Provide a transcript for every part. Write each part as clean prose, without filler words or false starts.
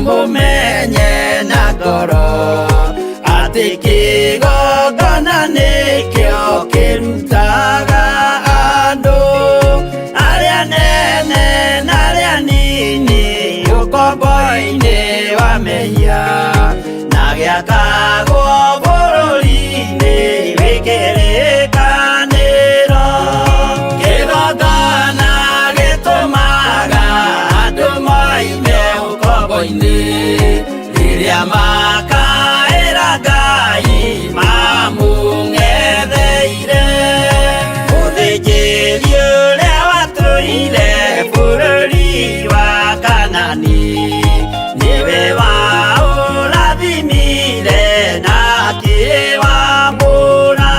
Mũmenye na ngoro atĩ kĩgongona nĩkĩo kĩrutaga andũ arĩa nene na arĩa nini ũkombo-inĩ wa mehia na gĩakagwo bũrũri-inĩ wĩ kĩrĩkanĩro. Kĩgongona gĩtũmaga andũ moime ũkombo-inĩ rĩrĩa makaĩra Ngai mamũng'etheire. Mũthĩnjĩri ũrĩa watũire bũrũri wa Kanani nĩwe waũrathimire na akĩwamũra.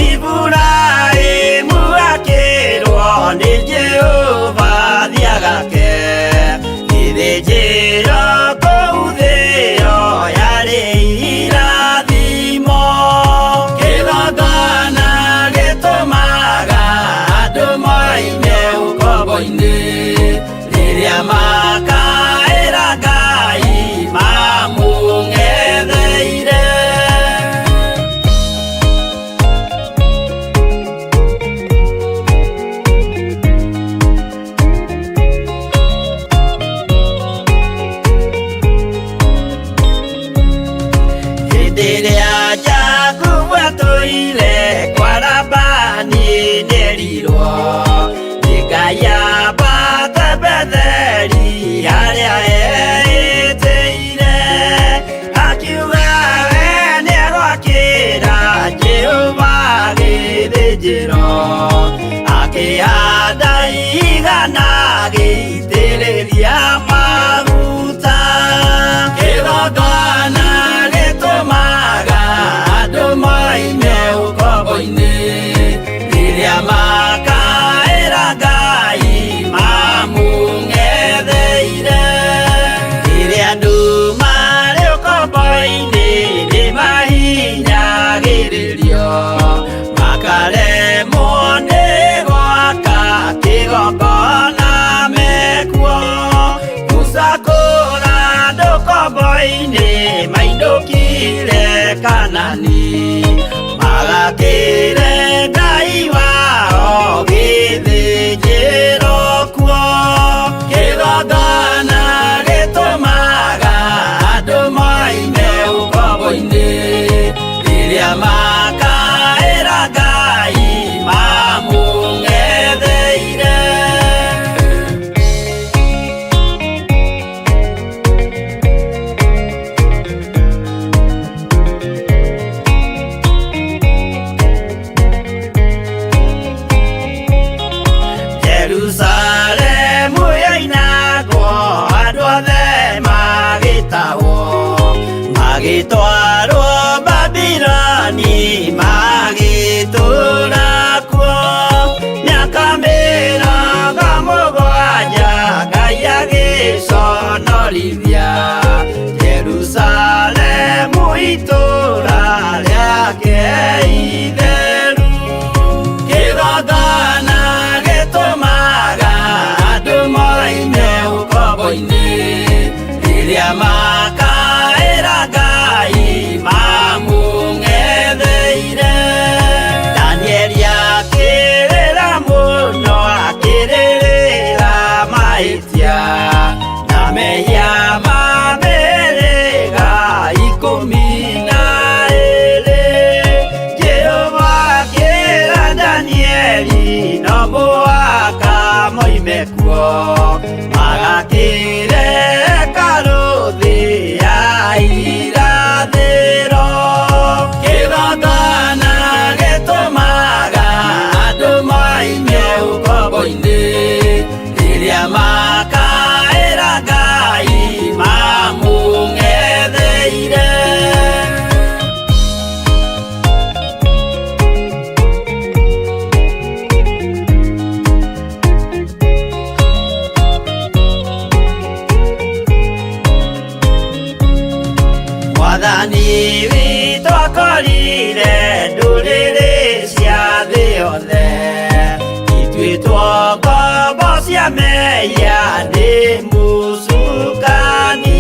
Iburahĩmu akĩrwo nĩ Jehova thiagake gĩthĩnjĩro kũu thĩo yarĩ irathimo. Kĩgongona gĩtũmaga andũ moime ũkombo-inĩ rĩrĩa makaĩra Ngai mamũng'etheire. Hĩndĩ ĩrĩa Jakubu atũire kwa Labani nĩerirwo nĩ Ngai ambate Betheli harĩa eĩtĩire, akiuga we nĩegwakĩra Jehova gĩthĩnjĩro, akĩhanda igana agĩitĩrĩria maguta. Kĩgongona gĩtũmaga andũ moime ũkombo-inĩ rĩrĩa makaĩra Ngai mamũng'etheire. Rĩrĩa andũ marĩ ũkombo-inĩ nĩmahinyagĩrĩrio makaremwo nĩ gwaka kĩgongona mekuo. Musa kũra andũ ũkombo-inĩ mainũkire Kanani magakĩre Ngai wao gĩthĩnjĩro kuo. Kĩgongona gĩtũmaga andũ moime ũkombo-inĩ rĩrĩa makaĩra Ngai mamũng'etheire. Jerusalemu yoinagwo andũ othe magĩtahwo magĩtwarwo Babiloni magĩtũũra kuo mĩaka 70 Ngai agĩconorithia Jerusalemu itũũra rĩake itheru. Kĩgongona gĩtũmaga andũ moime ũkombo-inĩ rĩrĩa makaĩra Ngai mamũng'etheire. Danieli akĩrĩra mũno akĩrĩrĩra mahĩtia na mehia ma mĩhĩrĩga 12. Jehova akĩra Danieli no mũhaka moime kuo magakĩre hekarũ thĩ ya irathĩro. Kĩgongona gĩtũmaga andũ moime ũkombo-inĩ rĩrĩa makaĩra Ngai mamũng'etheire. Mwathani witũ akorire ndũrĩrĩ cia thĩ yothe ituĩtwo ngombo cia mehia nĩ mũcukani.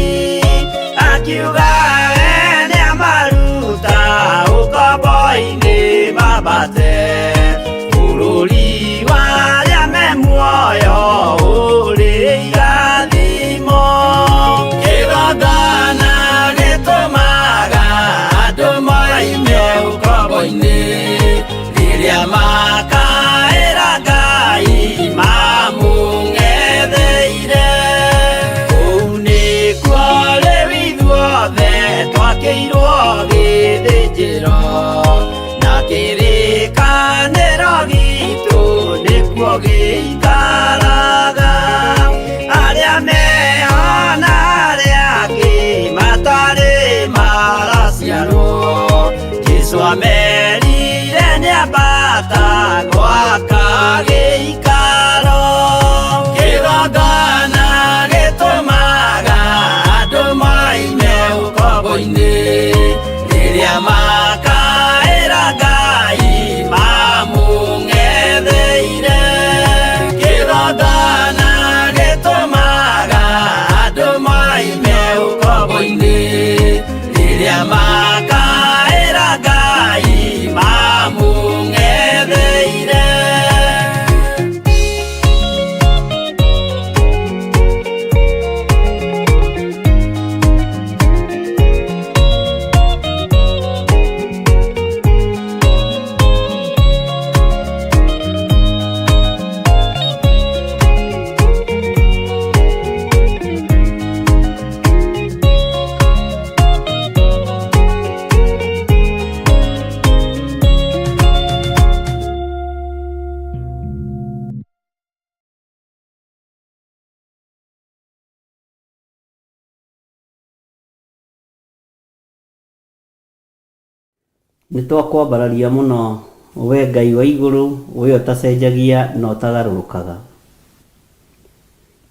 Nĩ twakwambararia mũno we Ngai wa igũrũ, we ũtacenjagia na ũtagarũrũkaga.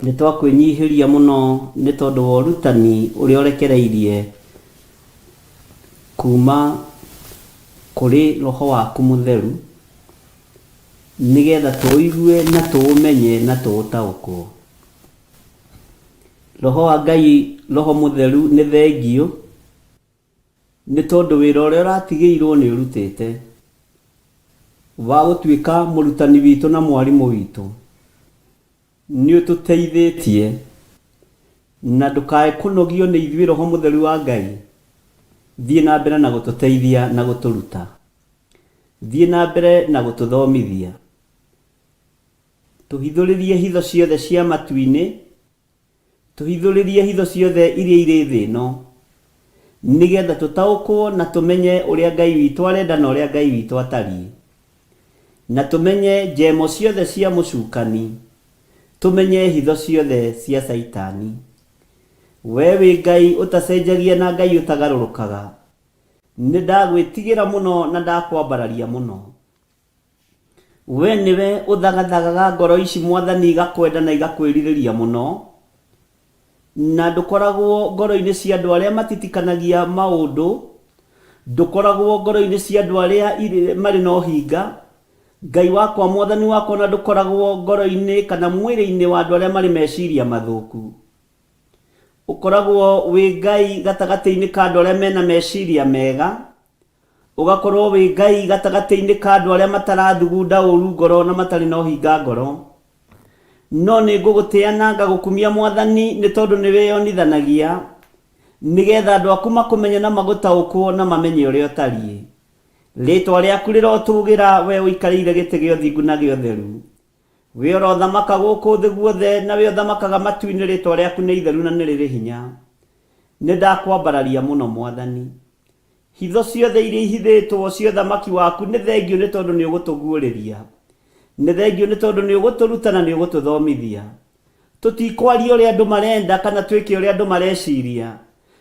Nĩ twakwĩnyihĩria mũno nĩ tondũ wa ũrutani ũrĩa ũrekereirie kuma kũrĩ Roho waku Mũtheru, nĩgetha tũũigue na tũũmenye na tũũtaũkwo. Roho wa Ngai, Roho Mũtheru nĩ thengiũ. Nĩ tondũ wĩra ũrĩa ũratigĩirwo nĩ ũrutĩte, wa gũtuĩka mũrutani witũ na mwarimũ witũ, nĩ ũtũteithĩtie. Na ndũkae kũnogio nĩ ithuĩ Roho Mũtheru wa Ngai, thiĩ na mbere na gũtũteithia na gũtũruta. Thiĩ na mbere na gũtũthomithia. Tũhithũrĩrie hitho ciothe cia matu-inĩ. Tũhithũrĩrie hitho ciothe iria irĩ thĩ ĩno, nĩgetha tũtaũkwo na tũmenye ũrĩa Ngai witũ arenda na ũrĩa Ngai witũ atariĩ, na tũmenye njemo ciothe cia mũcukani, tũmenye hitho ciothe cia Caitani. Wee wĩ Ngai ũtacenjagia na Ngai ũtagarũrũkaga. Nĩndagwĩtigĩra mũno na ndakwambararia mũno. We nĩwe ũthagathagaga ngoro ici Mwathani igakwenda na igakwĩrirĩria mũno, na ndũkoragwo ngoro-inĩ cia andũ arĩa matitikanagia maũndũ, ndũkoragwo ngoro-inĩ cia andũ arĩa marĩ na ũhinga, Ngai wakwa, Mwathani wakwa, na ndũkoragwo ngoro-inĩ kana mwĩrĩ-inĩ wa andũ arĩa marĩ meciria mathũku. Ũkoragwo wĩ Ngai gatagatĩ-inĩ ka andũ arĩa mena meciria mega, Ũgakorwo wĩ Ngai gatagatĩ-inĩ ka andũ arĩa matarathugunda ũũru ngoro na matarĩ na ũhinga ngoro. No nĩngũgũtĩĩa na ngagũkumia Mwathani, nĩ tondũ nĩwĩyonithanagia, nĩ geetha andũ aku makũmenye na magũtaũkwo na mamenye ũrĩa ũtariĩ. Rĩĩtwa rĩaku rĩrotũũgĩra, wee ũikarĩire gĩtĩ gĩa ũthingu na gĩa ũtheru. Wee ũrothamaka gũkũ thĩ guothe, na wee ũthamakaga matu-inĩ, rĩĩtwa rĩaku nĩ itheru na nĩ rĩrĩ hinya. Nĩndakwambararia mũno Mwathani. Hitho ciothe iria ihithĩtwo cia ũthamaki waku nĩ thengiũ nĩ tondũ nĩ ũgũtũguũrĩria. Nĩ thengiũ nĩ tondũ nĩ ũgũtũruta na nĩ ũgũtũthomithia. Tũtikwaria ũrĩa andũ marenda kana twĩke ũrĩa andũ mareciria,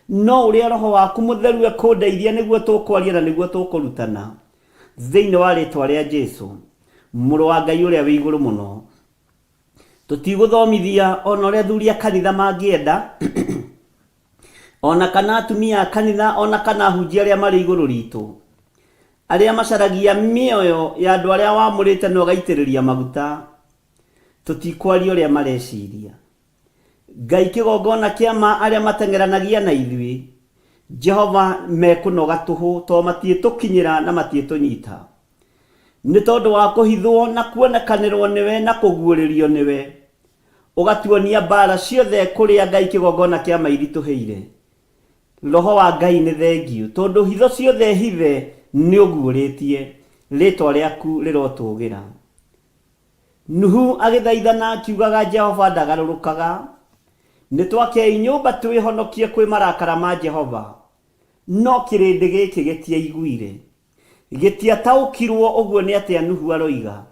no ũrĩa Roho waku Mũtheru ekũndeithia nĩguo tũkwaria na nĩguo tũkũrutana. Thĩinĩ wa rĩtwa rĩa Jesu, Mũrũ wa Ngai ũrĩa wĩ igũrũ mũno. Tũtigũthomithia o na ũrĩa athuri a kanitha mangĩenda, o na kana atumia a kanitha, o na kana ahunjia arĩa marĩ igũrũ ritũ, arĩa macaragia mĩoyo ya andũ arĩa wamũrĩte na ũgaitĩrĩria maguta. Tũtikwaria ũrĩa mareciria. Ngai kĩgongona kĩa ma arĩa mateng'eranagia na ithuĩ, Jehova mekũnoga tũhũ tondũ matiĩtũkinyĩra na matiĩtũnyita. Nĩ tondũ wa kũhithwo na kuonekanĩrwo nĩwe na kũguũrĩrio nĩwe. Ũgatuonia mbaara ciothe kũrĩa Ngai kĩgongona kĩa ma iritũhĩire. Roho wa Ngai nĩ thengiũ tondũ hitho ciothe hithe nĩ ũguũrĩtie. Rĩtwa rĩaku rĩrotũgĩra. Nuhu agĩthaithana akiugaga Jehova ndagarũrũkaga. Nĩtwakei nyũmba twĩhonokie kwĩ marakara ma Jehova. No kĩrĩndĩ gĩkĩ gĩtiaiguire. Gĩtiataũkirwo ũguo nĩ atĩa Nuhu aroiga.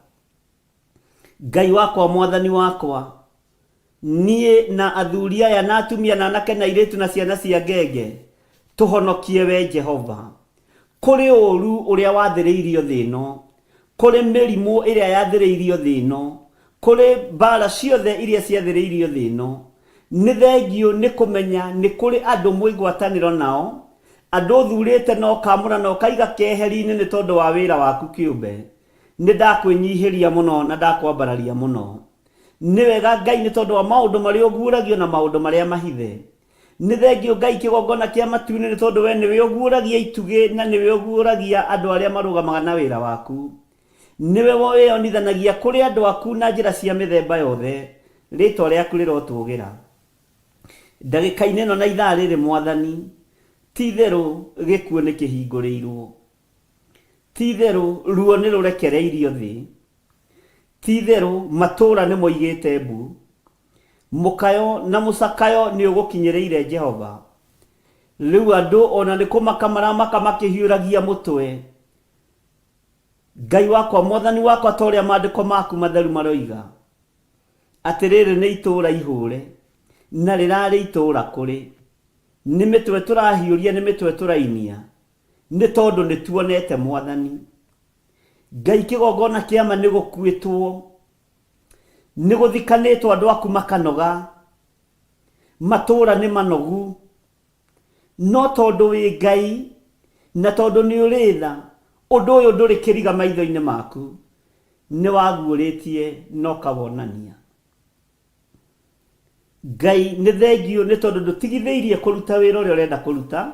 Ngai wakwa, Mwathani wakwa, niĩ na athuri aya na atumia na anake na airĩtu na ciana cia ngenge, tũhonokie wee Jehova, kũrĩ ũũru ũrĩa wathĩrĩirio thĩ ĩno, kũrĩ mĩrimũ ĩrĩa yathĩrĩirio thĩ ĩno, kũrĩ mbaara ciothe iria ciathĩrĩirio thĩ ĩno. Nĩ thengiũ nĩ kũmenya nĩ kũrĩ andũ mwĩ ngwatanĩro nao, andũ ũthurĩte na ũkaamũra na ũkaiga keheri-inĩ nĩ tondũ wa wĩra waku kĩũmbe. Nĩ ndakwĩnyihĩria mũno na ndakwambararia mũno. Nĩ wega Ngai nĩ tondũ wa maũndũ marĩa ũguũragio na maũndũ marĩa mahithe. Nĩ thengiũ Ngai kĩgongona kĩa matu-inĩ nĩ tondũ we nĩwe ũguũragia itugĩ na nĩwe ũguũragia andũ arĩa marũgamaga na wĩra waku. Nĩwe wĩyonithanagia kũrĩ andũ aku na njĩra cia mĩthemba yothe. Rĩĩtwa rĩaku rĩrotũũgĩra. Ndagĩka-inĩ ĩno na ithaa rĩrĩ Mwathani, ti-itherũ gĩkuũ nĩkĩhingũrĩirwo. Ti-itherũ ruo nĩrũrekereirio thĩ, ti-itherũ matũũra nĩmoigĩte mbu, mũkayo na mũcakayo nĩũgũkinyĩrĩire Jehova. Rĩu andũ o na nĩ kũmaka maramaka makĩhiũragia mũtwe. Ngai wakwa, Mwathani wakwa, ta ũrĩa maandĩko maku matheru maroiga, atĩ rĩrĩ nĩ itũũra ihũre, na rĩrarĩ itũũra kũrĩ. Nĩ mĩtwe tũrahiũria, nĩ mĩtwe tũrainia. Nĩ tondũ nĩ tuonete Mwathani. Ngai kĩgongona kĩa ma nĩ gũkuĩtwo, nĩ gũthikanĩtwo andũ aku makanoga, matũũra nĩ manogu, no tondũ wĩ Ngai na tondũ nĩ ũrĩ tha, ũndũ ũyũ ndũrĩ kĩriga maitho-inĩ maku, nĩ waguũrĩtie na ũkawonania. Ngai nĩ thengiũ nĩ tondũ ndũtigithĩirie kũruta wĩra ũrĩa ũrenda kũruta,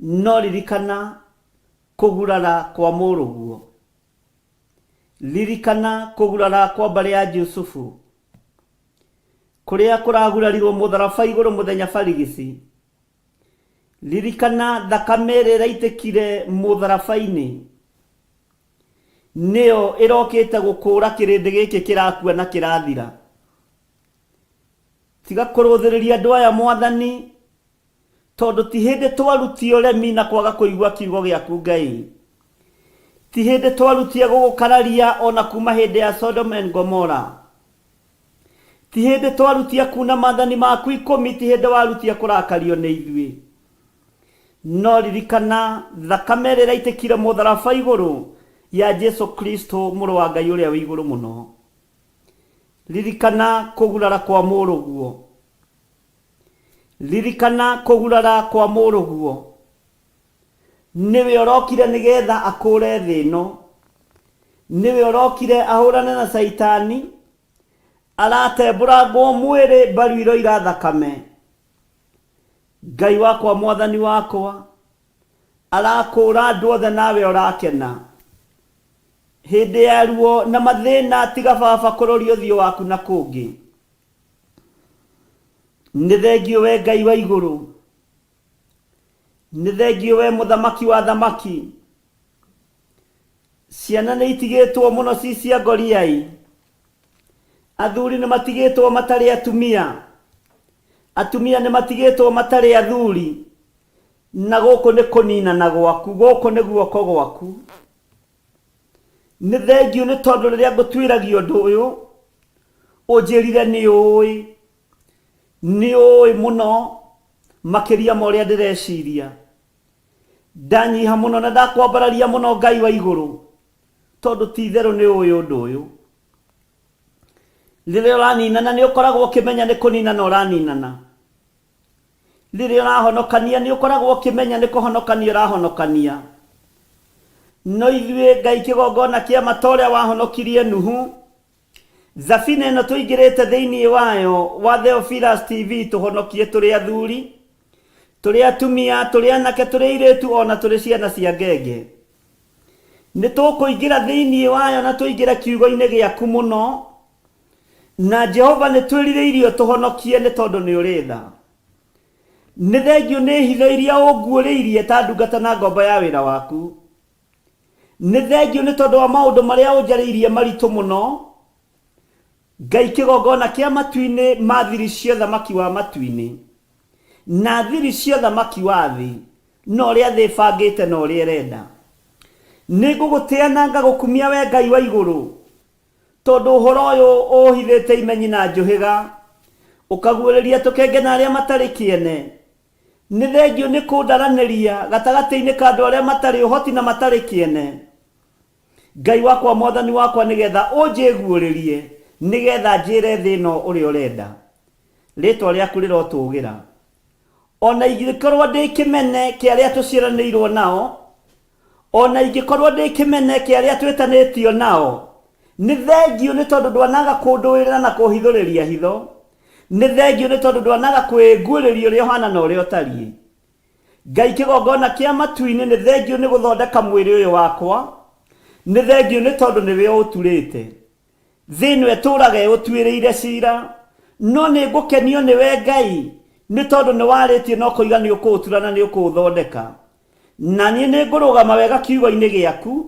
no ririkana kũgurara kwa mũrũguo. Ririkana kũgurara kwa mbarĩ ya Jusufu, kũrĩa kũragurarirwo mũtharaba igũrũ mũthenya barigici. Ririkana thakame ĩrĩa ĩraitĩkire mũtharaba-inĩ, nĩyo ĩrokĩte gũkũũra kĩrĩndĩ gĩkĩ kĩrakua na kĩrathira. Tiga kũrũthĩrĩria andũ aya Mwathani, tondũ ti hĩndĩ twarutia ũremi na kwaga kũigua kiugo gĩaku Ngai. Ti hĩndĩ twarutia gũgũkararia o na kuma hĩndĩ ya Sodom and Gomorrah. Ti hĩndĩ twarutia kuna maathani maku ikũmi, ti hĩndĩ warutia kũrakario nĩ ithuĩ. No ririkana thakame ĩrĩa ĩraitĩkire mũtharaba igũrũ ya Jesu Kristo mũrũ wa Ngai ũrĩa wĩ igũrũ mũno. Ririkana kũgurara kwa mũrũguo. Ririkana kũgurara kwa mũrũguo. Nĩwe ũrokire nĩgetha akũũre thĩ ĩno. Nĩwe ũrokire ahũrane na Caitani. Aratembũrangwo mwĩrĩ mbaru iroira thakame. Ngai wakwa Mwathani wakwa, arakũũra andũ othe nawe ũrakena. Hĩndĩ ya ruo na mathĩna tiga baba kũroria ũthiũ waku na kũngĩ. Nĩ thengiũ we Ngai wa igũrũ. Nĩ thengiũ we mũthamaki wa athamaki. Ciana nĩ itigĩtwo mũno ci cia ngoriai. Athuri nĩ matigĩtwo matarĩ atumia. Atumia nĩ matigĩtwo matarĩ athuri. Na gũkũ nĩ kũninana gwaku, gũkũ nĩ guoko gwaku. Nĩ thengiũ nĩ tondũ rĩrĩa ngũtuĩragia ũndũ ũyũ, ũnjĩrire nĩ ũĩ. Nĩ ũĩ mũno makĩria ma ũrĩa ndĩreciria. Ndanyiha mũno na ndakwambararia mũno Ngai wa igũrũ, tondũ ti itherũ nĩ ũĩ ũndũ ũyũ. Rĩrĩa ũraninana nĩ ũkoragwo ũkĩmenya nĩ kũninana ũraninana. Rĩrĩa ũrahonokania nĩ ũkoragwo ũkĩmenya nĩ kũhonokania ũrahonokania. No ithuĩ Ngai kĩgongona kĩa ma ta ũrĩa wahonokirie Nuhu, Thabina ĩno tũingĩrĩte thĩinĩ wayo wa Theophilus TV tũhonokie tũrĩ athuri, tũrĩ atumia, tũrĩ anake, tũrĩ airĩtu ona tũrĩ ciana cia ngenge. Nĩ tũkũingĩra thĩinĩ wayo na tũingĩre kiugo-inĩ gĩaku mũno. Na Jehova nĩ twĩrirĩirie ũtũhonokie nĩ tondũ nĩ ũrĩ tha. Nĩ thengiũ nĩ hitho iria ũnguũrĩirie ta ndungata na ngombo ya wĩra waku. Nĩ thengiũ nĩ tondũ wa maũndũ marĩa ũnjarĩirie maritũ mũno, Ngai kĩgongona kĩa matu-inĩ ma thiri cia ũthamaki wa matu-inĩ, na thiri cia ũthamaki wa thĩ, na ũrĩa thĩ ĩbangĩte na ũrĩa ĩrenda. Nĩ ngũgũtĩa na ngagũkumia wee Ngai wa igũrũ, tondũ ũhoro ũyũ ũũhithĩte imenyi na njũhĩga, ũkaguũrĩria tũkenge na arĩa matarĩ kĩene. Nĩ thengiũ nĩ kũndaranĩria gatagatĩ-inĩ ka andũ arĩa matarĩ ũhoti na matarĩ kĩene, Ngai wakwa, Mwathani wakwa, nĩ getha ũnjĩguũrĩrie, nĩ getha njĩre thĩ ĩno ũrĩa ũrenda. Rĩĩtwa rĩaku rĩrotũũgĩra. O na ingĩkorũo ndĩ kĩmene kĩa arĩa tũciaranĩirũo nao, o na ingĩkorũo ndĩ kĩmene kĩa arĩa twĩtanĩtio nao, nĩ thengiũ nĩ tondũ ndwanaga kũndũĩrĩra na kũhithũrĩria hitho. Nĩ thengiũ nĩ tondũ ndwanaga kwĩnguũrĩria ũrĩa ũhaana na ũrĩa ũtariĩ. Ngai kĩgongona kĩa matu-inĩ, nĩ thengiũ nĩ gũthondeka mwĩrĩ ũyũ wakwa. Nĩ thengiũ nĩ tondũ nĩwe ũũturĩte. Thĩ ĩno ĩtũũraga ĩũtuĩrĩire ciira, no nĩ ngũkenio nĩwe Ngai, nĩ tondũ nĩ warĩtie na ũkoiga nĩ ũkũũtura na nĩ ũkũũthondeka. Na niĩ nĩ ngũrũgama wega kiugo-inĩ gĩaku,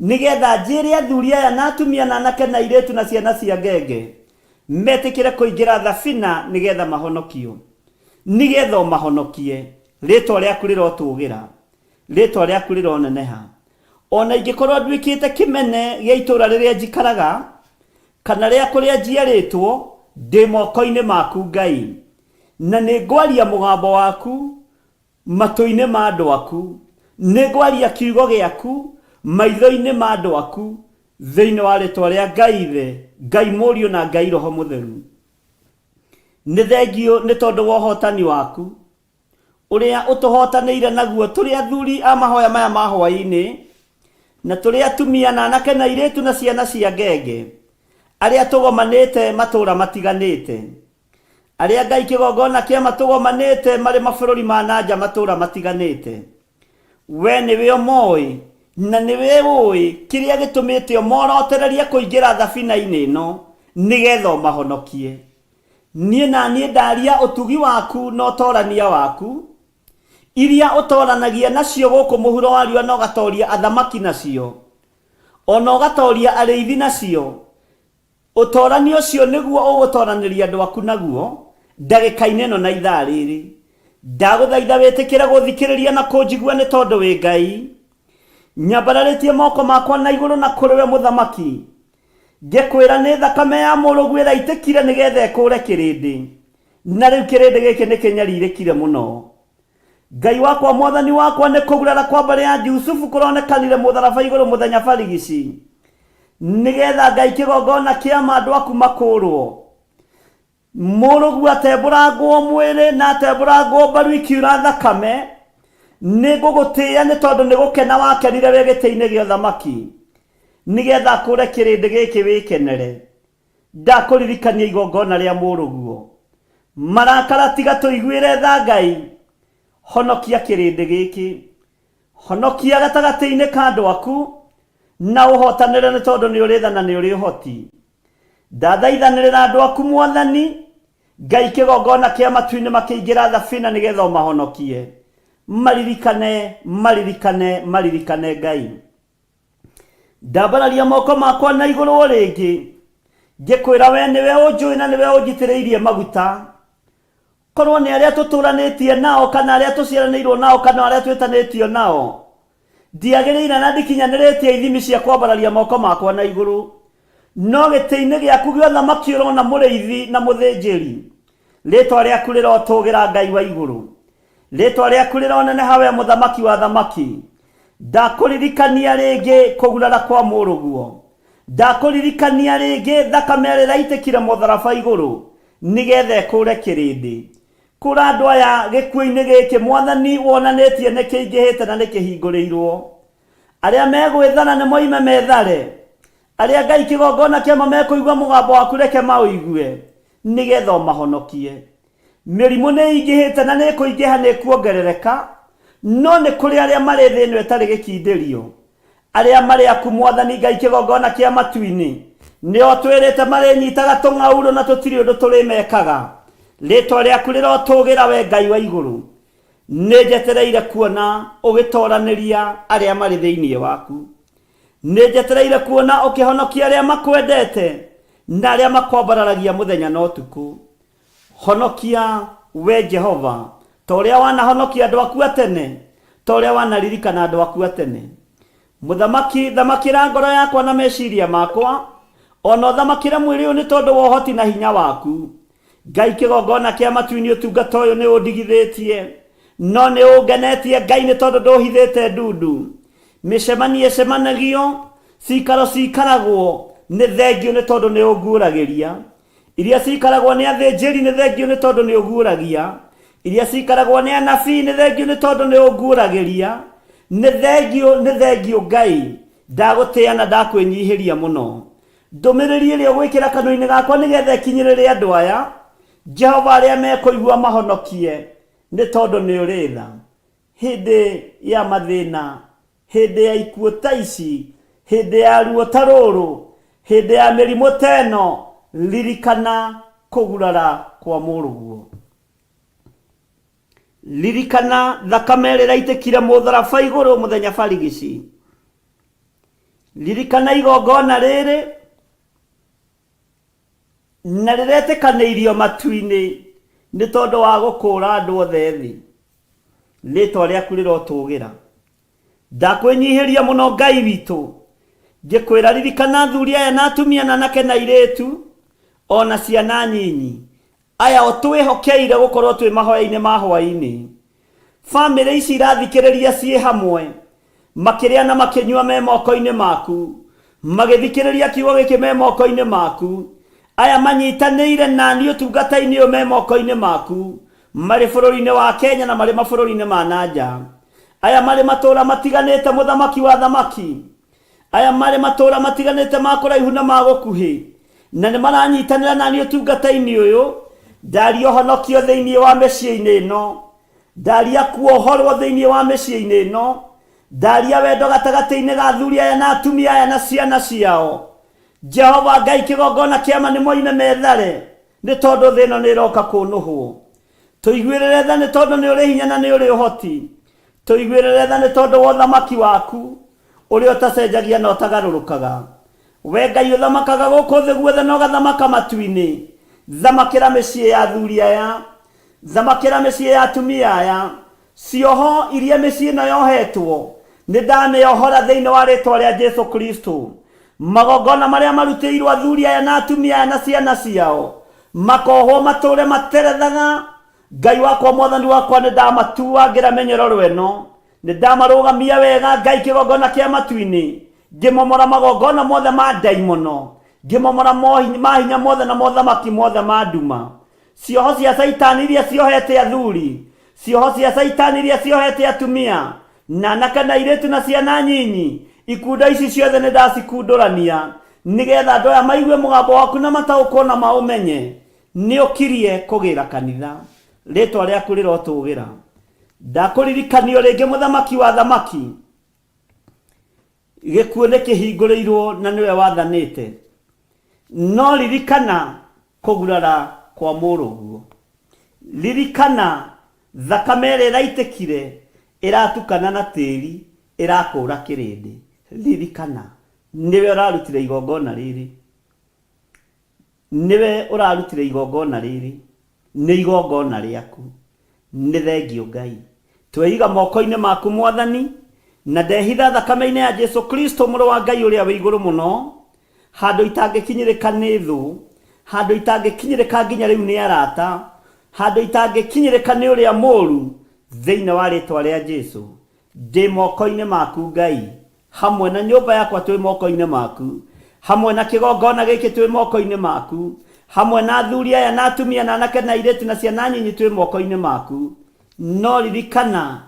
nĩ getha njĩre athuri aya na atumia na anake na airĩtu na ciana cia ngenge, metĩkĩre kũingĩra thabina nĩ getha mahonokio. Nĩ getha ũmahonokie. Rĩĩtwa rĩaku rĩrotũũgĩra. Rĩĩtwa rĩaku rĩroneneha. O na ingĩkorwo nduĩkĩte kĩmene gĩa itũũra rĩrĩa njikaraga, kana rĩa kũrĩa njiarĩtwo, ndĩ moko-inĩ maku, Ngai, na nĩngwaria mũgambo waku. Matũ-inĩ ma andũ aku, nĩngwaria kiugo gĩaku maitho-inĩ ma andũ aku, thĩinĩ wa rĩtwa rĩa Ngai Ithe, Ngai Mũriũ na Ngai Roho Mũtheru. Nĩ thengiũ nĩ tondũ wa ũhotani waku, ũrĩa ũtũhotanĩire naguo tũrĩ athuri a mahoya maya ma hwaĩ-inĩ, na tũrĩ atumia na anake na airĩtu na ciana cia ngenge, arĩa tũgomanĩte matũũra matiganĩte. Arĩa Ngai kĩgongona kĩa matũgomanĩte marĩ mabũrũri ma na nja matũũra matiganĩte. We nĩwe ũmoĩ na nĩwe ũĩ kĩrĩa gĩtũmĩte ũmorotererie kũingĩra thabina-inĩ ĩno nĩgetha ũmahonokie. Niĩ na niĩ ndaria ũtugi waku na ũtorania waku, iria ũtoranagia nacio gũkũ mũhuro wa riũa na ũgatoria athamaki nacio, o na ũgatoria arĩithi nacio. Ũtoorania ũcio nĩguo ũgũtooranĩria andũ aku naguo ndagĩka-inĩ ĩno na ithaa rĩrĩ. Ndagũthaitha wĩtĩkĩre gũthikĩrĩria na kũnjigua nĩ tondũ wĩ Ngai. Nyambararĩtie moko makwa na igũrũ na kũrĩ we mũthamaki, ngĩkwĩra nĩ thakame ya mũrũguo ĩraitĩkire nĩgetha ĩkũũre kĩrĩndĩ, na rĩu kĩrĩndĩ gĩkĩ nĩ kĩnyarirĩkire mũno. Ngai wakwa mwathani wakwa nĩ kũgurara kwa mbarĩ ya Jusufu kũronekanire mũtharaba igũrũ mũthenya barigici nĩgetha Ngai kĩgongona kĩa ma andũ aku makũrwo mũrũguo atembũrangwo mwĩrĩ na atembũrangwo mbaru ikiura thakame nĩ ngũgũtĩĩa nĩ tondũ nĩ gũkena wakenire wĩ gĩtĩ-inĩ gĩa ũthamaki nĩgetha akũre kĩrĩndĩ gĩkĩ wĩkenere ndakũririkania igongona rĩa mũrũguo marakara tiga tũiguĩre tha Ngai honokia kĩrĩndĩ gĩkĩ honokia gatagatĩ-inĩ ka andũ aku na ũhotanĩre nĩ tondũ nĩ ũrĩ tha na nĩ ũrĩ ũhoti ndathaithanĩrĩra andũ aku mwathani Ngai kĩgongona kĩa matu-inĩ makĩingĩra thabina nĩgetha ũmahonokie maririkane maririkane maririkane Ngai ndambararia moko makwa na igũrũ o rĩngĩ ngĩkwĩra we nĩwe ũnjũĩ na nĩwe ũnjitĩrĩirie maguta korwo nĩ arĩa tũtũranĩtie nao kana arĩa tũciaranĩirwo nao kana arĩa twĩtanĩtio nao ndiagĩrĩire na ndikinyanĩrĩtie ithimi cia kwambararia moko makwa na igũrũ no gĩtĩ-inĩ gĩaku gĩa ũthamaki ũrona mũrĩithi na mũthĩnjĩri rĩtwa rĩaku rĩrotũgĩra Ngai wa igũrũ Rĩtwa rĩaku rĩroneneha we mũthamaki wa thamaki. Ndakũririkania rĩngĩ kũgurara kwa mũrũguo. Ndakũririkania rĩngĩ thakame ĩrĩa ĩraitĩkire mũtharaba igũrũ nĩgetha ĩkũre kĩrĩndĩ. Kũra andũ aya gĩkuũ-inĩ gĩkĩ mwathani wonanĩtie nĩ kĩingĩhĩte na nĩ kĩhingũrĩirwo. Arĩa megwĩthara nĩ moime methare. Arĩa Ngai kĩgongona kĩama mekũigua mũgambo waku reke maũigue nĩgetha ũmahonokie. Mĩrimũ nĩ ĩingĩhĩte na nĩ ĩkũingĩha nĩ ĩkuongerereka, no nĩ kũrĩ arĩa marĩ thĩ ĩno ĩtarĩ gĩkindĩrio, arĩa marĩ aku Mwathani Ngai kĩgongona kĩa matu-inĩ, nĩo twĩrĩte marĩnyitaga tũng'aurũ na tũtirĩ ũndũ tũrĩmekaga. Rĩtwa rĩaku rĩrotũgĩra we Ngai wa igũrũ. Nĩ njetereire kuona ũgĩtoranĩria arĩa marĩ thĩinĩ waku. Nĩ njetereire kuona ũkĩhonokia arĩa makwendete na arĩa makwambararagia mũthenya na ũtukũ. Honokia, we Jehova, ta ũrĩa wanahonokia andũ aku a tene, ta ũrĩa wanaririkana andũ aku a tene. Mũthamaki, thamakĩra ngoro yakwa na meciria makwa, o na ũthamakĩre mwĩrĩ ũyũ nĩ tondũ wa ũhoti na hinya waku. Ngai kĩgongona kĩa matu-inĩ ũtungata ũyũ nĩ ũndigithĩtie, no nĩ ũngenetie Ngai nĩ tondũ ndũhithĩte ndundu. Mĩcemanio ĩcemanagio, cikaro cikaragwo, nĩ thengio nĩ tondũ nĩ ũnguũragĩria. Iria cikaragwo nĩ athĩnjĩri nĩ thengio nĩ tondũ nĩ ũguũragia. Iria cikaragwo nĩ anabii nĩ thengio nĩ tondũ nĩ ũnguũragĩria. Nĩ thengio, nĩ thengio Ngai. Ndagũtĩa na ndakwĩnyihĩria mũno. Ndũmĩrĩri ĩrĩa ũgwĩkĩra kanua-inĩ gakwa nĩgetha ĩkinyĩrĩre andũ aya, Jehova arĩa mekũigua mahonokie, nĩ tondũ nĩ ũrĩ tha. Hĩndĩ ya mathĩna, hĩndĩ ya ikuũ ta ici, hĩndĩ ya ruo ta rũrũ, hĩndĩ ya mĩrimũ ta ĩno, ririkana kũgurara kwa mũrũguo. Ririkana thakame ĩrĩa ĩraitĩkire mũtharaba igũrũ mũthenya barigici. Ririkana igongona rĩrĩ na rĩretĩkanĩirio matu-inĩ nĩ tondũ wa gũkũũra andũ othe thĩ. Rĩtwa rĩaku rĩrotũgĩra. Ndakwĩnyihĩria mũno Ngai witũ, ngĩkwĩra ririkana athuri aya na atumia na anake na airĩtu, o na ciana nyinyi, aya ũtwĩhokeire gũkorwo twĩ mahoya-inĩ ma hwaĩ-inĩ. Bamĩrĩ ici irathikĩrĩria ciĩ hamwe, makĩrĩa na makĩnyua me moko-inĩ maku, magĩthikĩrĩria kiugo gĩkĩ me moko-inĩ maku. Aya manyitanĩire naniĩ ũtungata-inĩ ũyũ me moko-inĩ maku, marĩ bũrũri-inĩ wa Kenya na marĩ mabũrũri-inĩ ma na nja. Aya marĩ matũũra matiganĩte, mũthamaki wa athamaki. Aya marĩ matũũra matiganĩte ma kũraihu na ma gũkuhĩ, na nĩ maranyitanĩra naniĩ ũtungata-inĩ ũyũ. Ndaria ũhonokio thĩinĩ wa mĩciĩ-inĩ ĩno, ndaria kuohorwo thĩinĩ wa mĩciĩ-inĩ ĩno, ndaria wendo gatagatĩ-inĩ ga athuri aya na atumia aya na ciana ciao. Jehova Ngai, kĩgongona kĩama nĩ moime methare, nĩ tondũ thĩ ĩno nĩ ĩroka kũnũhwo. Tũiguĩrĩre tha nĩ tondũ nĩ ũrĩ hinya na nĩ ũrĩ ũhoti. Tũiguĩrĩre tha nĩ tondũ wa ũthamaki waku ũrĩa ũtacenjagia na ũtagarũrũkaga. We Ngai ũthamakaga gũkũ thĩ guothe na ũgathamaka matu-inĩ. Thamakĩra mĩciĩ ya athuri aya, thamakĩra mĩciĩ ya atumia aya. Cioho iria mĩciĩ ĩno yohetwo, nĩ ndamĩohora thĩinĩ wa rĩtwa rĩa Jesu Kristo. Magongona marĩa marutĩirwo athuri aya na atumia aya na ciana ciao, makohwo matũre materethaga. Ngai wakwa, mwathani wakwa, nĩ ndamatuangĩra mĩnyororo ĩno, nĩ ndamarũgamia wega Ngai kĩgongona kĩa matu-inĩ, ngĩmomora magongona mothe ma ndaimono, ngĩmomora mahinya mothe na mothamaki mothe ma nduma. Cioho cia Caitani iria ciohete athuri, cioho cia Caitani iria ciohete atumia, na anake na airĩtu na ciana nyinyi, ikundo ici ciothe nĩ ndacikundũrania, nĩgetha andũ aya maigue mũgambo waku na mataũkwo na maũmenye. Nĩ ũkirie kũgĩra kanitha, rĩtwa rĩaku rĩrotũgĩra. Ndakũririkanio rĩngĩ mũthamaki wa thamaki, gĩkuũ nĩ kĩhingũrĩirwo na nĩwe wathanĩte. No ririkana kũgurara kwa mũrũguo, ririkana thakame ĩrĩa ĩraitĩkire ĩratukana na tĩri ĩrakũra kĩrĩndĩ. Ririkana nĩwe ũrarutire igongona rĩrĩ, nĩwe ũrarutire igongona rĩrĩ, nĩ igongona rĩaku. Nĩ thengio Ngai, tweiga moko-inĩ maku mwathani, na ndehitha thakame-inĩ ya Jesu Kristo mũrũ wa Ngai ũrĩa wĩ igũrũ mũno, handũ itangĩkinyĩrĩka nĩ thũ, handũ itangĩkinyĩrĩka nginya rĩu nĩ arata, handũ itangĩkinyĩrĩka nĩ ũrĩa mũru, thĩinĩ wa rĩtwa rĩa Jesu. Ndĩ moko-inĩ maku Ngai, hamwe na nyũmba yakwa twĩ moko-inĩ maku, hamwe na kĩgongona gĩkĩ twĩ moko-inĩ maku, hamwe na athuri aya na atumia na anake na airĩtu na ciana nyinyi twĩ moko-inĩ maku. No ririkana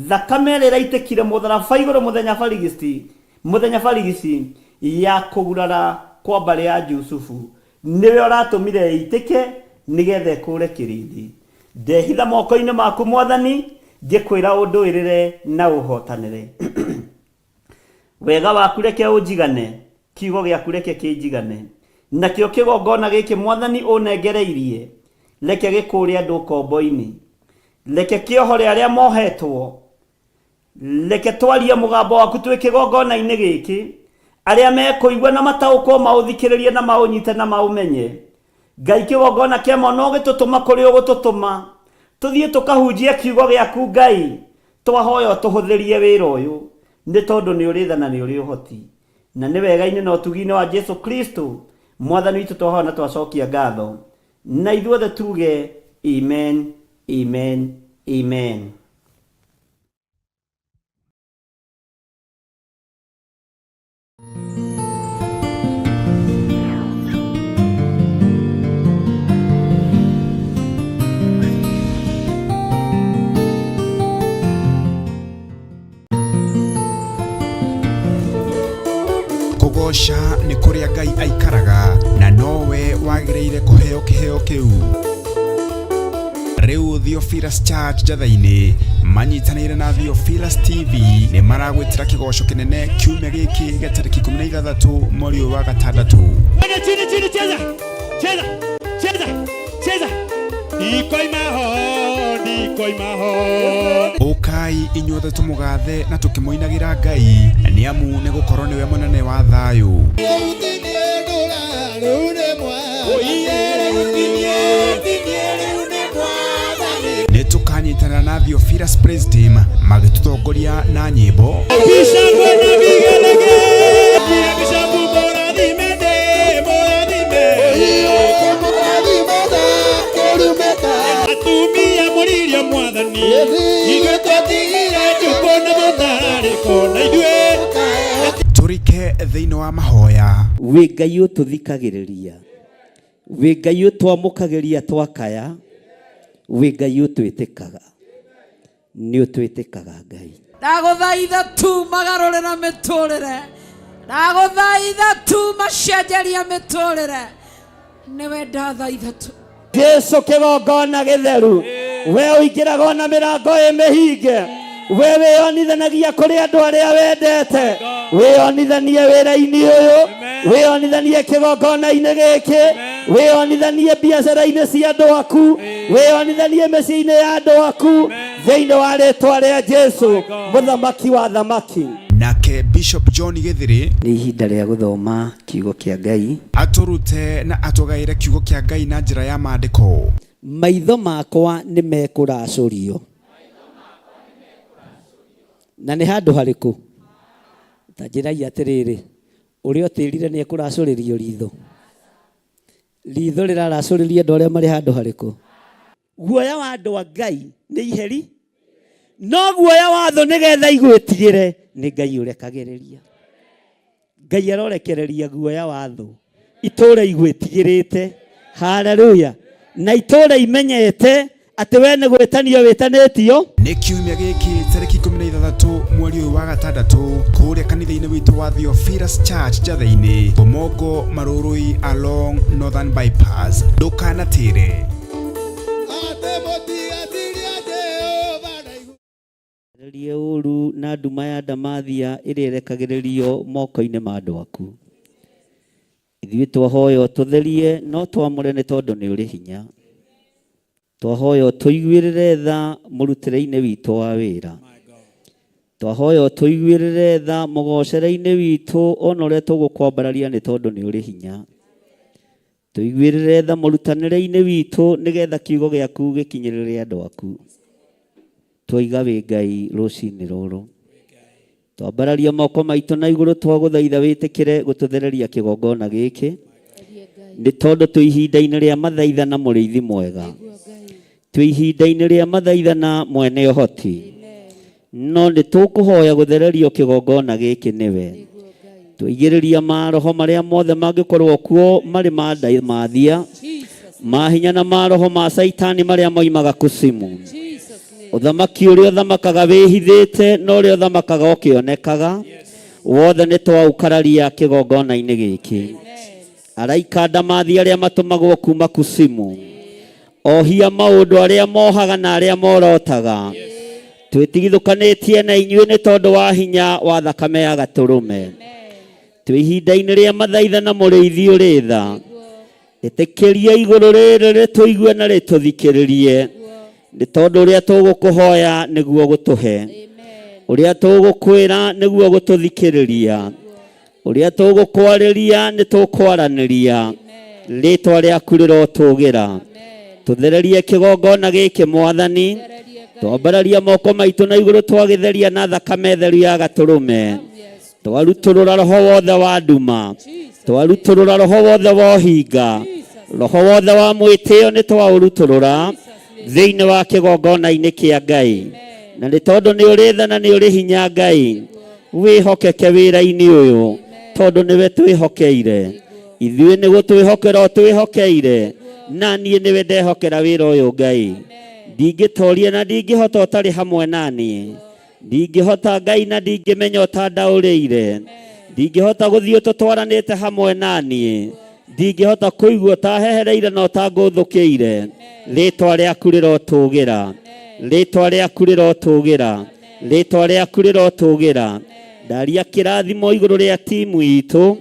thakame ĩrĩa ĩraitĩkire mũtharaba igũrũ mũthenya barigici, mũthenya barigici ya kũgurara kwa mbarĩ ya Jusufu, nĩwe ũratũmire ĩitĩke nĩgetha ĩkũre kĩrĩndĩ. Ndehitha moko-inĩ maku mwathani, ngĩkwĩra ũndũĩrĩre na ũhotanĩre. Wega waku reke ũnjigane, kiugo gĩaku reke kĩnjigane, nakĩo kĩgongona gĩkĩ mwathani ũnengereirie, reke gĩkũre andũ ũkombo-inĩ, reke kĩohore arĩa mohetwo, reke twarie mũgambo waku twĩ kĩgongona-inĩ gĩkĩ, arĩa mekũigua na mataũkwo maũthikĩrĩrie na maũnyite na maũmenye. Ngai kĩgongona kĩa ma no gĩtũtũma kũrĩ ũgũtũtũma, tũthiĩ tũkahunjie kiugo gĩaku Ngai, twahoya ũtũhũthĩrie wĩra ũyũ, nĩ tondũ nĩ ũrĩ tha na nĩ ũrĩ ũhoti, na nĩ wega-inĩ na ũtugi-inĩ wa Jesu Kristo mwathani witũ twahoya na twacokia ngatho, na ithuothe tuge amen, amen, amen. Kũgooca nĩ kũrĩa Ngai aikaraga na nowe wagĩrĩire kũheo kĩheo kĩu. Rĩu Theophilus Church Njatha-inĩ manyitanĩire na Theophilus TV nĩ maragwĩtĩra kĩgoco kĩnene kiumia gĩkĩ gĩa tarĩki 16 mweri ũyũ wa gatandatũ. Twende chini chini, cheza cheza cheza cheza, ndikoima ho ndikoima ho. Ũkai inyuothe tũmũgathe na tũkĩmũinagĩra Ngai, nĩ amu nĩ gũkorwo nĩwe mũnene wa thayũ. Nĩ tũkanyitanĩra na Theophilus Praise Team magĩtũtongoria na nyĩmbo. Atumia mũririo mwathani. Wĩ Ngai ũtũthikagĩrĩria, wĩ Ngai ũtwamũkagĩria twakaya, wĩ Ngai ũtwĩtĩkaga, nĩ ũtwĩtĩkaga Ngai. Ndagũthaitha tu magarũrĩra mĩtũrĩre, ndagũthaitha tu macenjeria mĩtũrĩre, nĩwe ndathaitha tu. Jesu kĩgongona gĩtheru, we ũingĩraga ona mĩrango ĩ mĩhinge, we wĩyonithanagia kũrĩ andũ arĩa wendete, wĩyonithanie wĩra-inĩ ũyũ, wĩyonithanie kĩgongona-inĩ gĩkĩ, wĩyonithanie biacara-inĩ cia andũ aku, wĩyonithanie mĩciĩ-inĩ ya andũ aku, thĩinĩ wa rĩtwa rĩa Jesu mũthamaki wa thamaki. Nake Bishop John Gĩthĩrĩ Nĩ ihinda rĩa gũthoma kiugo kĩa Ngai. Atũrute na atũgaĩre kiugo kĩa Ngai na njĩra ya maandĩko. Maitho makwa nĩ mekũracũrio. Na nĩ handũ harĩkũ? Ta njĩrai atĩrĩrĩ, ũrĩa ũtĩrire nĩ ekũracũrĩrio ritho? Ritho rĩraracũrĩrio andũ arĩa marĩ handũ harĩkũ? Guoya wa andũ a Ngai nĩ iheri, no guoya wa thũ nĩgetha igwĩtigĩre nĩ Ngai ũrekagĩrĩria. Ngai arorekereria guoya wa thũ itũũra igwĩtigĩrĩte. Haleluya! Na itũũra imenyete atĩ we nĩ gwĩtanio wĩtanĩtio. Nĩ kiumia gĩkĩ tarĩki 16 mweri ũyũ wa gatandatũ kũrĩa kanitha-inĩ witũ wa Theophilus Church Njathĩ-inĩ, Bomongo Marũrũi along Northern Bypass. Ndũkanatĩre. Rerie ũũru na nduma ya ndamathia ĩrĩa ĩrekagĩrĩrio moko-inĩ ma andũ aku. Ithuĩ twahoya ũtũtherie no twamũre nĩ tondũ nĩ ũrĩ hinya. Twahoya ũtũiguĩrĩre tha mũrutĩre-inĩ witũ wa wĩra. Twahoya ũtũiguĩrĩre tha mũgocere-inĩ witũ ona ũrĩa tũgũkwambararia nĩ tondũ nĩ ũrĩ hinya. Tũiguĩrĩre tha mũrutanĩre-inĩ witũ nĩgetha kiugo gĩaku gĩkinyĩrĩre andũ aku. Twaiga wĩ Ngai rũcinĩ rũrũ. Twambararia moko maitũ na igũrũ twagũthaitha wĩtĩkĩre gũtũthereria kĩgongona gĩkĩ. Nĩ tondũ twĩ ihinda-inĩ rĩa mathaitha na mũrĩithi mwega. Twĩ ihinda-inĩ rĩa mathaitha na mwene ũhoti. No nĩ tũkũhoya gũthererio kĩgongona gĩkĩ nĩwe. Tũigĩrĩria maroho marĩa mothe mangĩkorwo kuo marĩ ma ndamathia, ma hinya na maroho ma Caitani marĩa moimaga kusimu. Ũthamaki ũrĩa ũthamakaga wĩhithĩte na ũrĩa ũthamakaga ũkĩonekaga, wothe nĩ twaũkararia kĩgongona-inĩ gĩkĩ. Araika ndamathia arĩa matũmagwo kuma kusimu, ohia maũndũ arĩa mohaga na arĩa morotaga, twĩtigithũkanĩtie na inyuĩ nĩ tondũ wa hinya wa thakame ya gatũrũme. Twĩ ihinda-inĩ rĩa mathaitha na mũrĩithi ũrĩ tha, ĩtĩkĩria igũrũ rĩrĩ rĩtũigue na rĩtũthikĩrĩrie, nĩ tondũ ũrĩa tũgũkũhoya nĩguo gũtũhe, ũrĩa tũgũkwĩra nĩguo gũtũthikĩrĩria, ũrĩa tũgũkwarĩria nĩ tũkwaranĩria. Rĩtwa rĩaku rĩrotũgĩra. Tũthererie kĩgongona gĩkĩ Mwathani, twambararia moko maitũ na igũrũ twagĩtheria na thakame theru ya gatũrũme. Twarutũrũra roho wothe wa nduma, twarutũrũra roho wothe wa ũhinga, roho wothe wa mwĩtĩo nĩ twaũrutũrũra thĩinĩ wa kĩgongona-inĩ kĩa Ngai. Na nĩ tondũ nĩ ũrĩ tha na nĩ ũrĩ hinya Ngai, wĩhokeke wĩra-inĩ ũyũ tondũ nĩwe twĩhokeire. Ithuĩ nĩ gũtwĩhokera ũtwĩhokeire, na niĩ nĩwe ndehokera wĩra ũyũ Ngai. Ndingĩtoria na ndingĩhota ũtarĩ hamwe na niĩ. Ndingĩhota Ngai na ndingĩmenya ũtandaũrĩire. Ndingĩhota gũthiĩ ũtũtwaranĩte hamwe na niĩ. Ndingĩhota kũigua ũtahehereire na ũtangũthũkĩire. Rĩtwa rĩaku rĩrotũgĩra. Rĩtwa rĩaku rĩrotũgĩra. Rĩtwa rĩaku rĩrotũgĩra. Ndaria kĩrathimo igũrũ rĩa timu itũ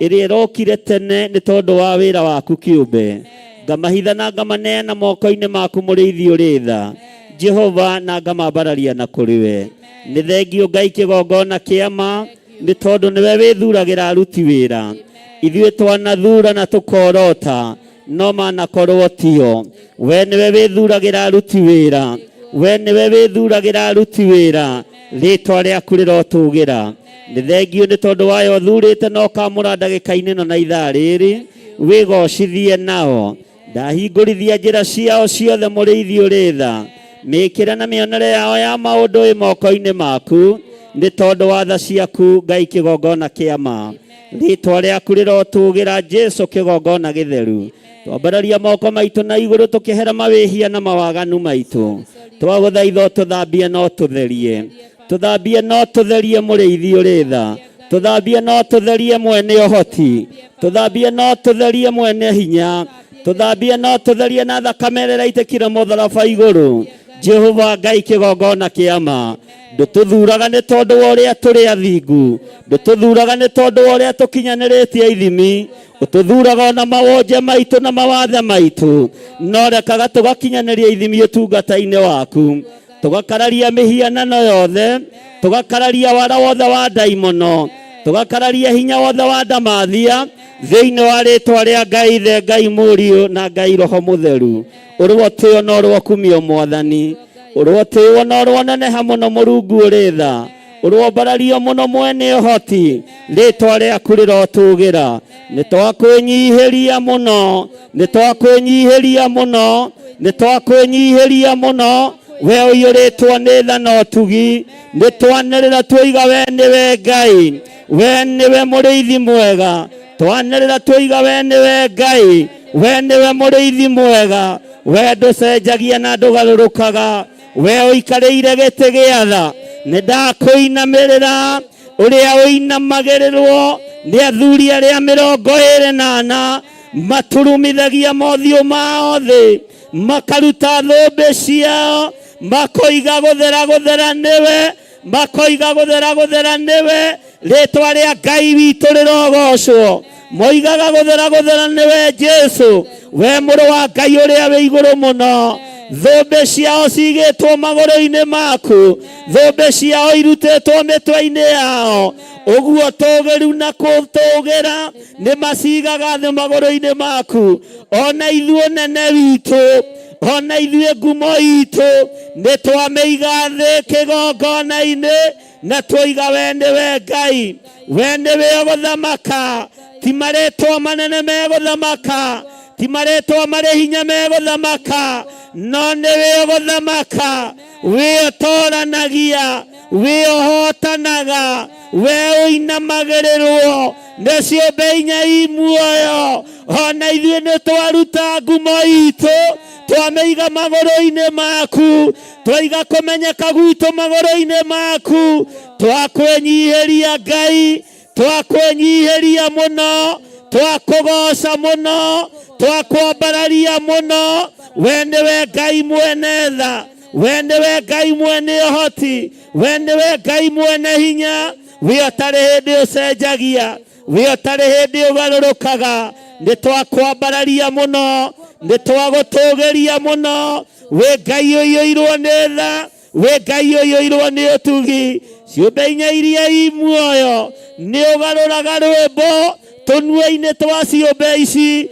ĩrĩa ĩrokire tene nĩ tondũ wa wĩra waku kĩũmbe. Ngamahitha na ngamaneana moko-inĩ maku mũrĩithi ũrĩ tha. Jehova na ngamambararia na kũrĩ we. Nĩ thengio Ngai kĩgongona kĩa ma nĩ tondũ nĩwe wĩthuragĩra aruti wĩra. Ithuĩ twanathura na tũkorota no manakorwo tio. We nĩwe wĩthuragĩra aruti wĩra. We nĩwe wĩthuragĩra aruti wĩra. Rĩtwa rĩaku rĩrotũgĩra. Nĩ thengio nĩ tondũ wayo ũthurĩte na ũkamũra ndagĩka-inĩ ĩno na ithaa rĩrĩ. Wĩgocithie nao. Ndahingũrithia njĩra ciao ciothe mũrĩithi ũrĩ tha. Mĩkĩre na mĩonere yao ya maũndũ ĩ moko-inĩ maku nĩ tondũ wa tha ciaku Ngai kĩgongona kĩa ma. Rĩtwa rĩaku rĩrotũgĩra Jesu kĩgongona gĩtheru. Twambararia moko maitũ na igũrũ tũkĩhera mawĩhia na mawaganu maitũ. Twagũthaitha ũtũthambie na ũtũtherie. Tũthambie na ũtũtherie mũrĩithi ũrĩ tha. Tũthambie na ũtũtherie mwene ũhoti. Tũthambie na ũtũtherie mwene hinya. Tũthambie na ũtũtherie na thakame ĩrĩa ĩraitĩkire mũtharaba igũrũ. Jehova Ngai kĩgongona kĩa ma. Ndũtũthuraga nĩ tondũ wa ũrĩa tũrĩ athingu. Ndũtũthuraga nĩ tondũ wa ũrĩa tũkinyanĩrĩtie ithimi. Ũtũthuraga ona mawonje maitũ na mawathe maitũ. No rekaga tũgakinyanĩria ithimi ũtungata-inĩ waku. Tũgakararia mĩhianano yothe, tũgakararia wara wothe wa ndaimono, tũgakararia hinya wothe wa ndamathia thĩinĩ wa rĩtwa rĩa Ngai Ithe, Ngai Mũriũ na Ngai Roho Mũtheru. Ũrũotĩo na ũrũokumio Mwathani, ũrũotĩo na ũrũoneneha mũno Mũrungu ũrĩ tha, ũrũombarario mũno mwene ũhoti, rĩtwa rĩaku rĩrotũgĩra. Nĩ twakwĩnyihĩria mũno, nĩ twakwĩnyihĩria mũno, nĩ twakwĩnyihĩria mũno, we ũiyũrĩtwo nĩ tha na ũtugi. Nĩ twanĩrĩra tuoiga we nĩwe Ngai, we nĩwe mũrĩithi mwega. Twanĩrĩra tuoiga we nĩwe Ngai, we nĩwe mũrĩithi mwega. We ndũcenjagia na ndũgarũrũkaga, we ũikarĩire gĩtĩ gĩa tha. Nĩ ndakũinamĩrĩra ũrĩa ũinamagĩrĩrwo nĩ athuri arĩa 24 maturumithagia mothiũ mao thĩ, makaruta thũmbĩ ciao, makoiga gũthera gũthera nĩwe, makoiga gũthera gũthera nĩwe, rĩtwa rĩa Ngai witũ rĩrogocwo. Moigaga gũthera gũthera nĩwe Jesu, we mũrũ wa Ngai ũrĩa wĩ igũrũ mũno. Thũmbĩ ciao cigĩtwo magũrũ-inĩ maku, thũmbĩ ciao irutĩtwo mĩtwe-inĩ yao. Ũguo tũgĩru na kũtũgĩra nĩ macigaga thĩ magũrũ-inĩ maku. Ona ithuĩ ũnene witũ, ona ithuĩ ngumo itũ, nĩ twamĩiga thĩ kĩgongona-inĩ na twoiga we nĩwe Ngai, we nĩwe ũgũthamaka. Ti marĩtwa manene megũthamaka, ti marĩtwa marĩ hinya megũthamaka, no nĩwe ũgũthamaka. We ũtoranagia, we ũhotanaga, we ũinamagĩrĩrwo nĩ ciũmbe inya i muoyo. Ona ithuĩ nĩ twaruta ngumo itũ, twamĩiga magũrũ-inĩ maku, twaiga kũmenyeka gwitũ magũrũ-inĩ maku. Twakwĩnyihĩria Ngai, twakwĩnyihĩria mũno, twakũgoca mũno, twakwambararia mũno. We nĩwe Ngai mwene tha, we nĩwe Ngai mwene ũhoti, we nĩwe Ngai mwene hinya. We ũtarĩ hĩndĩ ũcenjagia, we ũtarĩ hĩndĩ ũgarũrũkaga. Nĩ twakwambararia mũno, nĩ twagũtũgĩria mũno. We Ngai ũiyũirwo nĩ tha, we Ngai ũiyũirwo nĩ ũtugi. Ciũmbe inya iria i muoyo nĩ ũgarũraga rwĩmbo tũnua-inĩ twa ciũmbe ici.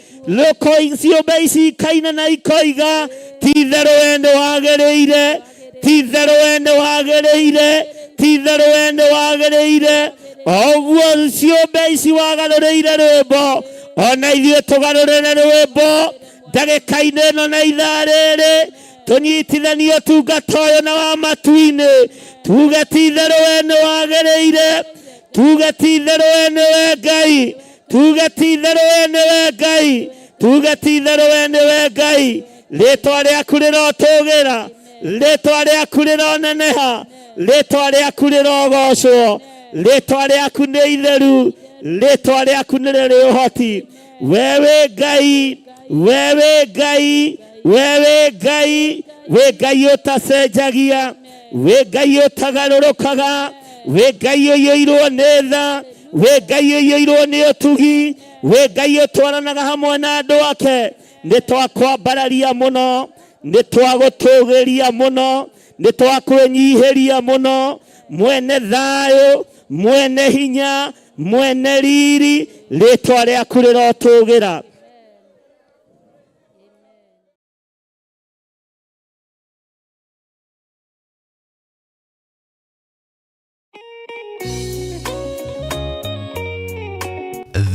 Ciũmbe ici ikaina na ikoiga, ti itherũ we nĩ wagĩrĩire, ti itherũ we nĩ wagĩrĩire, ti itherũ we nĩ wagĩrĩire. O ũguo ciũmbe ici wagarũrĩire rwĩmbo, ona ithuĩ tũgarũrĩre rwĩmbo ndagĩka-inĩ ĩno na ithaa rĩrĩ, tũnyitithanie ũtungata ũyũ na wa matu-inĩ, tuge ti itherũ we nĩ wagĩrĩire, tuge ti itherũ we nĩwe Ngai, tuge ti itherũ we nĩwe Ngai, tuge ti itherũ we nĩwe Ngai. Rĩtwa rĩaku rĩrotũgĩra, rĩtwa rĩaku rĩroneneha, rĩtwa rĩaku rĩrogocwo, rĩtwa rĩaku nĩ itheru, rĩtwa rĩaku nĩ rĩrĩ ũhoti. We wĩ Ngai, we wĩ Ngai, we wĩ Ngai, wĩ Ngai ũtacenjagia, wĩ Ngai ũtagarũrũkaga, wĩ Ngai ũiyũirwo nĩ tha, wĩ Ngai ũiyũirwo nĩ ũtugi, wĩ Ngai ũtwaranaga hamwe na andũ ake. Nĩ twakwambararia mũno, nĩ twagũtũgĩria mũno, nĩ twakwĩnyihĩria mũno, mwene thayũ, mwene hinya, mwene riri, rĩtwa rĩaku rĩrotũgĩra.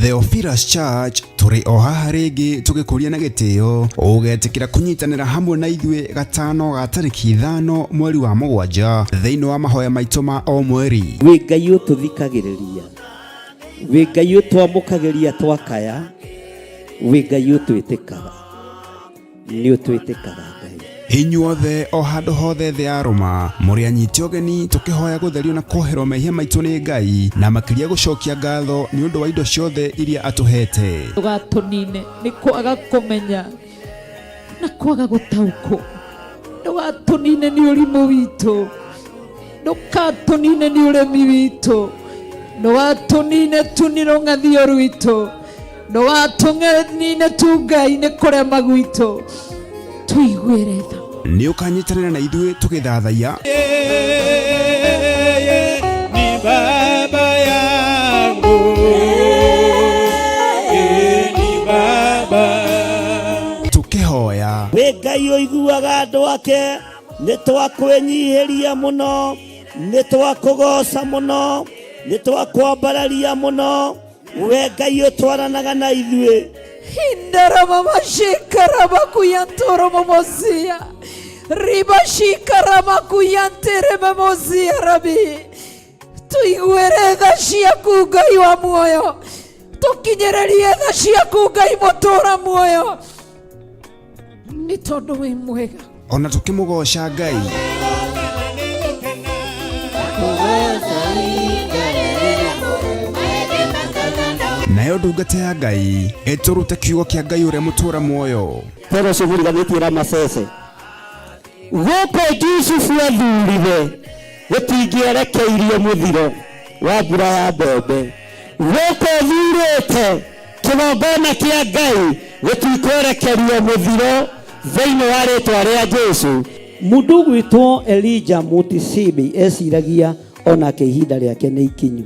Theophilus Church tũrĩ o haha rĩngĩ tũgĩkũria na gĩtĩo ũgetĩkĩra kũnyitanĩra hamwe na ithuĩ gatano ga tarĩki 5 mweri wa 7 thĩinĩ wa mahoya maitũ ma o mweri. Wĩ Ngai ũtũthikagĩrĩria. Wĩ Ngai ũtwamũkagĩria twakaya, wĩ Ngai ũtwĩtĩkaga, nĩ ũtwĩtĩkaga Ngai. Inyuothe o handũ hothe thĩ ya Roma mũrĩ anyite ũgeni tũkĩhoya gũtherio na kuoherwo mehia maitũ nĩ Ngai na makĩria gũcokia ngatho nĩ ũndũ wa indo ciothe iria atũhete. Ndũgatũnine nĩ kwaga kũmenya na kwaga gũtaũkwo. Ndũgatũnine nĩ ũrimũ witũ, ndũgatũnine nĩ ũremi witũ, ndũgatũnine tu nĩ rũng'athio rwitũ, ndũgatũnine tu Ngai nĩ kũrema gwitũ, tũiguĩre tha. Nĩ ũkanyitanĩra na ithuĩ tũgĩthathaiya Yeye ni baba yangu, yeye ni baba. Tũkĩhoya Wĩ Ngai ũiguaga andũ ake, nĩ twakwĩnyihĩria mũno, nĩ twakũgoca mũno, nĩ twakwambararia mũno, we Ngai ũtwaranaga na ithuĩ. Hindaramamashikaramakuyantoromomosia ribashikaramakuyanteramomosia rabi tuiguĩre tha ciaku Ngai wa muoyo, tũkinyĩrĩrie tha ciaku Ngai mũtũra muoyo, nĩ tondũ wĩ mwega. Ona tũkĩmũgoca Ngai. Nayo ndungata ya Ngai ĩtũrute kiugo kĩa Ngai ũrĩa mũtũra muoyo. Toro ũcio mũriganĩtie Ramasese gũkũ Jusufu athurire gũtingĩerekeirio mũthiro wa mbura ya mbembe, gũkũ thurĩte kĩgongona kĩa Ngai gũtikwerekerio mũthiro thĩinĩ wa rĩtwa rĩa Jesu. Mũndũ ũgwĩtwo Elijah Mutisibi eciragia onake ihinda rĩake nĩ ikinyu,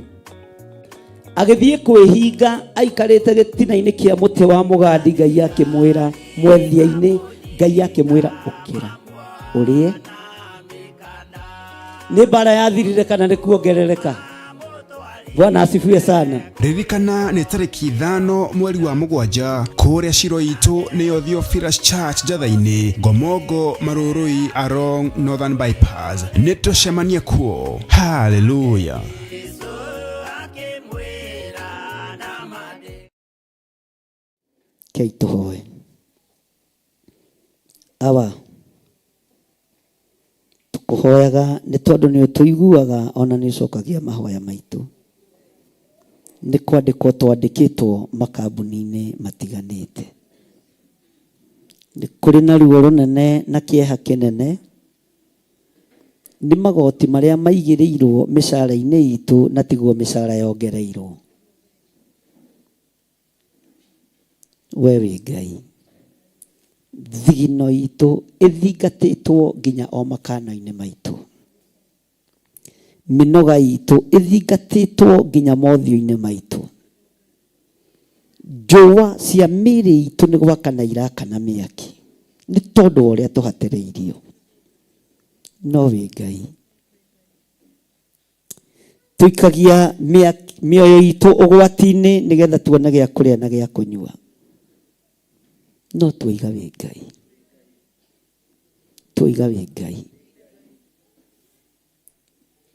agĩthiĩ kwĩhinga aikarĩte gĩtina-inĩ kĩa mũtĩ wa mũgandi. Ngai akĩmwĩra mwethia-inĩ, Ngai akĩmwĩra ũkĩra ũrĩe. Nĩ mbara yathirire kana nĩ kuongerereka? Bwana asifiwe sana. Ririkana nĩ tarĩki 5 mweri wa 7 kũrĩa ciro itũ nĩyo Theophilus Church Njatha-inĩ, Ngomongo Marũrũi along Northern Bypass. Nĩ tũcemanie kuo. Hallelujah. Kei tũhoe. Awa, tũkũhoyaga nĩ tondũ nĩ ũtũiguaga ona nĩ ũcokagia mahoya maitũ. Nĩ kwandĩkwo twandĩkĩtwo makambuni-inĩ matiganĩte. Nĩ kũrĩ na ruo rũnene na kĩeha kĩnene nĩ magoti marĩa maigĩrĩirwo mĩcara-inĩ itũ na tiguo mĩcara yongereirwo. We wĩ Ngai, thigino itũ ĩthingatĩtwo nginya o makano-inĩ maitũ, mĩnoga itũ ĩthingatĩtwo nginya mothiũ-inĩ maitũ, njũa cia mĩĩrĩ itũ nĩ gwakana irakana mĩaki nĩ tondũ wa ũrĩa tũhatĩrĩirio. No wĩ Ngai, tũikagia mĩoyo itũ ũgwati-inĩ nĩgetha tuone gĩa kũrĩa na gĩa kũnyua. No twoiga wĩ Ngai, twoiga wĩ Ngai.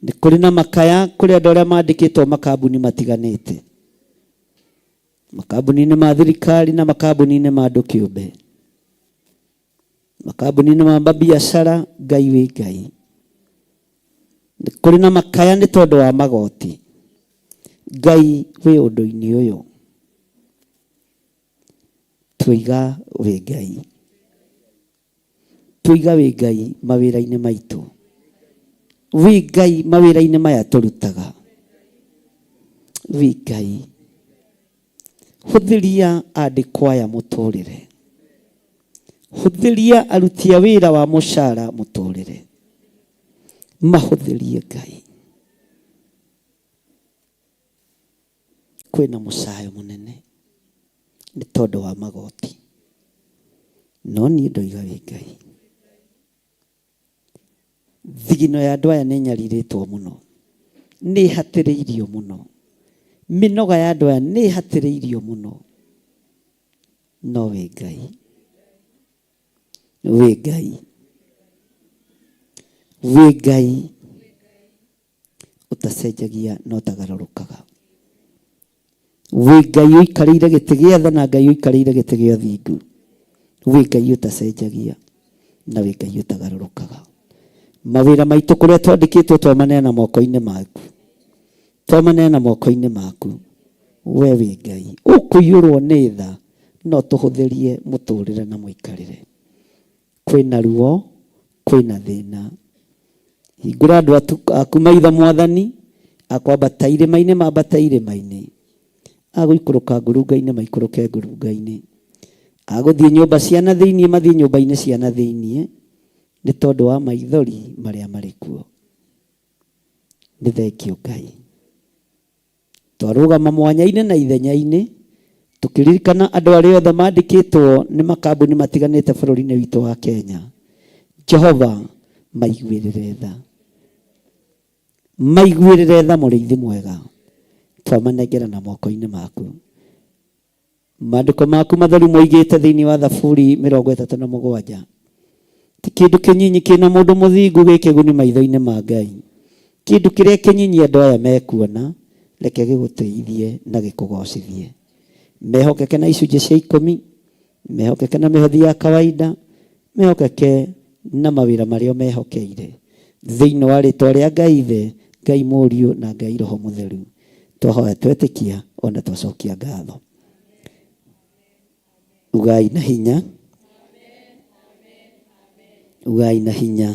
Nĩ kũrĩ na makaya kũrĩ andũ arĩa mandĩkĩtwo makambuni matiganĩte, makambuni-inĩ ma thirikari na makambuni-inĩ ma andũ kĩũmbe, makambuni-inĩ ma mabiacara. Ngai wĩ Ngai, nĩ kũrĩ na makaya nĩ tondũ wa magoti. Ngai wĩ ũndũ-inĩ ũyũ, twoiga wĩ Ngai, twoiga wĩ Ngai mawĩra-inĩ maitũ, wĩ Ngai mawĩra-inĩ maya tũrutaga, wĩ Ngai. Hũthĩria andĩkwo aya mũtũrĩre, hũthĩria aruti a wĩra wa mũcara mũtũrĩre, mahũthĩrie Ngai. Kwĩna mũcayo mũnene nĩ tondũ wa magoti, no niĩ ndoiga wĩ Ngai. Thigino ya andũ aya nĩ nyarirĩtwo mũno, nĩ ĩhatĩrĩirio mũno, mĩnoga ya andũ aya nĩ ĩhatĩrĩirio mũno, no wĩ Ngai, wĩ Ngai, wĩ Ngai ũtacenjagia na ũtagarũrũkaga. Wĩ Ngai ũikarĩire gĩtĩ gĩa tha na Ngai ũikarĩire gĩtĩ gĩa ũthingu. Wĩ Ngai ũtacenjagia na wĩ Ngai ũtagarũrũkaga. Mawĩra maitũ kũrĩa twandĩkĩtwo twamaneana moko-inĩ maku. Twamaneana moko-inĩ maku. We wĩ Ngai ũkũiyũrwo nĩ tha no tũhũthĩrie mũtũrĩre na mũikarĩre. Kwĩna ruo, kwĩna thĩna. Hingũra andũ aku maitho Mwathani, akwambata irĩma-inĩ mambate irĩma-inĩ, agũikũrũka ngurunga-inĩ maikũrũke ngurunga-inĩ, agũthiĩ nyũmba cia na thĩiniĩ mathiĩ nyũmba-inĩ cia na thĩiniĩ, nĩ tondũ wa maithori marĩa marĩ kuo. Nĩ thengiũ Ngai. Twarũgama mwanya-inĩ na ithenya-inĩ, tũkĩririkana andũ arĩa othe mandĩkĩtwo nĩ makambuni matiganĩte bũrũri-inĩ witũ wa Kenya. Jehova, maiguĩrĩre tha. Maiguĩrĩre tha mũrĩithi mwega. Twamanengerana moko-inĩ maku. Maandĩko maku matheru moigĩte thĩinĩ wa Thaburi 37, Ti kĩndũ kĩnyinyi kĩ na mũndũ mũthingu gĩ kĩguni maitho-inĩ ma Ngai. Kĩndũ kĩrĩa kĩnyinyi andũ aya mekuona, reke gĩgũtĩithie na gĩkũgoocithie. Mehokeke na icunjĩ cia ikũmi, mehokeke na mĩhothi ya kawaida, mehokeke na mawĩra marĩa ũmehokeire. Thĩinĩ wa rĩtwa rĩa Ngai Ithe, Ngai Mũriũ na Ngai Roho Mũtheru, twahoya twetĩkia ona twacokia ngatho. Ugai na hinya. Ugai na hinya.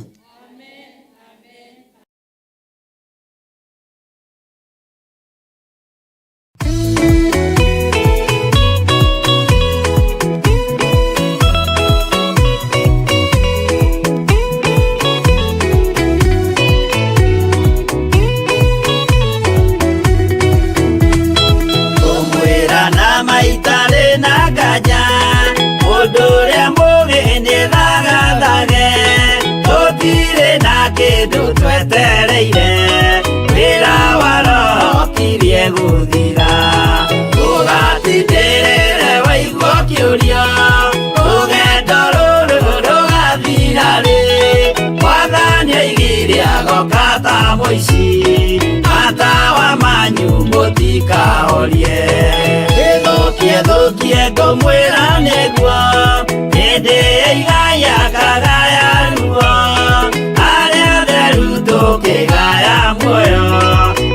Ngũmwĩra na maitarĩ na nganja, mũndũ ũrĩa mũũgĩ nĩthagathage, tũtirĩ na kĩndũ twetereire, wĩra wa Roho ũkirie gũthira. Ũgatindĩrĩre waigua ũkĩũria, rũgendo rũrũ rũgathira rĩ? Mwathani oigire agoka ta mũici, matawa manyu mũtikahorie. Ĩthũkie thũkie ngũmwĩra nĩguo, hĩndĩ ĩigaya kagaya ruo, arĩa atheru tũkĩgaya muoyo,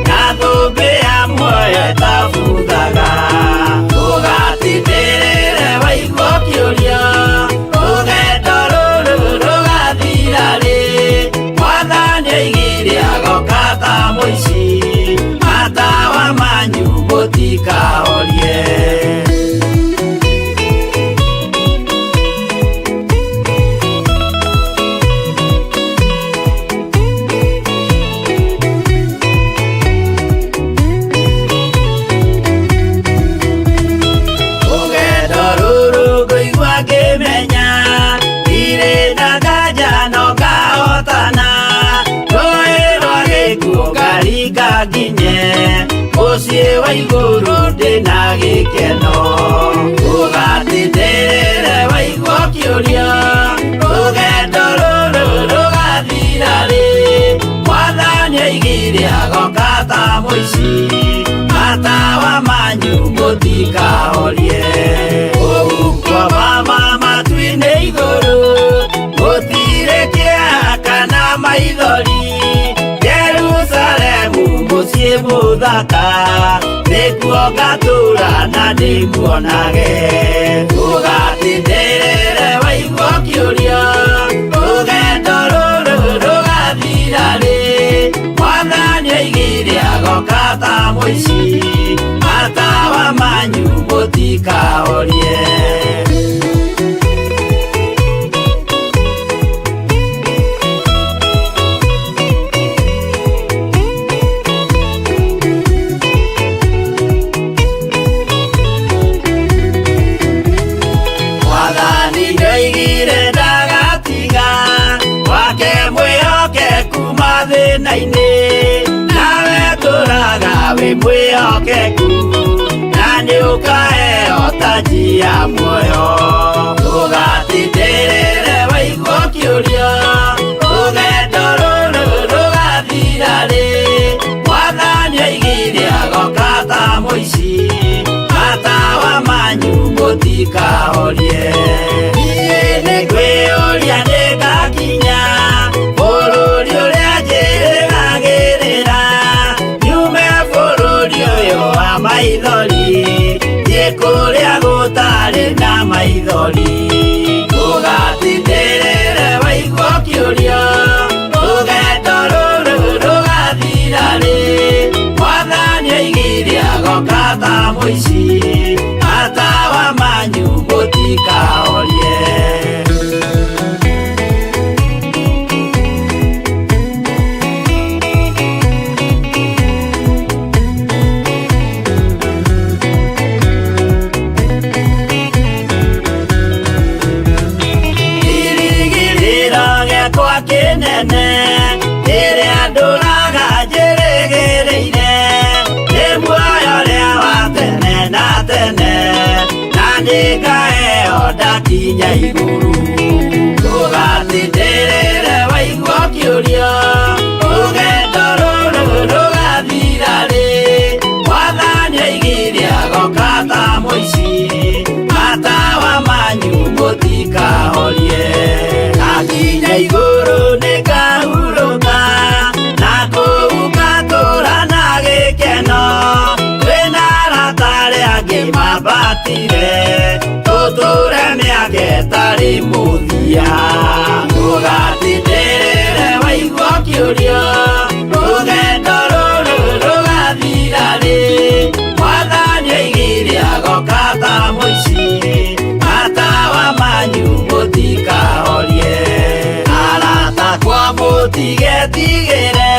na thũmbĩ ya muoyo ĩtabuthaga. Ũgatindĩrĩre waigua ũkĩũria, rũgendo rũrũ rũgathira rĩ? Mwathani oigire agoka ta mũici, matawa manyu mũtikahorie. Rũgendo rũrũ ngũigua ngĩmenya, ndirĩ na nganja no ngahotana, rũĩ rwa gĩkuũ ngaringa nginye, mũciĩ wa igũrũ ndĩna gĩkeno. Ũgatindĩrĩre waigua ũkĩũria, rũgendo rũrũ rũgathira rĩ? Mwathani oigire agoka ta mũici, matawa manyu mũtikahorie. Kũu kwa mama matu-inĩ igũrũ, gũtirĩ kĩeha kana maithori, Jerusalemu mũciĩ mũthaka, nĩkuo ngatũũra na ndĩmuonage. Ũgatindĩrĩre waigua ũkĩũria, rũgendo rũrũ rũgathira rĩ? Mwathani oigire agoka ta mũici, matawa manyu mũtikahorie. Mwathani nĩoigire ndagatiga, wake mwĩhokeku mathĩna-inĩ, nawe tũraga wĩ mwĩhokeku, na nĩũkaheo taji ya muoyo. Ũgatindĩrĩre waigua ũkĩũria, rũgendo rũrũ rũgathira rĩ? Mwathani oigire agoka ta mũici, mũici, matawa manyu mũtikahorie. Kĩrĩgĩrĩro gĩakwa kĩnene kĩrĩa ndũraga njĩrĩgĩrĩire nĩ muoyo ũrĩa wa tene na tene na nĩngaheo ndakinya igũrũ. Ndũgatindĩrĩre waigua ũkĩũrio rũgendo rũrũ rũgathira rĩ, Mwathani oigire agoka ta mũici, matawa manyu mũtikahorie. Ndakinya igũrũ nĩngahurũka na kũu ngatũũra na gĩkeno, twĩna arata arĩa angĩ mambatire tũtũũre mĩaka ĩtarĩ mũthia. Ndũgatindĩrĩre waigua ũkĩũrio rũgendo rũrũ rũgathira rĩ, Mwathani oigire agoka ta mũici, matawa manyu mũtikahorie. Arata akwa mũtigetigĩre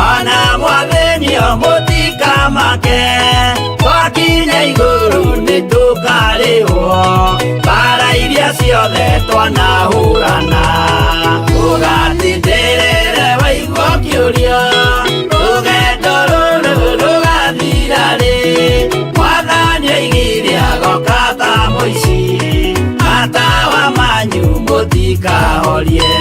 ona mwathĩnio mũtikamake, twakinya igũrũ nĩtũkarĩhwo mbara iria ciothe twanahũrana. Ndũgatindĩrĩre waigua ũkĩũrio rũgendo rũrũ rũgathira rĩ, Mwathani oigire agoka ta mũici, matawa manyu mũtikahorie.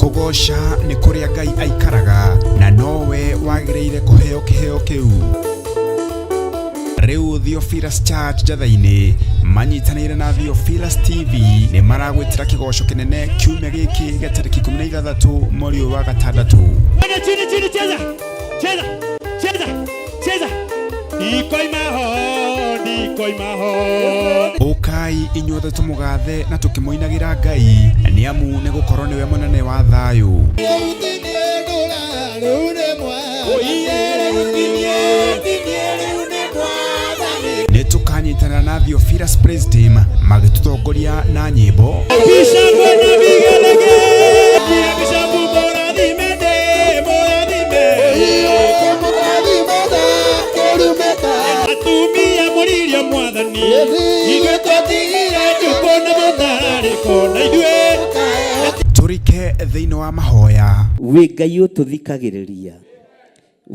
Kũgoca nĩ kũrĩa Ngai aikaraga na nowe wagĩrĩire kũheo kĩheo kĩu. Rĩu Theophilus Church Njathai-inĩ manyitanĩire na Theophilus TV nĩ maragwĩtĩra kĩgoco kĩnene kiumia gĩkĩ gĩa tarĩki 16 mweri ũyũ wa gatandatũ. Twende chini chini, cheza cheza cheza cheza, ndikoima ho ndikoima ho. Ũkai inyuothe tũmũgathe na tũkĩmũinagĩra Ngai nĩ amu nĩ gũkorwo nĩwe mũnene wa thayũ. Nĩ tũkanyitanĩra na Theophilus Praise Team magĩtũtongoria na nyĩmbo Bishop na vigelegele, Bishop mũrathime ndĩ mũrathime. Atumia mũririo mwathani, ithuĩ twatigire njukũ na mũtharĩko na ithuĩ tũrike thĩinĩ wa mahoya. Wĩ Ngai ũtũthikagĩrĩria,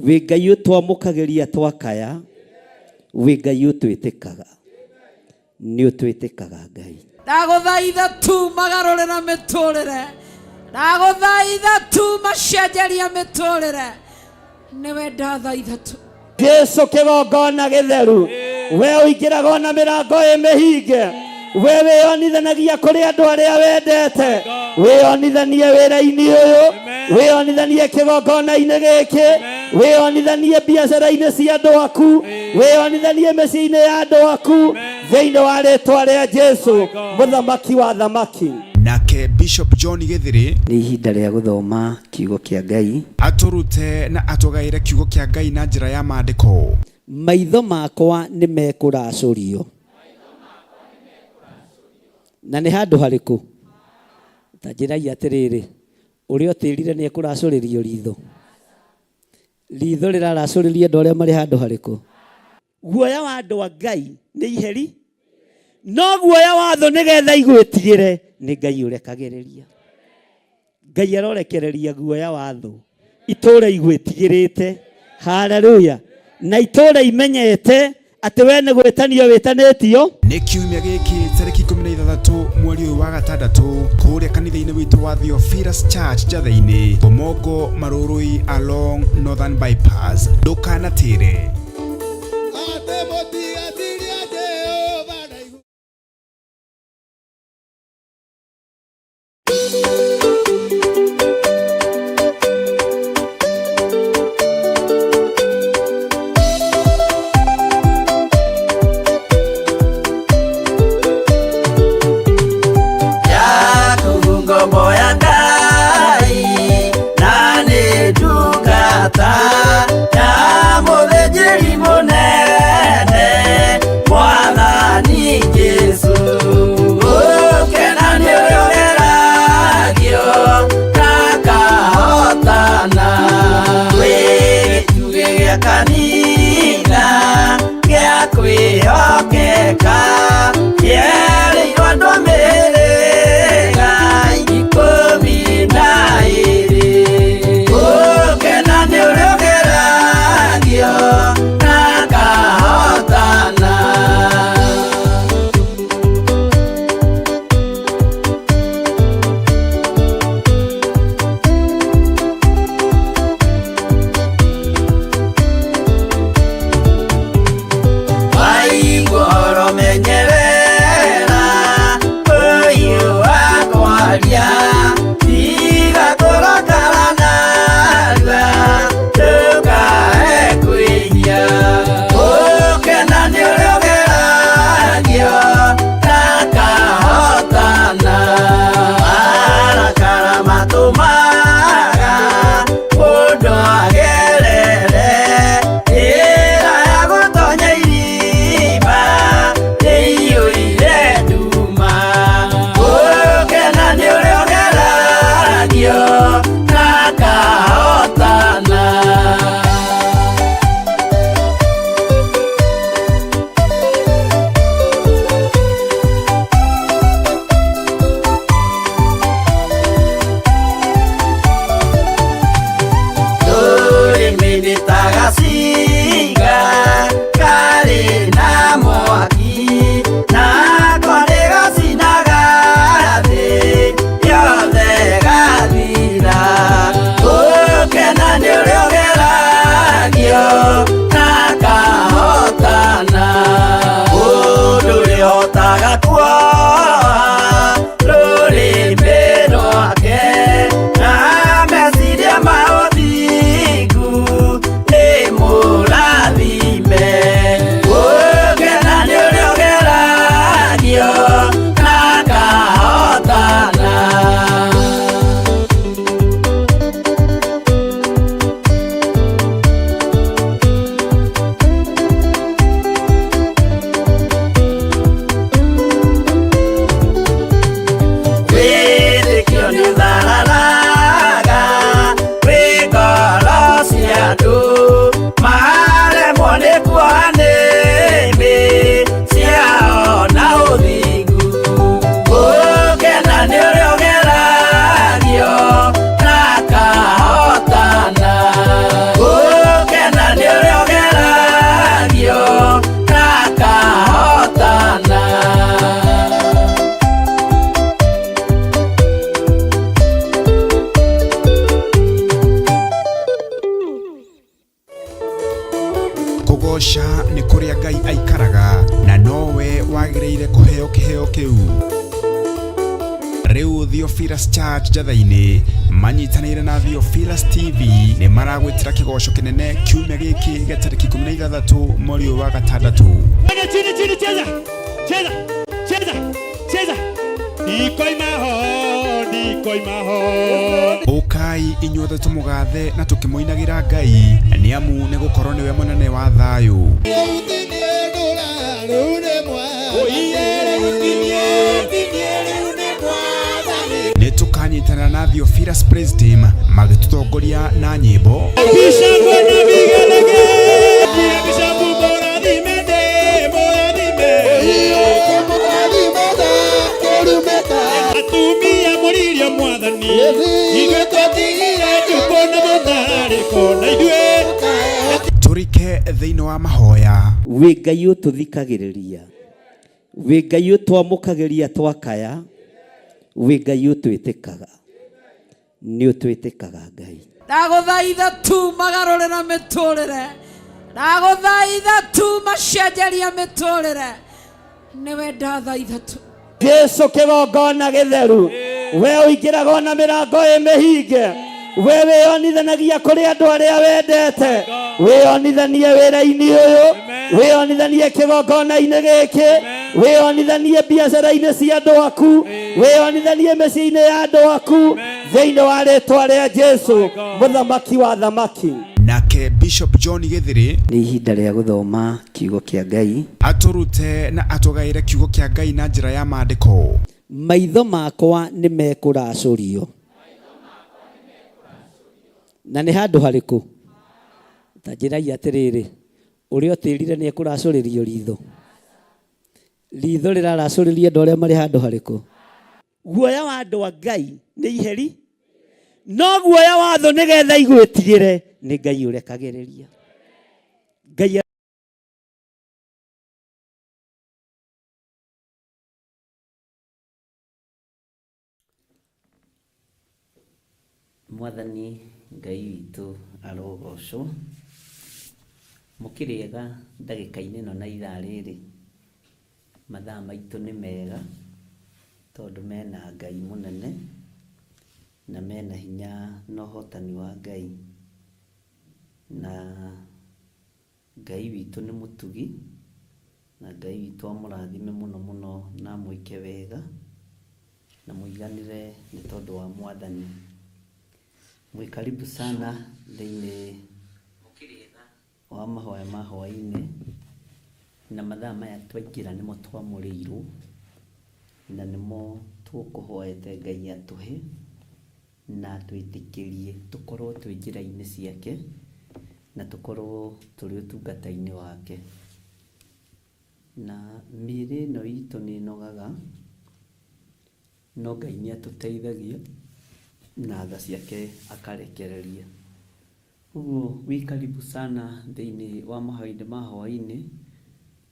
wĩ Ngai ũtwamũkagĩria twakaya, wĩ Ngai ũtwĩtĩkaga, nĩ ũtwĩtĩkaga Ngai. Ndagũthaitha tu magarũrĩra mĩtũrĩre, ndagũthaitha tu macenjeria mĩtũrĩre, nĩwe ndathaitha tu. Jesu kĩgongona gĩtheru, We ũingĩraga ona mĩrango ĩ mĩhinge. We wĩyonithanagia kũrĩ andũ arĩa wendete. Wĩyonithanie wĩra-inĩ ũyũ, wĩyonithanie kĩgongona-inĩ gĩkĩ, wĩyonithanie biacara-inĩ cia andũ aku, wĩyonithanie mĩciĩ-inĩ ya andũ aku, thĩinĩ wa rĩtwa rĩa Jesu, mũthamaki wa thamaki. Nake Bishop John Gĩthĩrĩ Nĩ ihinda rĩa gũthoma kiugo kĩa Ngai. Atũrute na atũgaĩre kiugo kĩa Ngai na njĩra ya maandĩko. Maitho makwa nĩ mekũracũrio. Na nĩ handũ harĩkũ? Ta njĩrai atĩrĩrĩ, ũrĩa ũtĩrire nĩ ekũracũrĩrio ritho? Ritho rĩraracũrĩrio andũ arĩa marĩ handũ harĩkũ? Guoya wa andũ a Ngai nĩ iheri, no guoya wa thũ nĩgetha igwĩtigĩre nĩ Ngai ũrekagĩrĩria. Ngai arorekereria guoya wa thũ itũra igwĩtigĩrĩte. Haleluya! Na itũra imenyete atĩ we nĩ gwĩtanio wĩtanĩtio. Nĩ kiumia gĩkĩ tarĩki 16 mweri ũyũ wa gatandatũ kũrĩa kanitha-inĩ witũ wa Theophilus Church Njathĩ-inĩ, Bomongo Marũrũi along Northern Bypass. Ndũkanatĩre. Yaku ngombo ya Ngai na nĩ ndungata ya mũthĩnjĩri. Kũgoca nĩ kũrĩa Ngai aikaraga na nowe wagĩrĩire kũheo kĩheo kĩu. Rĩu Theophilus Church Njathai-inĩ manyitanĩire na Theophilus TV nĩ maragwĩtĩra kĩgoco kĩnene kiumia gĩkĩ gĩa tarĩki 16 mweri ũyũ wa gatandatũ. Twende chini chini, cheza cheza cheza cheza, ndikoima ho, ndikoima ho. Ũkai inyuothe tũmũgathe na tũkĩmũinagĩra Ngai nĩ amu nĩ gũkorwo nĩwe mũnene wa thayũ. Nĩ tũkanyitanĩra na Theophilus Praise Team magĩtũtongoria na nyĩmbo Bishop na vigelegele, Bishop mũrathime ndĩ, mũrathime. Atumia mũririo mwathani, ithuĩ twatigire njukũ na mũtarĩko na ithuĩ tũrike thĩinĩ wa mahoya. Wĩ Ngai ũtũthikagĩrĩria, wĩ Ngai ũtwamũkagĩria twakaya, wĩ Ngai ũtwĩtĩkaga, nĩ ũtwĩtĩkaga Ngai. Ndagũthaitha tu magarũrĩra mĩtũrĩre, ndagũthaitha tu macenjeria mĩtũrĩre, nĩwe ndathaitha tu. Jesu kĩgongona gĩtheru, we ũingĩraga ona mĩrango ĩ mĩhinge, we wĩyonithanagia kũrĩ andũ arĩa wendete, wĩyonithanie wĩra-inĩ ũyũ, wĩyonithanie kĩgongona-inĩ gĩkĩ, wĩyonithanie biacara-inĩ cia andũ aku, wĩyonithanie mĩciĩ-inĩ ya andũ aku, thĩinĩ wa rĩtwa rĩa Jesu mũthamaki wa thamaki. Nake Bishop John Gĩthĩrĩ Nĩ ihinda rĩa gũthoma kiugo kĩa Ngai. Atũrute na atũgaĩre kiugo kĩa Ngai na njĩra ya maandĩko. Maitho makwa nĩ mekũracũrio. Na nĩ handũ harĩkũ? Ta njĩrai atĩrĩrĩ, ũrĩa ũtĩrire nĩ ekũracũrĩrio ritho? Ritho rĩraracũrĩrio andũ arĩa marĩ handũ harĩkũ? Guoya wa andũ a Ngai nĩ iheri, no guoya wa thũ nĩgetha igwĩtigĩre nĩ Ngai ũrekagĩrĩria. Ngai Mwathani Ngai witũ arogocwo. Mũkĩrĩega ndagĩka-inĩ ĩno na ithaa rĩrĩ. Mathaa maitũ nĩ mega tondũ mena Ngai mũnene na mena hinya na ũhotani wa Ngai. Na Ngai witũ nĩ mũtugi na Ngai witũ amũrathime mũno mũno na amwĩke wega na mũiganĩre nĩ tondũ wa Mwathani. Mwĩ karibu sana thĩinĩ wa mahoya ma hwaĩ-inĩ, na mathaa maya twaingĩra nĩmo twamũrĩirwo na nĩmo tũkũhoete Ngai atũhe na atwĩtĩkĩrie tũkorwo twĩ njĩra-inĩ ciake na tũkorwo tũrĩ ũtungata-inĩ wake. Na mĩĩrĩ ĩno itũ nĩ ĩnogaga, no Ngai nĩ atũteithagia na tha ciake akarekereria. Ũguo wĩ karibu sana thĩinĩ wa mahinda ma hwaĩ-inĩ,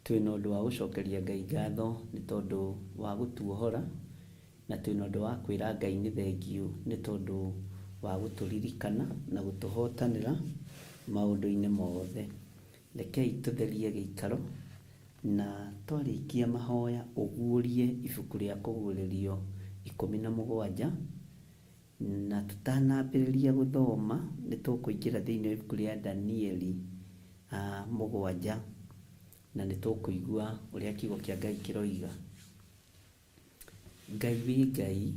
twĩna ũndũ wa gũcokeria Ngai ngatho nĩ tondũ wa gũtuohora, na twĩna ũndũ wa kwĩra Ngai nĩ thengiũ nĩ tondũ wa gũtũririkana na gũtũhotanĩra maũndũ-inĩ mothe. Rekei tũtherie gĩikaro, na twarĩkia mahoya ũguũrie ibuku rĩa Kũguũrĩrio 17, na tũtanambĩrĩria gũthoma nĩ tũkũingĩra thĩinĩ wa ibuku rĩa Danieli 7, na nĩ tũkũigua ũrĩa kiugo kĩa Ngai kĩroiga. Ngai wĩ Ngai,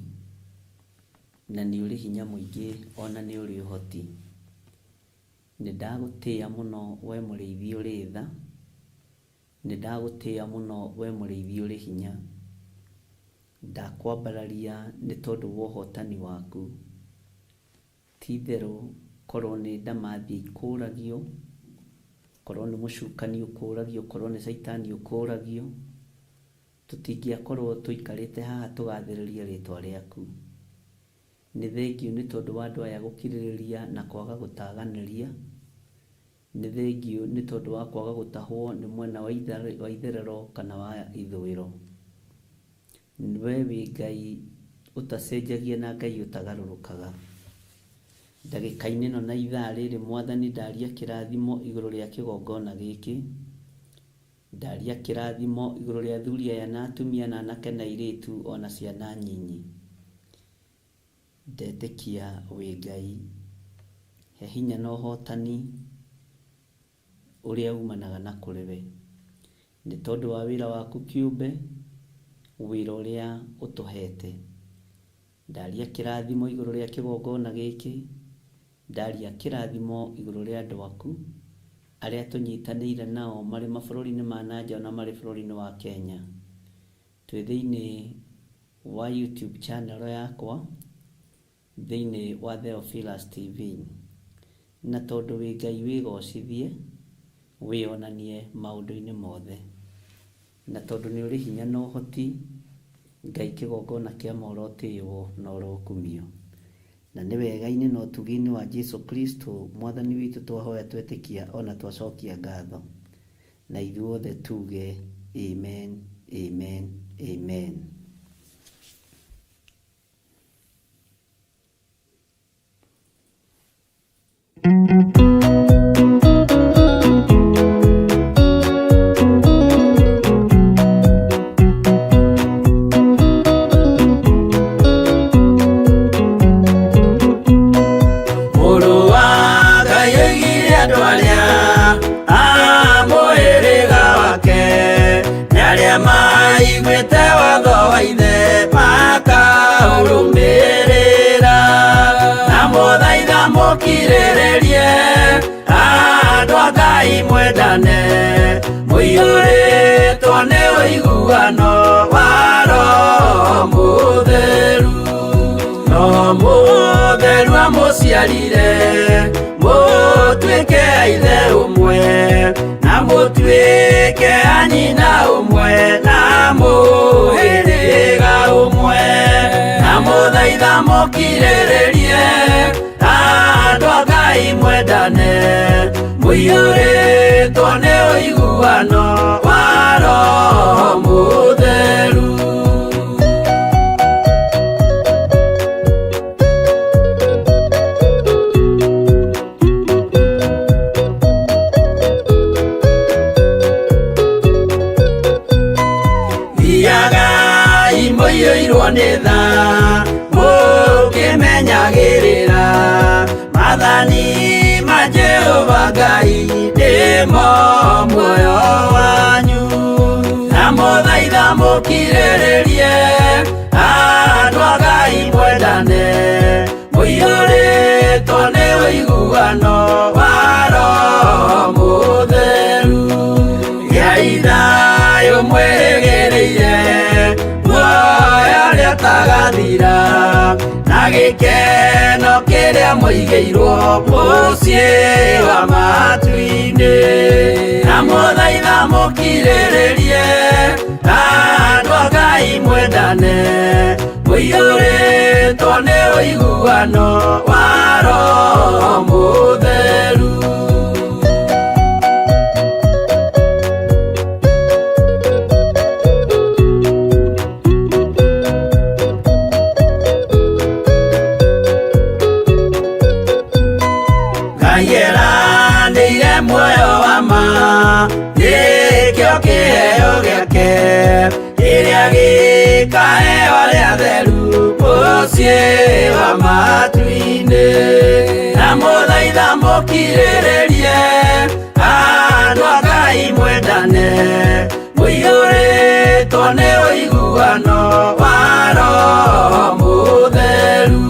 na nĩ ũrĩ hinya mũingĩ ona nĩ ũrĩ ũhoti. Nĩ ndagũtĩĩa mũno we mũrĩithi ũrĩ tha, nĩ ndagũtĩĩa mũno we mũrĩithi ũrĩ hinya. Ndakwambararia nĩ tondũ wa ũhotani waku. Ti-itherũ korwo nĩ ndamathia ikũragio, korwo nĩ mũcukani ũkũragio, korwo nĩ caitani ũkũragio, tũtingĩakorwo tũikarĩte haha tũgathĩrĩrie rĩtwa rĩaku. Nĩ thengiũ nĩ tondũ wa andũ aya gũkirĩrĩria na kwaga gũtaganĩria. Nĩ thengiũ nĩ tondũ wa kwaga gũtahwo nĩ mwena wa itherero kana wa ithũĩro. We wĩ Ngai ũtacenjagia na Ngai ũtagarũrũkaga. Ndagĩka-inĩ ĩno na ithaa rĩrĩ Mwathani ndaria kĩrathimo igũrũ rĩa kĩgongona gĩkĩ. Ndaria kĩrathimo igũrũ rĩa athuri aya na atumia na anake na airĩtu ona ciana nyinyi. Ndetĩkia wĩ Ngai. He hinya na ũhotani ũrĩa umanaga na kũrĩ we. Nĩ tondũ wa wĩra waku kĩũmbe, wĩra ũrĩa ũtũhete. Ndaria kĩrathimo igũrũ rĩa kĩgongona gĩkĩ, ndaria kĩrathimo igũrũ rĩa andũ aku arĩa tũnyitanĩire nao marĩ mabũrũri-inĩ ma na nja ona marĩ bũrũri-inĩ wa Kenya. Twĩ thĩinĩ wa YouTube channel yakwa, thĩinĩ wa Theophilus TV. Na tondũ wĩ Ngai wĩgocithie, wĩonanie maũndũ-inĩ mothe. Na tondũ nĩ ũrĩ hinya na ũhoti, Ngai kĩgongona kĩa ma ũrotĩĩwo na ũrokumio. Na nĩ wega-inĩ na ũtugi-inĩ wa Jesu Kristo Mwathani witũ twahoya twetĩkia o na twacokia ngatho. Na ithuothe tuge Amen, Amen, Amen. Mũrũ wa Ngai oigire andũ arĩa a mũhĩrĩga wake nĩ arĩa maiguĩte watho wa ithe makaũrũmĩrĩra na mũthaitha mũkirĩrĩrie andũ a Ngai mwendane mũiyũrĩtwo nĩ ũiguano wa Roho Mũtheru. Roho Mũtheru amũciarire mũtuĩke a ithe ũmwe na mũtuĩke a nyina ũmwe na mũhĩrĩga ũmwe na mũthaitha mũkirĩrĩrie andũ a Ngai mwendane mũiyũrĩtwo nĩ ũiguano wa Roho Mũtheru. Thiagai mũiyũirwo nĩ tha mũkĩmenyagĩrĩra maathani ma Jehova Ngai nĩmo muoyo wanyu na mũthaitha mũkirĩrĩrie andũ a Ngai mwendane mũiyũrĩtwo nĩ ũiguano wa Roho Mũtheru. Gĩai thayũ mwĩrĩgĩrĩire muoyo ũrĩa ũtagathira na gĩkeno kĩrĩa mũigĩirwo mũciĩ wa matu-inĩ na mũthaitha mũkirĩrĩrie andũ a Ngai mwendane mũiyũrĩtwo nĩ ũiguano wa Roho Mũtheru. Ngai eranĩire muoyo wa ma nĩkĩo kĩheo gĩake kĩrĩa gĩkaheo arĩa atheru mũciĩ wa matu-inĩ na mũthaitha mũkirĩrĩrie andũ a Ngai mwendane mũiyũrĩtwo nĩ ũiguano wa Roho Mũtheru.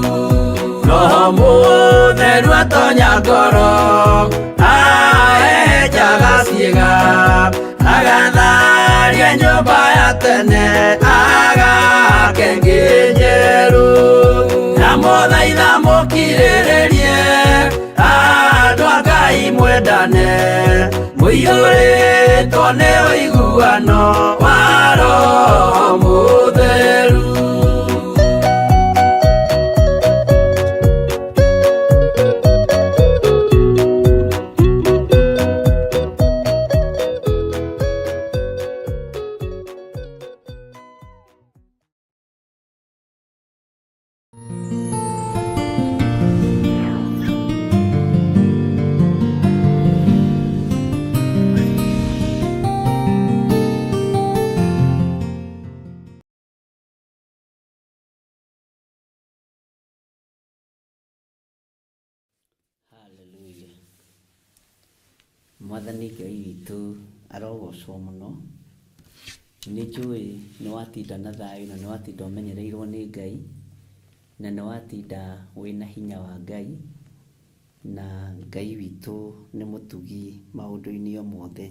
Roho Mũtheru atonya ngoro ahehenjaga ciĩga agatharia nyũmba ya tene agake ĩngĩ njerũ na mũthaitha mũkirĩrĩrie andũ a Ngai mwendane mũiyũrĩtwo nĩ ũiguano wa Roho Mũtheru. Mwathani Ngai witũ arogocwo mũno. Nĩ njũĩ nĩ watinda na thayũ na nĩ watinda ũmenyereirwo nĩ Ngai, na nĩ watinda wĩna hinya wa Ngai, na Ngai witũ nĩ mũtugi maũndũ-inĩ o mothe.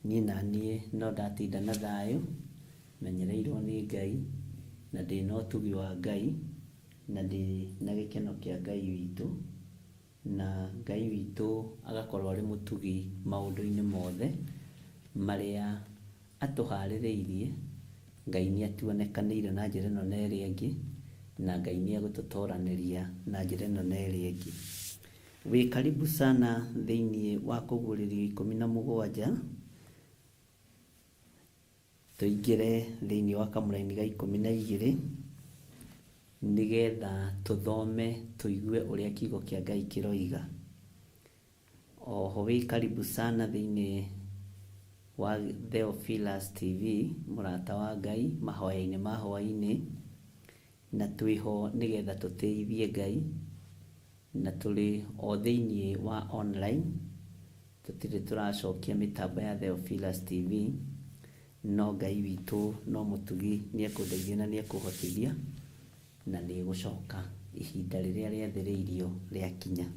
Niĩ na niĩ no ndatinda na thayũ, menyereirwo nĩ Ngai, na ndĩna ũtugi wa Ngai, na ndĩ na gĩkeno kĩa Ngai witũ, na Ngai witũ agakorwo arĩ mũtugi maũndũ-inĩ mothe marĩa atũharĩrĩirie. Ngai nĩ atuonekanĩire na njĩra ĩno na ĩrĩa ĩngĩ, na Ngai nĩ egũtũtoranĩria na njĩra ĩno na ĩrĩa ĩngĩ. Wĩ karibu sana thĩinĩ wa kũguũrĩrio 17, tũingĩre thĩinĩ wa kamũraini ga 12 nĩgetha tũthome tũigue ũrĩa kiugo kĩa Ngai kĩroiga. Oho wĩ karibu sana thĩinĩ wa Theophilus TV, mũrata wa Ngai, mahoya-inĩ ma hwaĩ-inĩ, na twĩho nĩgetha tũtĩithie Ngai, na tũrĩ o thĩinĩ wa online, tũtirĩ tũracokia mĩtambo ya Theophilus TV, no Ngai witũ no mũtugi, nĩ ekũndeithia na nĩ ekũhotithia, na nĩ ĩgũcoka ihinda rĩrĩa rĩathĩrĩirio rĩakinya.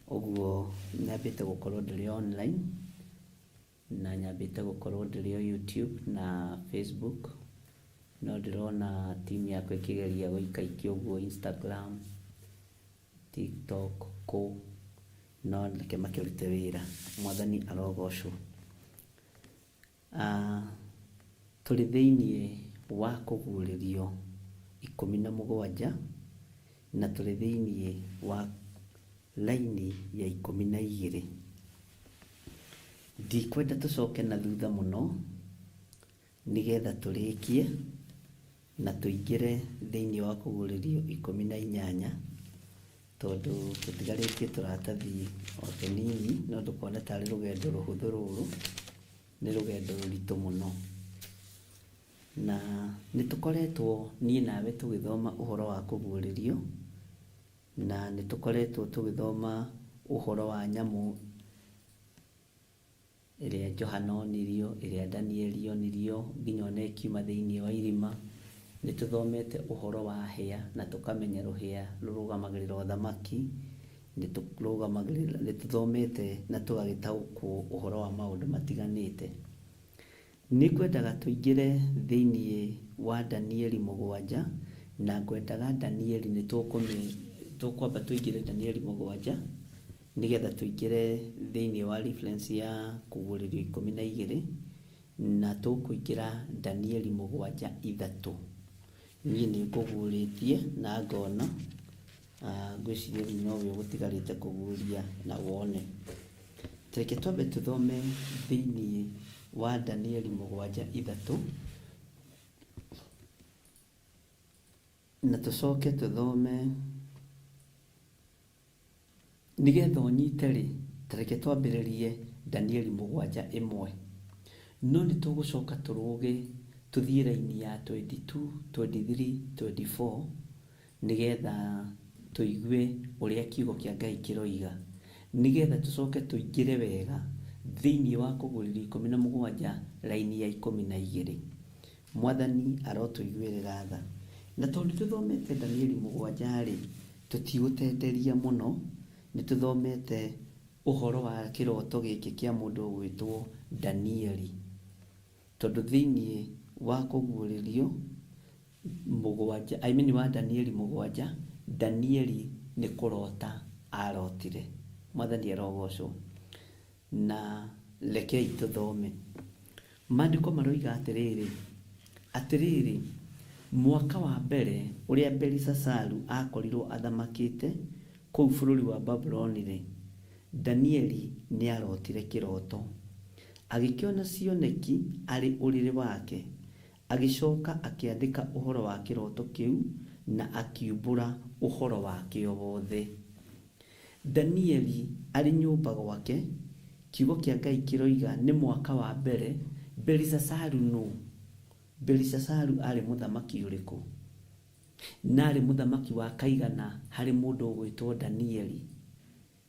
Ũguo nyambĩte gũkorwo ndĩrĩ online, na nyambĩte gũkorwo ndĩrĩ o YouTube na Facebook, no ndĩrona team yakwa ĩkĩgeria gũikaikia ũguo Instagram, TikTok, kũ, no reke makĩrute wĩra. Mwathani arogocwo. Tũrĩ thĩinĩ wa kũguũrĩrio 17, na tũrĩ thĩinĩ wa raini ya 12. Ndikwenda tũcoke na thutha mũno, nĩgetha tũrĩkie na tũingĩre thĩinĩ wa kũguũrĩrio 18, tondũ tũtigarĩtie tũratathi o tũnini, no ndũkone tarĩ rũgendo rũhũthũ rũrũ, nĩ rũgendo rũritũ mũno. Na nĩ tũkoretwo niĩ nawe tũgĩthoma ũhoro wa kũguũrĩrio, na nĩ tũkoretwo tũgĩthoma ũhoro wa nyamũ ĩrĩa Johana onirio, ĩrĩa Danieli onirio, nginya ona ĩkiuma thĩinĩ wa irima. Nĩ tũthomete ũhoro wa hĩa na tũkamenya rũhĩa rũrũgamagĩrĩra ũthamaki. Nĩ tũthomete na tũgagĩtaũkwo ũhoro wa maũndũ matiganĩte. Nĩ ngwendaga tũingĩre thĩinĩ wa Danieli 7, na ngwendaga Danieli nĩ tũkwamba tũingĩre Danieli 7, nĩgetha tũingĩre thĩinĩ wa reference ya kũguũrĩrio 12, na tũkũingĩra Danieli 7:3. Niĩ nĩ ngũguũrĩtie na ngona, ngwĩciria rĩu nowe ũgũtigarĩte kũguũria na wone. Reke twambe tũthome thĩinĩ wa Danieli 7:3, na tũcoke tũthome nĩgetha ũnyite rĩ, reke twambĩrĩrie Danieli 7:1. No nĩ tũgũcoka tũrũge tũthiĩ raini ya 22, 23, 24, nĩgetha tũigue ũrĩa kiugo kĩa Ngai kĩroiga, nĩgetha tũcoke tũingĩre wega thĩinĩ wa kũguũrĩrio 17 raini ya 12. Mwathani arotũiguĩrĩra tha. Na tondũ tũthomete Danieli 7 rĩ, tũtigũtenderia mũno, nĩ tũthomete ũhoro wa kĩroto gĩkĩ kĩa mũndũ ũgwĩtwo Danieli. Tondũ thĩinĩ wa kũguũrĩrio 7, I mean wa Danieli 7, Danieli nĩ kũrota arotire. Mwathani arogocwo. Na rekei tũthome. Maandĩko maroiga atĩrĩrĩ, atĩrĩrĩ, mwaka wa mbere ũrĩa Belishazaru akorirwo athamakĩte kũu bũrũri wa Babuloni-rĩ, Danieli nĩarotire kĩroto. Agĩkĩona cioneki arĩ ũrĩrĩ wake, agĩcoka akĩandĩka ũhoro wa kĩroto kĩu na akiumbũra ũhoro wakĩo wothe. Danieli arĩ nyũmba gwake, kiugo kĩa Ngai kĩroiga nĩ mwaka wa mbere Belishazaru nũ? Belishazaru arĩ mũthamaki ũrĩkũ? Na arĩ mũthamaki wa kaigana harĩ mũndũ ũgwĩtwo Danieli.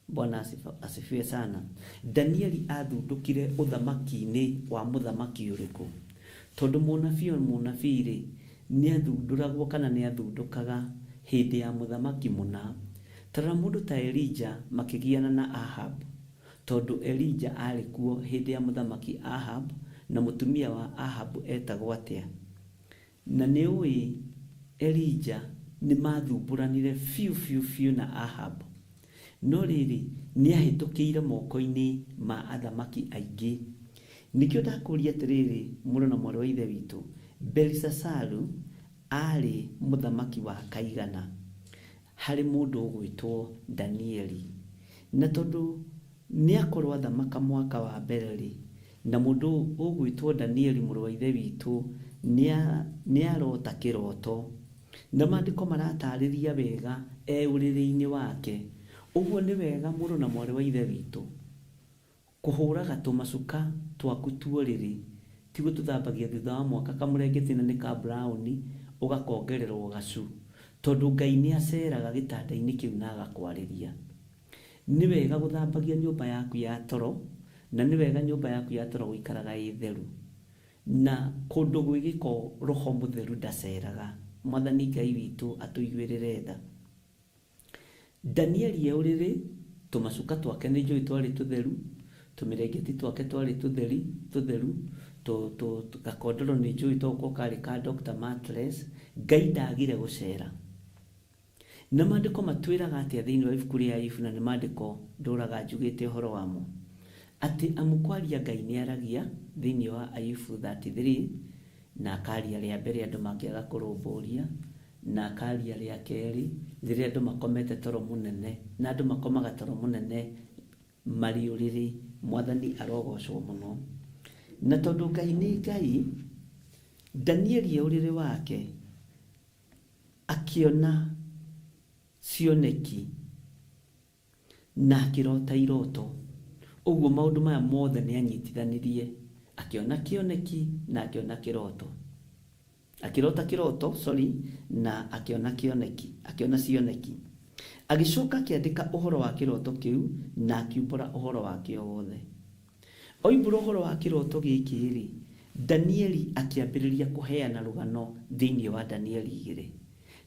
Bwana asifiwe sana. Danieli athundũkire ũthamaki-inĩ wa mũthamaki ũrĩkũ? Tondũ mũnabii o mũnabii rĩ, nĩ athundũragwo kana nĩ athundũkaga hĩndĩ ya mũthamaki mũna. Tarora mũndũ ta Elija makĩgiana na Ahab, tondũ Elija arĩ kuo hĩndĩ ya mũthamaki Ahab, na mũtumia wa Ahab etagwo atĩa? Na nĩ ũĩ Elija nĩ mathumbũranire biũ biũ biũ na Ahab. No rĩrĩ, nĩ ahĩtũkĩire moko-inĩ ma athamaki aingĩ. Nĩkĩo ndakũria atĩrĩrĩ, mũrũ na mwarĩ wa Ithe witũ, Belishazaru aarĩ mũthamaki wa kaigana harĩ mũndũ ũgwĩtwo Danieli? Na tondũ nĩ akorwo athamaka mwaka wa mbere-rĩ, na mũndũ ũgwĩtwo Danieli mũrũ wa Ithe witũ nĩ arota kĩroto, na maandĩko maratarĩria wega e ũrĩrĩ-inĩ wake. Ũguo nĩ wega mũrũ na mwarĩ wa Ithe witũ kũhũraga tũmacuka twaku tua ũrĩrĩ, ti gũtũthambagia thutha wa mwaka kamũrengeti na nĩ ka brown ũgakongererwo gacu, tondũ Ngai nĩ aceraga gĩtanda-inĩ kĩu na agakwarĩria. Nĩ wega gũthambagia nyũmba yaku ya toro, na nĩ wega nyũmba yaku ya toro gũikaraga ĩ theru. Na kũndũ gwĩ gĩko Roho Mũtheru ndaceraga. Mwathani Ngai witũ atũiguĩrĩre tha. Danieli e ũrĩrĩ, tũmacuka twake nĩ njũĩ twarĩ tũtheru, tũmĩrengeti twake twarĩ tũtheri, tũtheru, gakondoro nĩ njũĩ tondũ karĩ ka Dr. Mattress. Ngai ndagire gũcera. Na maandĩko matwĩraga atĩa thĩinĩ wa ibuku rĩa Ayubu, na nĩ maandĩko ndũraga njugĩte ũhoro wamo, atĩ amu kwaria Ngai nĩ aragia thĩinĩ wa Ayubu 33, na akaria rĩa mbere andũ mangĩaga kũrũmbũria, na akaria rĩa kerĩ rĩrĩa andũ makomete toro mũnene, na andũ makomaga toro mũnene marĩ ũrĩrĩ. Mwathani arogocwo mũno. Na tondũ Ngai nĩ Ngai, Danieli e ũrĩrĩ wake akĩona cioneki na akĩrota iroto. Ũguo maũndũ maya mothe nĩ anyitithanirie, akĩona kĩoneki na akĩona kĩroto. Akĩrota kĩroto, sorry, na akĩona kĩoneki, akĩona cioneki. Agĩcoka akĩandĩka ũhoro wa kĩroto kĩu na akiumbũra ũhoro wakĩo wothe. Oimbũra ũhoro wa kĩroto gĩkĩ rĩ, Danieli akĩambĩrĩria kũheana rũgano thĩinĩ wa Danieli 2.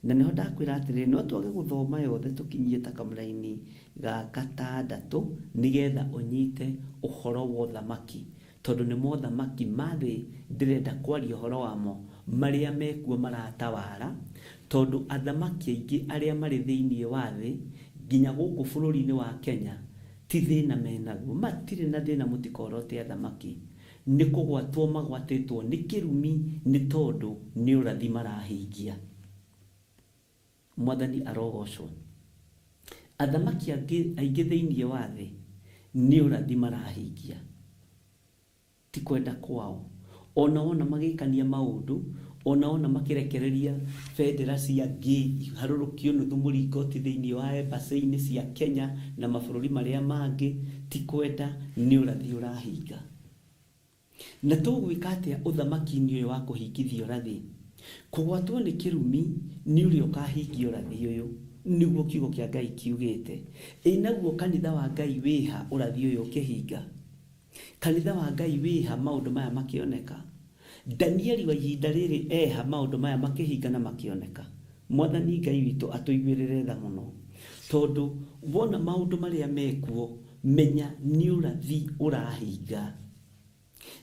Na nĩho ndakwĩra atĩrĩrĩ, no twage gũthoma yothe tũkinyie ta kamũraini ga gatandatũ nĩgetha ũnyite ũhoro wa ũthamaki, tondũ nĩ mothamaki ma thĩ ndĩrenda kwaria ũhoro wamo, marĩa mekuo maratawara, tondũ athamaki aingĩ arĩa marĩ thĩinĩ wa thĩ nginya gũkũ bũrũri-inĩ wa Kenya ti thĩna menaguo, matirĩ na thĩna, mũtikorote athamaki, nĩ kũgwatwo magwatĩtwo nĩ kĩrumi nĩ tondũ nĩ ũrathi marahingia. Mwathani arogocwo. Athamaki aingĩ thĩinĩ wa thĩ nĩ ũrathi marahingia, ti kwenda kwao. Ona wona magĩkania maũndũ, ona wona makĩrekereria bendera cia ngĩ iharũrũkio nuthu mũringoti thĩinĩ wa embassy-inĩ cia Kenya na mabũrũri marĩa mangĩ, ti kwenda, nĩ ũrathi ũrahinga. Na tũgwĩka atĩa ũthamaki-inĩ ũyũ wa kũhingithia ũrathi? Kũgwatwo nĩ kĩrumi nĩ ũrĩa ũkahingia ũrathi ũyũ, nĩguo kiugo kĩa Ngai kiugĩte. Ĩ naguo kanitha wa Ngai wĩha ũrathi ũyũ ũkĩhinga? Kanitha wa Ngai wĩha maũndũ maya makĩoneka? Danieli wa ihinda rĩrĩ eha maũndũ maya makĩhinga na makĩoneka? Mwathani Ngai witũ atũiguĩrĩre tha mũno, tondũ wona maũndũ marĩa mekuo, menya nĩ ũrathi ũrahinga.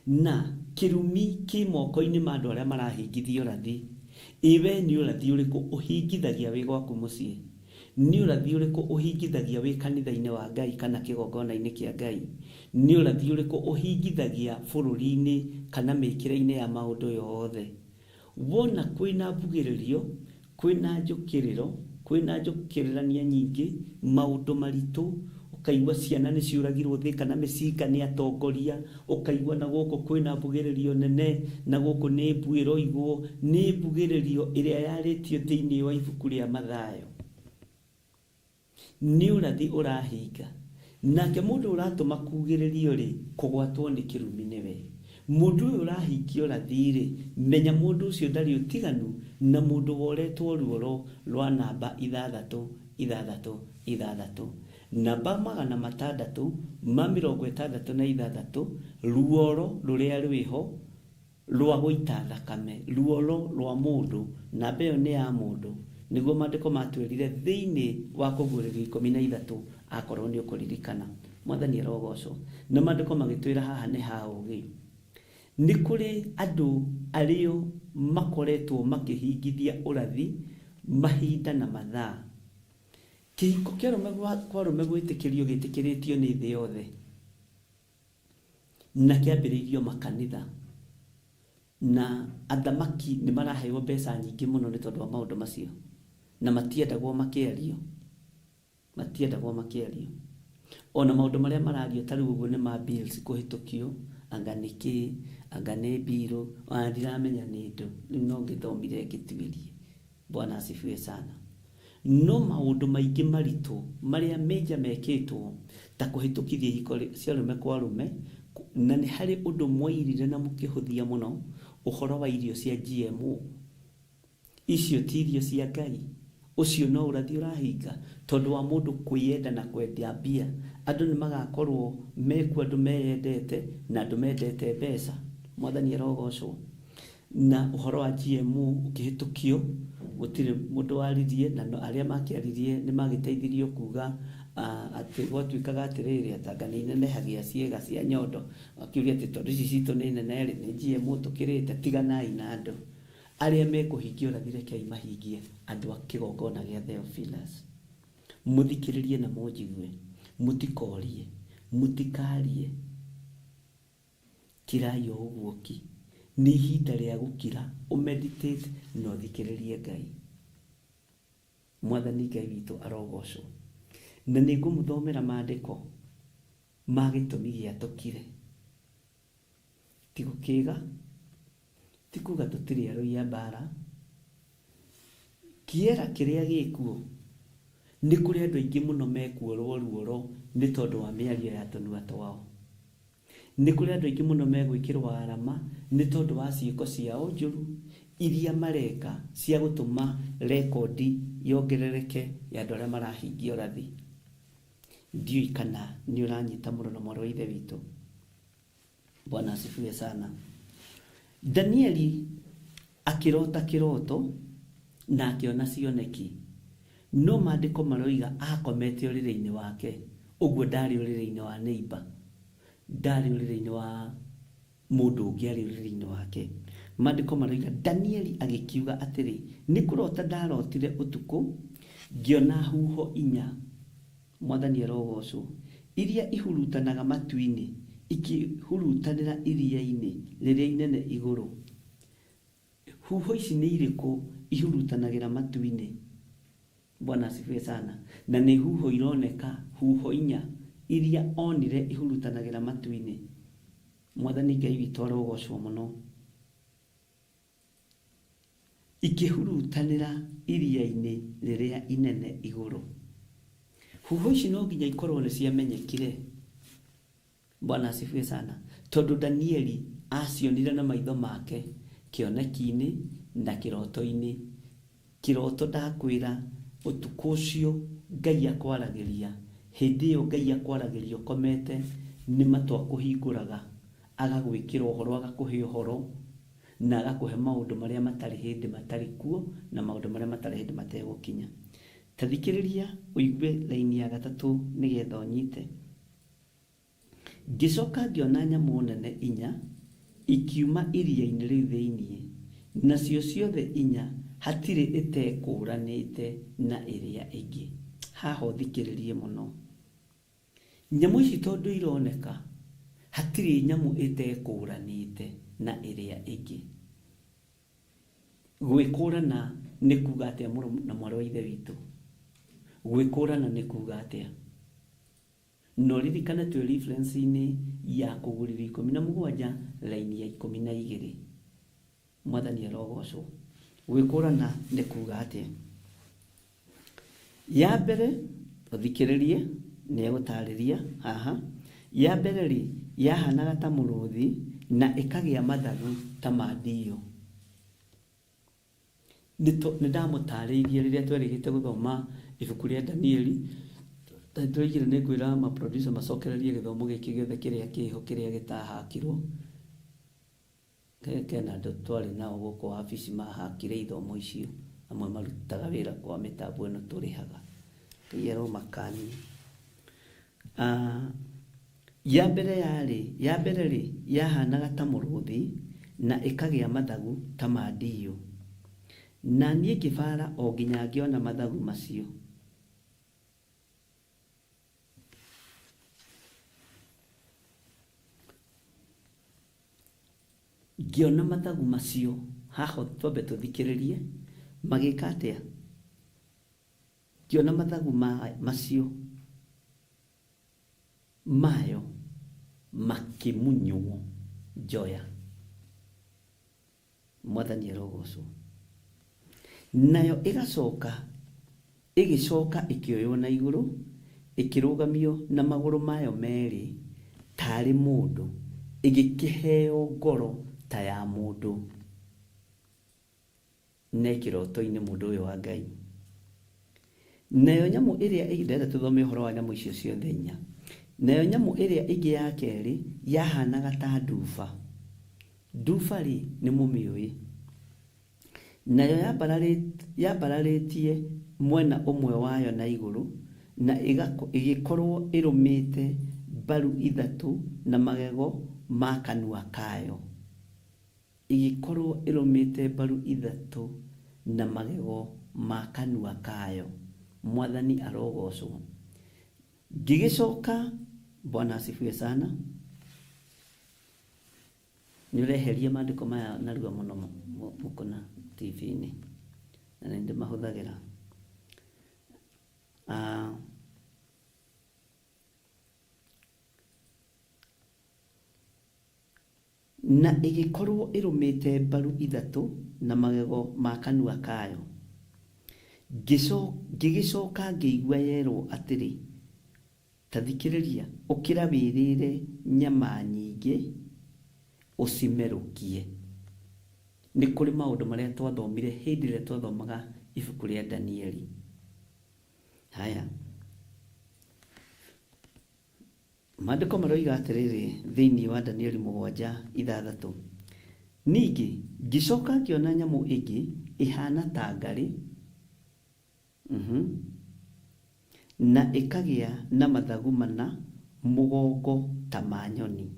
Na kĩrumi kĩ moko-inĩ ma andũ arĩa marahingithia ũrathi. Ĩ we nĩ ũrathi ũrĩkũ ũhingithagia wĩ gwaku mũciĩ? Nĩ ũrathi ũrĩkũ ũhingithagia wĩ kanitha-inĩ wa Ngai kana kĩgongona-inĩ kĩa Ngai? Nĩ ũrathi ũrĩkũ ũhingithagia bũrũri-inĩ kana mĩkĩre-inĩ ya maũndũ yothe? Wona kwĩna mbugĩrĩrio, kwĩna njũkĩrĩro, kwĩna njũkĩrĩrania nyingĩ, maũndũ maritũ, ũkaigua ciana nĩ ciũragirwo thĩ kana mĩcinga nĩ atongoria, ũkaigua na gũkũ kwĩna mbugĩrĩrio nene, na gũkũ nĩ mbu ĩroigwo, nĩ mbugĩrĩrio ĩrĩa yarĩtio thĩinĩ wa ibuku rĩa Mathayo. Nĩ ũrathi ũrahinga. Nake mũndũ ũratũma kugĩrĩrio rĩ, kũgwatwo nĩ kĩrumi nĩwe. Mũndũ ũyũ ũrahingia ũrathi rĩ, menya mũndũ ũcio ndarĩ ũtiganu na mũndũ woretwo ruoro rwa namba ithathatũ, ithathatũ, ithathatũ. Namba 666, ruoro rũrĩa rwĩho rwa gũita thakame, ruoro rwa mũndũ, namba ĩyo nĩ ya mũndũ. Nĩguo maandĩko matwĩrire thĩinĩ wa Kũguũrĩrio 13, akorwo nĩ ũkũririkana. Mwathani arogocwo. Na maandĩko magĩtwĩra haha nĩ ha ũũgĩ. Nĩ kũrĩ andũ arĩo makoretwo makĩhingithia ũrathi mahinda na mathaa. Kĩhiko kĩa arũme kwa arũme gwĩtĩkĩrio gĩtĩkĩrĩtio nĩ thĩ yothe na kĩambĩrĩirio makanitha, na athamaki nĩ maraheo mbeca nyingĩ mũno nĩ tondũ wa maũndũ macio, na matiendagwo makĩario, matiendagwo makĩario. Ona maũndũ marĩa marario ta rĩu ũguo nĩ ma bills kũhĩtũkio, anga nĩ kĩ, anga nĩ mbirũ, ona ndiramenya nĩ ndũ, rĩu no ngĩthomire ngĩtuĩrie. Bwana asifiwe sana. No maũndũ maingĩ maritũ marĩa major mekĩtwo ta kũhĩtũkithia ihiko cia arũme kwa arũme, na nĩ harĩ ũndũ mwairire na mũkĩhũthia mũno, ũhoro wa irio cia GMO. Icio ti irio cia Ngai. Ũcio no ũrathi ũrahinga tondũ wa mũndũ kwĩyenda na kwenda mbia. Andũ nĩ magakorwo mekuo, andũ meyendete na andũ mendete mbeca. Mwathani arogocwo. Na ũhoro wa GMO ũkĩhĩtũkio, gũtirĩ mũndũ waririe, na arĩa makĩaririe nĩ magĩteithirio kuga atĩ gwatuĩkaga atĩrĩrĩ, atĩ anga nĩ inenehagia ciĩga cia nyondo. Akĩũria atĩ tondũ ici citũ nĩ nene rĩ, nĩ GMO tũkĩrĩte, tiganai na andũ. Arĩa mekũhingia ũrathi rekei mahingie, andũ a kĩgongona gĩa Theophilus. Mũthikĩrĩrie na mũnjigue, mũtikorie, mũtikarie, kirai o ũguo ki. Nĩ ihinda rĩa gũkira, ũmeditate na ũthikĩrĩrie Ngai. Mwathani Ngai witũ arogocwo. Na nĩ ngũmũthomera maandĩko ma gĩtũmi gĩa tũkire. Ti gũkĩga, ti kuga tũtirĩ arũi a mbara. Kĩera kĩrĩa gĩkuo, nĩ kũrĩ andũ aingĩ mũno mekuorwo ruoro nĩ tondũ wa mĩario ya tũnua twao. Nĩ kũrĩ andũ aingĩ mũno megwĩkĩrwo arama nĩ tondũ wa ciĩko ciao njũru iria mareka cia gũtũma rekondi yongerereke ya andũ arĩa marahingia ũrathi. Ndiũĩ kana nĩ ũranyita mũno na mwarĩ wa Ithe witũ. Bwana asifiwe sana. Danieli akĩrota kĩroto na akĩona cioneki, no maandĩko maroiga akomete ũrĩrĩ-inĩ wake, ũguo ndarĩ ũrĩrĩ-inĩ wa neighbor, ndarĩ ũrĩrĩ-inĩ wa mũndũ ũngĩ, arĩ ũrĩrĩ-inĩ wake. Maandĩko maroiga Danieli agĩkiuga atĩrĩ, nĩ kũrota ndarotire ũtukũ, ngĩona huho inya, Mwathani arogocwo, iria ihurutanaga matu-inĩ, ikihurutanĩra iria-inĩ rĩrĩa inene igũrũ. Huho ici nĩ irĩkũ ihurutanagĩra matu-inĩ? Bwana asifiwe sana. Na nĩ huho ironeka, huho inya iria onire ihurutanagĩra matu-inĩ. Mwathani Ngai witũ arogocwo mũno. Ikĩhurutanĩra iria-inĩ rĩrĩa inene igũrũ. Huho ici no nginya ikorwo nĩ ciamenyekire. Bwana asifiwe sana. Tondũ Danieli acionire na maitho make kĩoneki-inĩ na kĩroto-inĩ. Kĩroto ndakwĩra ũtukũ ũcio Ngai akwaragĩria, hĩndĩ ĩyo Ngai akwaragĩria ũkomete, nĩ matũ akũhingũraga, agagwĩkĩra ũhoro, agakũhe ũhoro, na agakũhe maũndũ marĩa matarĩ hĩndĩ matarĩ kuo, na maũndũ marĩa matarĩ hĩndĩ mategũkinya. Ta thikĩrĩria ũigue raini ya gatatũ nĩgetha ũnyite. Ngĩcoka ngĩona nyamũ nene inya ikiuma iria-inĩ rĩu thĩinĩ, nacio ciothe inya hatirĩ ĩtekũũranĩte na ĩrĩa ĩngĩ. Haha ũthikĩrĩrie mũno. Nyamũ ici tondũ ironeka, hatirĩ nyamũ ĩtekũũranĩte na ĩrĩa ĩngĩ. Gwĩkũrana nĩ kuga atĩa mũrũ na mwarĩ wa Ithe witũ? Gwĩkũrana nĩ kuga atĩa? Na ũririkane twĩ reference-inĩ ya Kũguũrĩrio 17 raini ya 12. Mwathani arogocwo. Gwĩkũrana nĩ kuga atĩa? Ya mbere, ũthikĩrĩrie, nĩ egũtarĩria haha. Ya mbere rĩ, yahanaga ta mũrũthi na ĩkagĩa mathagu ta ma ndiyo. Nĩ ndamũtarĩirie rĩrĩa twerĩgĩte gũthoma ibuku rĩa Danieli, Ndĩroigire nĩ ngwĩra ma producer macokererie gĩthomo gĩkĩ gĩothe kĩrĩa kĩho kĩrĩa gĩtahakirwo. Kena andũ twarĩ nao gũkũ wabici mahakire ithomo icio, amwe marutaga wĩra kwa mĩtambo ĩno tũrĩhaga. Ngai aromakania. Ya mbere yarĩ, ya mbere-rĩ, yahanaga ta mũrũthi, na ĩkagĩa mathagu ta ma ndiyũ. Na niĩ ngĩbaara o nginya ngĩona mathagu macio. Ngĩona mathagu macio, haha twambe tũthikĩrĩrie, magĩka atĩa? Ngĩona mathagu macio mayo makĩmunywo njoya. Mwathani arogocwo. Nayo ĩgacoka ĩgĩcoka ĩkĩoywo na igũrũ, ĩkĩrũgamio na magũrũ mayo merĩ taarĩ mũndũ, ĩgĩkĩheo ngoro ta ya mũndũ. Ne kĩroto-inĩ mũndũ ũyũ wa Ngai. Nayo nyamũ ĩrĩa ĩngĩ, ndĩrenda tũthome ũhoro wa nyamũ icio ciothe inya. Nayo nyamũ ĩrĩa ĩngĩ ya kerĩ yahanaga ta nduba. Nduba-rĩ, nĩ mũmĩũĩ. Nayo yambararĩtie mwena ũmwe wayo na igũrũ, na ĩgĩkorũo ĩrũmĩte mbaru ithatũ na magego ma kanua kayo. Ĩgĩkorũo ĩrũmĩte mbaru ithatũ na magego ma kanua kayo. Mwathani arogoocwo. Ngĩgĩcoka, Bwana asifiwe sana. Nĩ ũreheria maandĩko maya narua mũno mũkũna TV-inĩ, na nĩ ndĩmahũthagĩra. Ah, Na ĩgĩkorũo ĩrũmĩte mbaru ithatũ na magego ma kanua kayo. Ngĩgĩcoka ngĩigua yerũo atĩrĩ, Ta thikĩrĩria, ũkĩra wĩrĩĩre nyama nyingĩ ũcimerũkie. Nĩ kũrĩ maũndũ marĩa twathomire hĩndĩ ĩrĩa twathomaga ibuku rĩa Danieli. Haya. Maandĩko maroiga atĩrĩrĩ thĩinĩ wa Danieli 7:6, Ningĩ ngĩcoka ngĩona nyamũ ĩngĩ ĩhaana ta ngarĩ, na ĩkagĩa na mathagu mana mũgongo ta ma nyoni.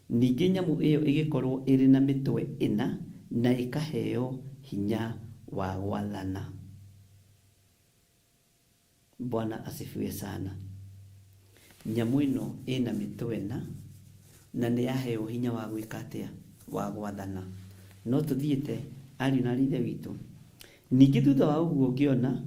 Ningĩ nyamũ ĩyo ĩgĩkorũo ĩrĩ na mĩtwe ĩna na ĩkaheo hinya wa gwathana. Bwana asifiwe sana. Nyamũ ĩno ĩna mĩtwe ĩna na nĩ yaheo hinya wa gwĩka atĩa? Wa gwathana. No tũthiĩte ariũ na aarĩ a Ithe witũ. Ningĩ thutha wa ũguo ngĩona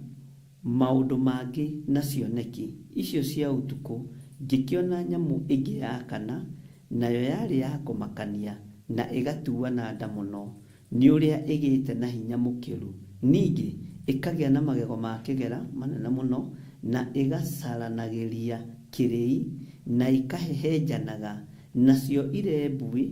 maũndũ mangĩ na cioneki icio cia ũtukũ, ngĩkĩona nyamũ ĩngĩ ya kana, nayo yarĩ ya kũmakania na ĩgatuana nda mũno, Nĩ ũrĩa ĩgĩĩte na hinya mũkĩru. Ningĩ ĩkagĩa na magego ma kĩgera manene mũno, na ĩgacaranagĩria kĩrĩi, na ĩkahehenjanaga, nacio irembuĩ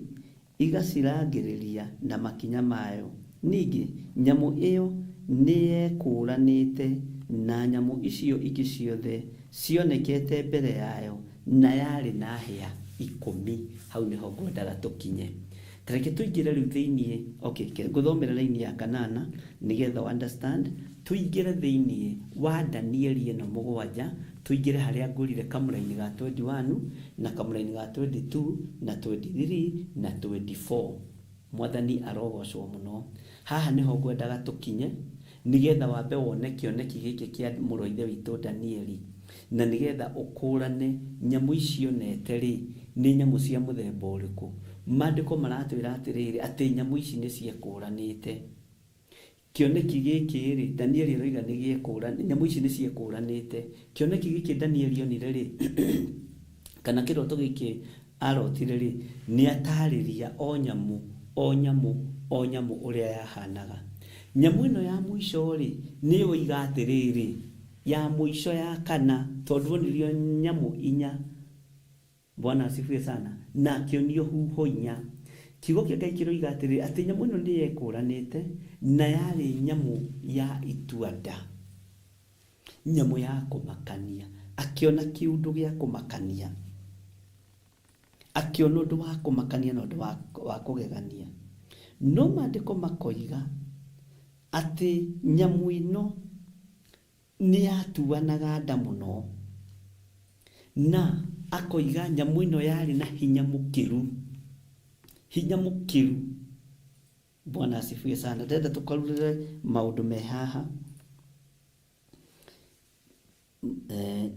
igacirangĩrĩria na makinya mayo. Ningĩ nyamũ ĩyo nĩyekũũranĩte na nyamũ icio ingĩ ciothe cionekete mbere yayo, na yarĩ na hĩa ikũmi. Hau nĩho ngwendaga tũkinye. Ta reke tũingĩre rĩu thĩinĩ, okay, reke ngũthomere raini ya kanana nĩgetha ũ understand. Tũingĩre thĩinĩ wa Danieli ĩno mũgwanja, tũingĩre harĩa ngũrire kamũraini ga 21 na kamũraini ga 22 na 23 na 24. Mwathani arogocwo mũno. Haha nĩho ngwendaga tũkinye. Nĩgetha wambe wone kĩoneki gĩkĩ kĩa mũrũ wa ithe witũ Danieli, na nĩgetha ũkũũrane nyamũ ici onete-rĩ, nĩ nyamũ cia mũthemba ũrĩkũ. Maandĩko maratwĩra atĩrĩrĩ, atĩ nyamũ ici nĩciekũũranĩte. Kĩoneki gĩkĩ-rĩ, Danieli aroiga nĩgĩekũũra, nyamũ ici nĩciekũũranĩte. Kĩoneki gĩkĩ Danieli onire-rĩ, kana kĩroto gĩkĩ Arotire-rĩ, nĩatarĩria o nyamũ, o nyamũ, o nyamũ ũrĩa yahanaga. Nyamũ ĩno ya mũico-rĩ, nĩyo oiga atĩrĩrĩ, ya mũico ya kana, tondũ onirio nyamũ inya, Bwana asifiwe sana, na akĩonio huho inya. Kiugo kĩa Ngai kĩroiga atĩrĩrĩ, atĩ nyamũ ĩno nĩyekũranĩte, na yarĩ nyamũ ya itua-nda. Nyamũ ya kũmakania. Akĩona kĩũndũ gĩa kũmakania. Akĩona ũndũ wa kũmakania na ũndũ wa kũgegania. No maandĩko makoiga atĩ nyamũ ĩno nĩ yatuanaga nda mũno. Na akoiga nyamũ ĩno yarĩ na hinya mũkĩru. Hinya mũkĩru. Bwana asifiwe sana. Ndĩrenda tũkarurĩre maũndũ me haha.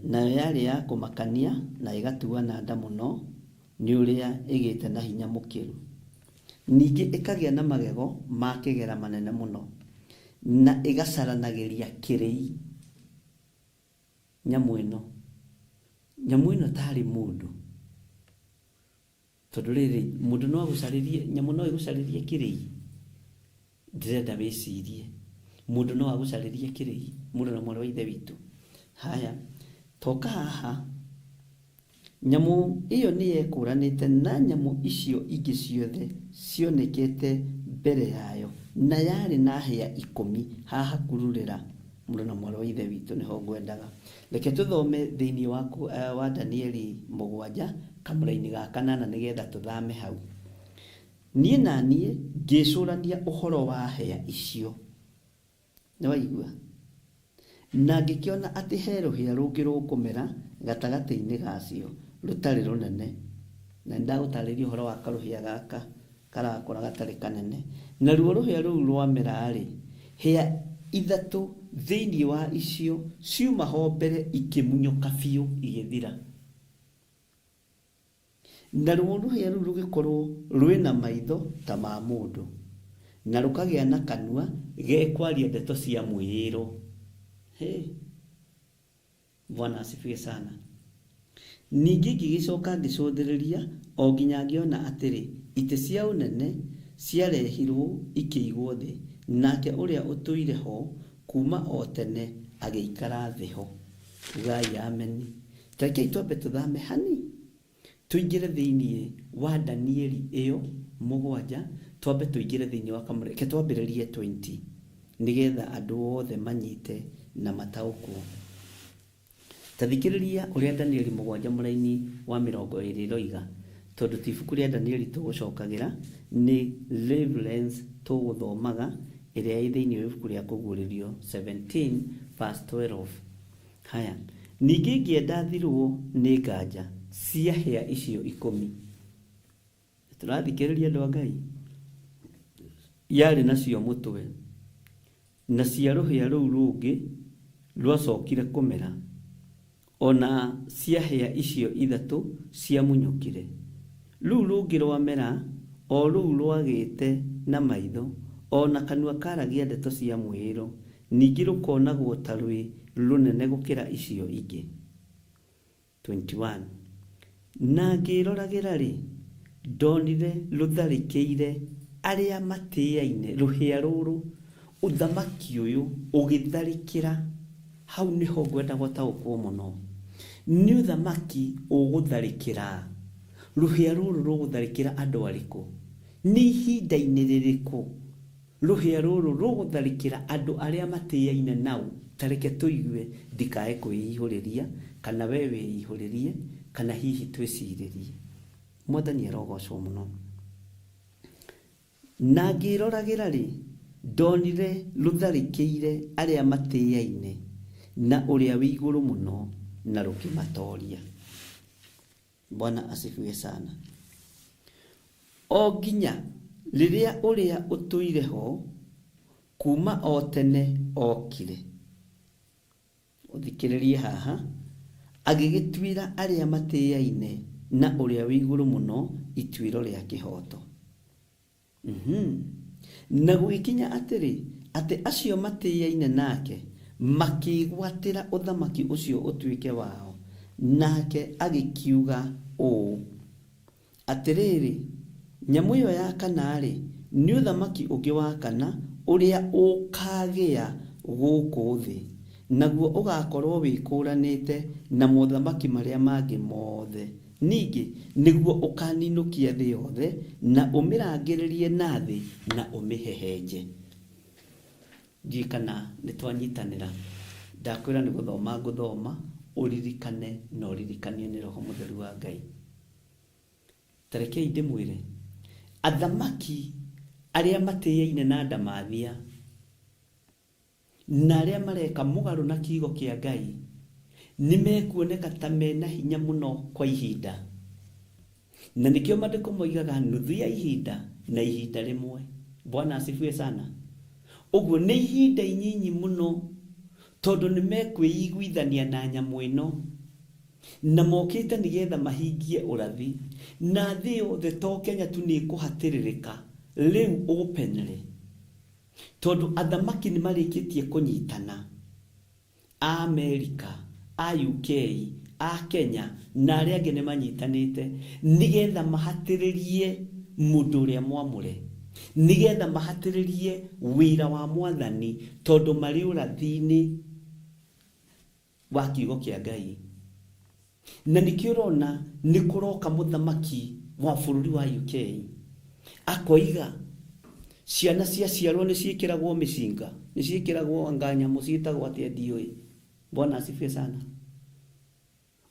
Nayo yarĩ ya kũmakania na ĩgatuana nda mũno nĩ ũrĩa ĩgĩte na hinya mũkĩru. Ningĩ ĩkagĩa na magego ma kĩgera manene mũno, na ĩgacaranagĩria kĩrĩi. Nyamũ ĩno, nyamũ ĩno tarĩ mũndũ. Tondũ rĩrĩ, mũndũ no agũcarĩrie, nyamũ no ĩgũcarĩrie kĩrĩi? Ndĩrenda wĩcirie. Mũndũ no agũcarĩrie kĩrĩi? Mũrũ na mwarĩ wa Ithe witũ. Haya, toka haha. Nyamũ ĩyo nĩ yekũũranĩte na nyamũ icio ingĩ ciothe cionekete mbere yayo, na yarĩ na hĩa ikũmi. Haha kururĩra, mũrũ na mwarĩ wa Ithe witũ, nĩho ngwendaga. Reke tũthome thĩinĩ wa, wa Danieli mũgwanja, kamũraini ga kanana nĩgetha tũthame hau. Niĩ na niĩ ngĩĩcũrania ũhoro wa hĩa icio. Nĩwaigua? Na ngĩkĩona atĩ he rũhĩa rũngĩ rũkũmera gatagatĩ-inĩ gacio, rũtarĩ rũnene. Na nĩndagũtarĩria ũhoro wa karũhĩa gaka karakũra gatarĩ kanene. Naruo rũhĩa rũu rwamera-rĩ, hĩa ithatũ thĩinĩ wa icio ciuma ho mbere ikĩmunyũka biũ igĩthira. Naruo rũhĩa rũu rũgĩkorũo rwĩ na maitho ta ma mũndũ, na rũkagĩa na kanua gekwaria ndeto cia mwĩĩro. Hĩ! Bwana asifiwe sana. Ningĩ ngĩgĩcoka ngĩcũthĩrĩria o nginya ngĩona atĩrĩ, itĩ cia ũnene ciarehirũo ikĩigwo thĩ, nake ũrĩa ũtũire ho kuuma o tene agĩikara thĩ ho. Ugai ameni. Ta rekei twambe tũthame hani tũingĩre thĩinĩ wa Danieli ĩyo mũgwanja, twambe tũingĩre thĩinĩ wa kamũra, reke twambĩrĩrie 20 nĩgetha andũ othe manyite na mataũkwo. Ta thikĩrĩria ũrĩa Danieli mũgwanja mũraini wa 20 ĩroiga, tondũ ti ibuku rĩa Danieli tũgũcokagĩra, nĩ reference tũgũthomaga ĩrĩa ĩ thĩinĩ wa ibuku rĩa Kũguũrĩrio 17 verse 12. Haya, ningĩ ngĩenda thirwo nĩ nganja cia hĩa icio ikũmi. Tũrathikĩrĩria andũ a Ngai? Yarĩ nacio mũtwe, na cia rũhĩa rũu rũngĩ rwacokire kũmera, o na cia hĩa icio ithatũ ciamunyũkire. Rũu rũngĩ rwamera, o rũu rwagĩte na maitho, o na kanua kaaragia ndeto cia mwĩĩro, ningĩ rũkonagwo ta rwĩ rũnene gũkĩra icio ingĩ. 21 Na ngĩĩroragĩra-rĩ, ndonire rũtharĩkĩire arĩa matĩaine, rũhĩa rũrũ, ũthamaki ũyũ ũgĩtharĩkĩra, hau nĩho ngwenda gũtaũkwo mũno, nĩ ũthamaki ũgũtharĩkĩra, rũhĩa rũrũ rũgũtharĩkĩra andũ arĩkũ? Nĩ ihinda-inĩ rĩrĩkũ? Rũhĩa rũrũ rũgũtharĩkĩra andũ arĩa matĩaine nao. Ta reke tũigue, ndikae kwĩihũrĩria, kana wee wĩihũrĩrie, kana hihi twĩcirĩrie. Mwathani arogocwo mũno. Na ngĩĩroragĩra-rĩ, ndonire rũtharĩkĩire arĩa matĩaine na Ũrĩa-wĩ-Igũrũ-Mũno, na rũkĩmatooria. Bwana asifiwe sana. O nginya rĩrĩa ũrĩa ũtũire ho kuuma o tene okire. Ũthikĩrĩrie haha, agĩgĩtuĩra arĩa matĩaine na Ũrĩa-wĩ-Igũrũ-Mũno ituĩro rĩa kĩhooto. Na gũgĩkinya atĩrĩ, atĩ acio matĩaine nake makĩĩgwatĩra ũthamaki ũcio ũtuĩke wao, nake agĩkiuga ũũ, Atĩrĩrĩ, nyamũ ĩo ya kana-rĩ, nĩ ũthamaki ũngĩ wa kana ũrĩa ũkagĩa gũkũ thĩ, naguo ũgakorũo wĩkũũranĩte na mothamaki marĩa mangĩ mothe. Ningĩ nĩguo ũkaaninũkia thĩ yothe, na ũmĩrangĩrĩrie na thĩ, na ũmĩhehenje. Ndiũĩ kana nĩ twanyitanĩra. Ndakwĩra nĩ gũthoma ngũthoma Ũririkane na ũririkanio nĩ Roho Mũtheru wa Ngai. Ta rekei ndĩmwĩre, athamaki arĩa matĩaine na ndamathia na arĩa mareka mũgarũ na kiugo kĩa Ngai nĩ mekuoneka ta mena hinya mũno kwa ihinda. Na nĩkĩo maandĩko moigaga nuthu ya ihinda na ihinda rĩmwe. Bwana asifiwe sana. Ũguo nĩ ihinda inyinyi mũno tondũ nĩ mekwĩiguithania na nyamũ ĩno. Na mokĩte nĩgetha mahingie ũrathi. Na thĩ yothe to Kenya tu nĩ ĩkũhatĩrĩrĩka rĩu openly. Tondũ athamaki nĩ marĩkĩtie kũnyitana. A Amerika, a UK, a Kenya na arĩa angĩ nĩ manyitanĩte nĩgetha mahatĩrĩrie mũndũ ũrĩa mwamũre. Nĩgetha mahatĩrĩrie wĩra wa Mwathani tondũ marĩ ũrathi-inĩ wa kiugo kĩa Ngai. Na nĩkĩo ũrona nĩ kũroka mũthamaki wa bũrũri wa UK akoiga ciana ciaciarwo nĩ ciĩkĩragwo mĩcinga, nĩ ciĩkĩragwo anga nyamũ ciĩtagwo atĩa ndiũĩ. Bwana asifiwe sana.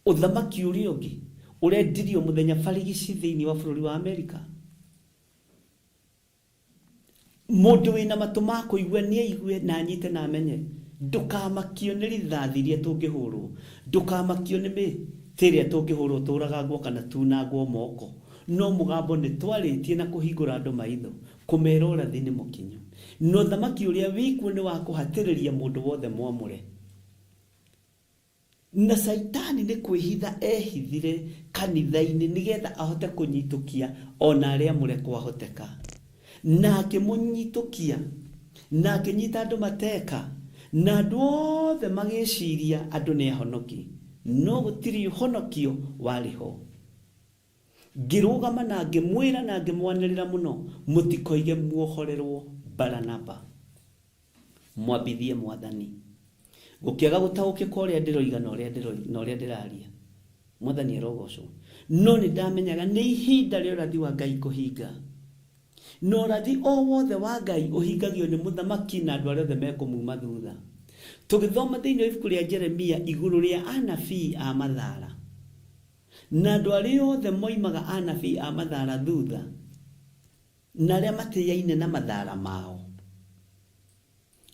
Ũthamaki ũrĩa ũngĩ ũrendirio mũthenya barigici thĩinĩ wa bũrũri wa Amerika. Mũndũ wĩna matũ ma kũigua nĩ aigue na anyite na amenye. Ndũkamakio nĩ rithathi iria tũngĩhũrwo. Ndũkamakio nĩ mĩtĩ ĩrĩa tũngĩhũrwo tũragangwo kana tunangwo moko. No mũgambo nĩ twarĩtie na kũhingũra andũ maitho, kũmera ũrathi nĩ mũkinyu. Na ũthamaki ũrĩa wĩkuo nĩ wa kũhatĩrĩria mũndũ wothe mwamũre. Na Caitani nĩ kwĩhitha ehithire kanitha-inĩ nĩgetha ahote kũnyitũkia o na arĩa amũre kwahoteka. Na akĩmũnyitũkia, na akĩnyita andũ mateka, na andũ othe magĩciria andũ nĩ ahonoki. No gũtirĩ ũhonokio warĩ ho. Ngĩrũgama na ngĩmwĩra na ngĩmwanĩrĩra mũno, mũtikoige muohorerwo Baranaba. Mwambithie Mwathani. Gũkĩaga gũtaũkĩka ũrĩa ndĩroiga na ũrĩa na ũrĩa ndĩraria. Mwathani arogocwo. No nĩ ndamenyaga nĩ ihinda rĩa ũrathi wa Ngai kũhinga. Na ũrathi o wothe wa Ngai ũhingagio nĩ mũthamaki na andũ arĩa othe mekũmuma thutha. Tũgĩthoma thĩinĩ wa ibuku rĩa Jeremia igũrũ rĩa anabii a mathara. Na andũ arĩa othe moimaga anabii a mathara thutha. Na arĩa matĩaine na mathara mao,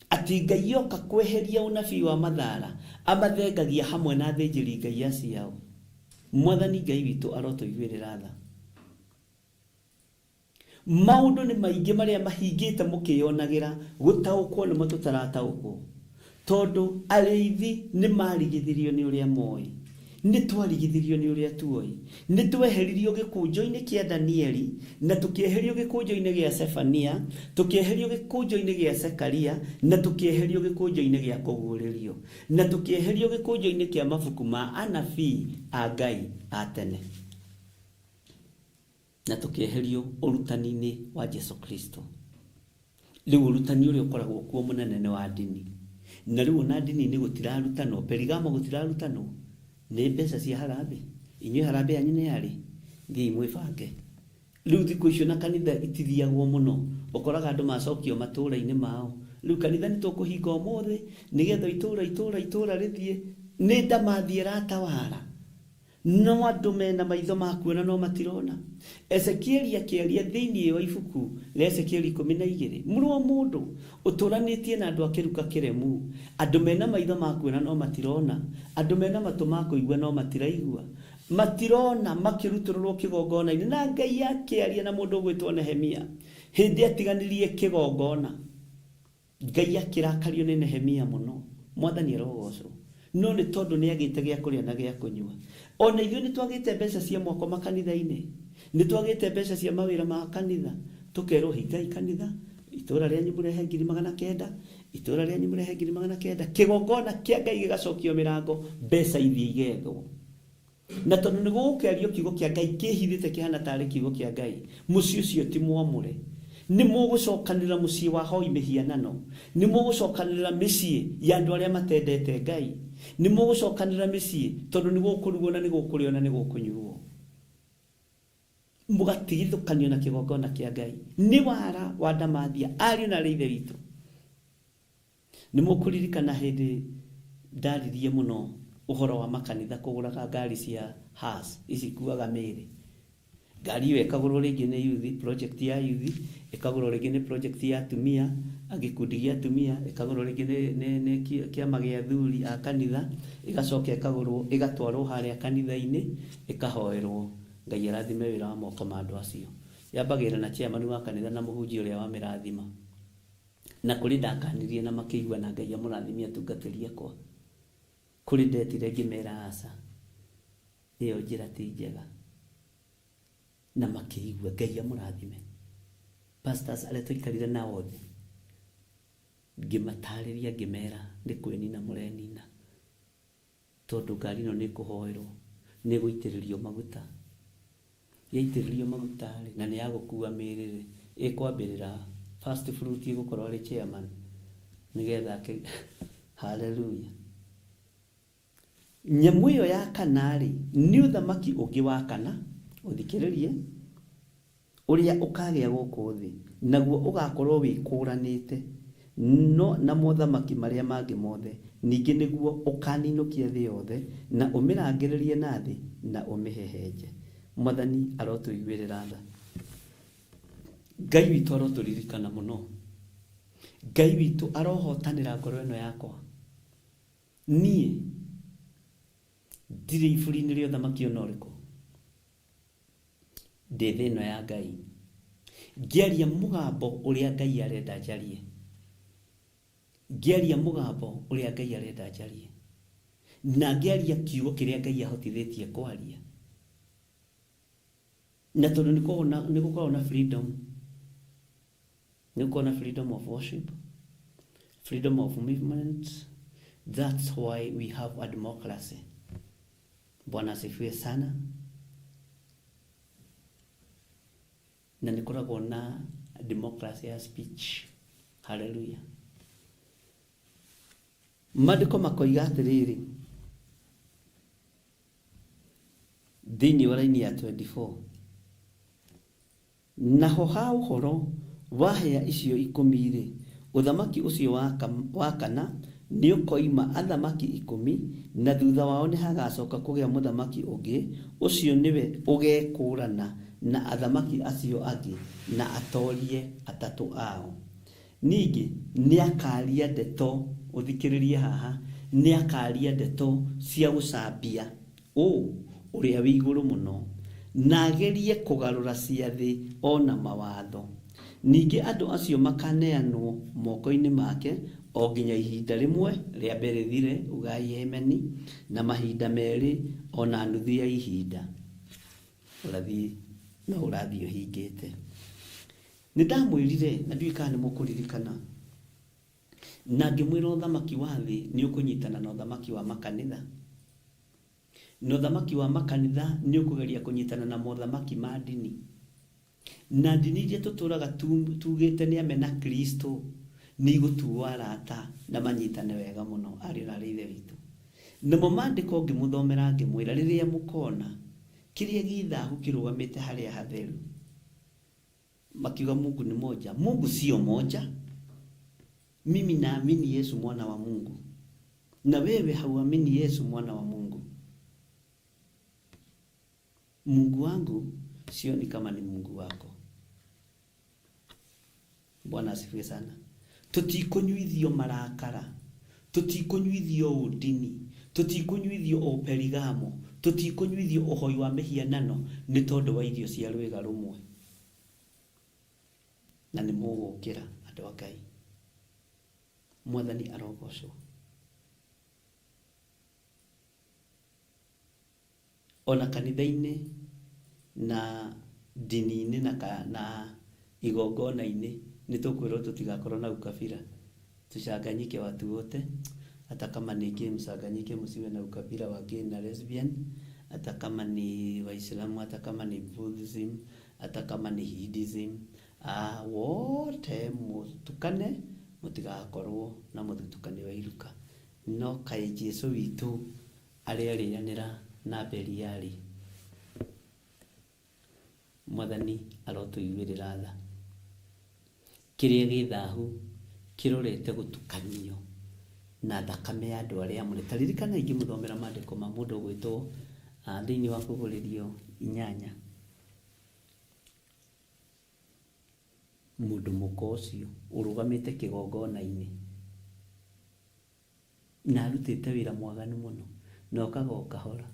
atĩ Ngai oka kweheria ũnabii wa mathara, amathengagia hamwe na athĩnjĩri Ngai aciao. Mwathani Ngai witũ arotũiguĩrĩra tha. Maũndũ nĩ maingĩ marĩa mahingĩte mũkĩyonagĩra, gũtaũkwo nĩmo tũtarataũkwo. Tondũ arĩithi nĩ maarigithirio nĩ ũrĩa moĩ. Nĩ twarigithirio nĩ ũrĩa tuoĩ. Nĩ tweheririo gĩkũnjo-inĩ kĩa Danieli, na tũkĩeherio gĩkũnjo-inĩ gĩa Sefania, tũkĩeherio gĩkũnjo-inĩ gĩa Zekaria, na tũkĩeherio gĩkũnjo-inĩ gĩa Kũguũrĩrio, na tũkĩeherio gĩkũnjo-inĩ kĩa mabuku ma anabii a Ngai a tene. Na tũkĩeherio ũrutani-inĩ wa Jesu Kristo. Rĩu ũrutani ũrĩa ũkoragwo kuo mũnene nĩ wa ndini. Na rĩu ona ndini-inĩ gũtirarutanwo, Perigamo gũtirarutanwo, nĩ mbeca cia harambee. Inyuĩ harambee yanyu nĩ yarĩ? Thiĩi mwĩbange. Rĩu thikũ ici ona kanitha itithiagwo mũno, ũkoraga andũ macokio matũũra-inĩ mao. Rĩu kanitha nĩ tũkũhinga ũmũthĩ, nĩgetha itũũra itũũra itũũra rĩthiĩ. Nĩ ndamathia ĩratawara. No andũ me na maitho ma kuona no matirona. Ezekieli akĩaria thĩinĩ wa ibuku rĩa Ezekieli 12, Mũrũ wa mũndũ, ũtũũranĩtie na andũ a kĩruka kĩremu, andũ me na maitho ma kuona no matirona, andũ me na matũ ma kũigua no matiraigua. Matirona makĩrutũrũrwo kĩgongona-inĩ. Na Ngai akĩaria na mũndũ ũgwĩtwo Nehemia hĩndĩ atiganirie kĩgongona. Ngai akĩrakario nĩ Nehemia mũno. Mwathani arogocwo. No nĩ tondũ nĩ agĩte gĩa kũrĩa na gĩa kũnyua. O na ithuĩ nĩ twagĩte mbeca cia mwako makanitha-inĩ. Nĩ twagĩte mbeca cia mawĩra ma kanitha. Tũkerwo hingai kanitha, itũra rĩanyu mũrehe 900,000, itũra rĩanyu mũrehe 900,000. Kĩgongona kĩa Ngai gĩgacokio mĩrango, mbeca ithiĩ igethwo. Na tondũ nĩ gũgũkĩario kiugo kĩa Ngai kĩĩhithĩte kĩhaana taarĩ kiugo kĩa Ngai, mũciĩ ũcio ti mwamũre. Nĩ mũgũcokanĩrĩra mũciĩ wa ahoi mĩhianano. Nĩ mũgũcokanĩrĩra mĩciĩ ya andũ arĩa matendete Ngai. Nĩ mũgũcokanĩrĩra mĩciĩ tondũ nĩ gũkũrugwo na nĩ gũkũrĩo na nĩ gũkũnyuo. Mũgatigithũkanio na kĩgongona kĩa Ngai. Nĩ wara wa ndamathia, ariũ na aarĩ a Ithe witũ. Nĩ mũkũririkana hĩndĩ ndaririe mũno Ũhoro wa makanitha kũgũraga ngari cia hearse ici ikuaga mĩĩrĩ. Ngari ĩyo ĩkagũrwo rĩngĩ nĩ youth, project ya youth, ĩkagũrwo rĩngĩ nĩ project ya atumia, gĩkundi gĩa atumia, ĩkagũrwo rĩngĩ nĩ, nĩ, nĩ kĩama gĩa athuri a kanitha, ĩgacoka ĩkagũrwo ĩgatwarwo harĩa kanitha-inĩ, ĩkahoerwo. Ngai arathime wĩra wa moko ma andũ acio. Yambagĩrĩra na chairman wa kanitha na mũhunjia ũrĩa wamĩrathima. Na kũrĩ ndakanirie na makĩigua na Ngai amũrathime atungatĩri akwa. Kũrĩ ndetire ngĩmera aca, ĩyo njĩra ti njega. Na makĩigua. Ngai amũrathime. Pastors arĩa twaikarire nao thĩ, ngĩmatarĩria ngĩmera nĩ kwĩnina mũrenina. Tondũ ngari ĩno nĩ ĩkũhoerwo, nĩ ĩgũitĩrĩrio maguta. Yaitĩrĩrio maguta rĩ, na nĩ ya gũkua mĩĩrĩ rĩ, ĩkwambĩrĩra first fruit ĩgũkorwo arĩ chairman nĩgetha akĩ hallelujah. Nyamũ ĩyo ya kana rĩ, nĩ ũthamaki ũngĩ wa kana, ũthikĩrĩrie, ũrĩa ũkaagĩa gũkũ thĩ, naguo ũgaakorũo wĩkũũranĩte no na mothamaki marĩa mangĩ mothe, ningĩ nĩguo ũkaaninũkia thĩ yothe, na ũmĩrangĩrĩrie na thĩ, na ũmĩhehenje. Mwathani arotũiguĩrĩra tha. Ngai witũ arotũririkana mũno. Ngai witũ arohotanĩra ngoro ĩno yakwa. Niĩ ndirĩ iburi-inĩ rĩa ũthamaki o na ũrĩkũ. Ndĩ thĩ ĩno ya Ngai. Ngĩaria mũgambo ũrĩa Ngai arenda njarie. Ngĩaria mũgambo ũrĩa Ngai arenda njarie. Na ngĩaria kiugo kĩrĩa Ngai ahotithĩtie kwaria. Na tondũ nĩ gũkoragwo na freedom, nĩ gũkoragwo na freedom of worship, freedom of movement, that's why we have a democracy. Bwana asifiwe sana. Na nĩ koragwo na democracy ya speech. Hallelujah. Maandĩko makoiga atĩrĩrĩ, thĩinĩ wa raini ya 24, Naho ha ũhoro wa hĩa icio ikũmi-rĩ, ũthamaki ũcio wa kana nĩũkoima athamaki ikũmi, na thutha wao nĩhagacoka kũgĩa mũthamaki ũngĩ, ũcio nĩwe ũgekũũrana na athamaki acio angĩ, na atorie atatũ ao. Ningĩ nĩakaaria ndeto, ũthikĩrĩrie haha, nĩakaaria ndeto cia gũcambia ũ Ũrĩa-wĩ-Igũrũ-Mũno, na agerie kũgarũra ciathĩ o na mawatho. Ningĩ andũ acio makaaneanwo moko-inĩ make o nginya ihinda rĩmwe rĩambe rĩthire, ugai Ameni, na mahinda merĩ o na nuthu ya ihinda. Ũrathi no ũrathiĩ ũhingĩte. Nĩndamwĩrire, na ndiũĩ kana nĩmũkũririkana, na ngĩmwĩra ũthamaki wa thĩ nĩũkũnyitana na ũthamaki wa makanitha. Na ũthamaki wa makanitha nĩũkũgeria kũnyitana na mothamaki ma ndini. Na ndini iria tũtũraga tugĩte nĩ amena Kristo nĩigũtuo arata na manyitane wega mũno, ariũ na aarĩ a Ithe witũ. Namo maandĩko ngĩmũthomera ngĩmwĩra rĩrĩa mũkona kĩrĩa gĩ thahu kĩrũgamĩte harĩa hatheru, makiuga Mungu ni moja. Mungu sio moja. Mimi naamini Yesu mwana wa Mungu. Na wewe hauamini Yesu mwana wa Mungu. Mungu wangu sioni kama ni Mungu wako. Bwana asifiwe sana. Tũtikũnyuithio marakara, tũtikũnyuithio ũndini, tũtikũnyuithio ũperigamo, tũtikũnyuithio ũhoi wa mĩhianano nĩ tondũ wa irio cia rwĩga rũmwe. Na nĩ mũgũkĩra andũ a Ngai. Mwathani arogocwo. Ona kanitha-inĩ na ndini-inĩ na, na igongona-inĩ nĩ tũkwĩrwo tũtigakorwo na ukabila. Tuchanganyike watu wote, hata kama ni gay mchanganyike, msiwe na ukabila wa gay na lesbian, hata kama ni Waislamu, hata kama ni Buddhism, hata kama ni Hinduism, ah, wote mutukane mũtigakorwo na mũthutũkanio wa iruka. No kaĩ Jesu witũ arerĩanĩra na Beliali? Mwathani arotũiguĩrĩra tha. Kĩrĩa gĩ thahu kĩrorete gũtukanio na thakame ya andũ arĩa amũre. Ta ririkana ingĩmũthomera maandĩko ma mũndũ ũgwĩtwo thĩinĩ wa kũgũrĩrio inyanya. Mũndũ mũka ũcio ũrũgamĩte kĩgongona-inĩ na arutĩte wĩra mwaganu mũno na okaga o kahora.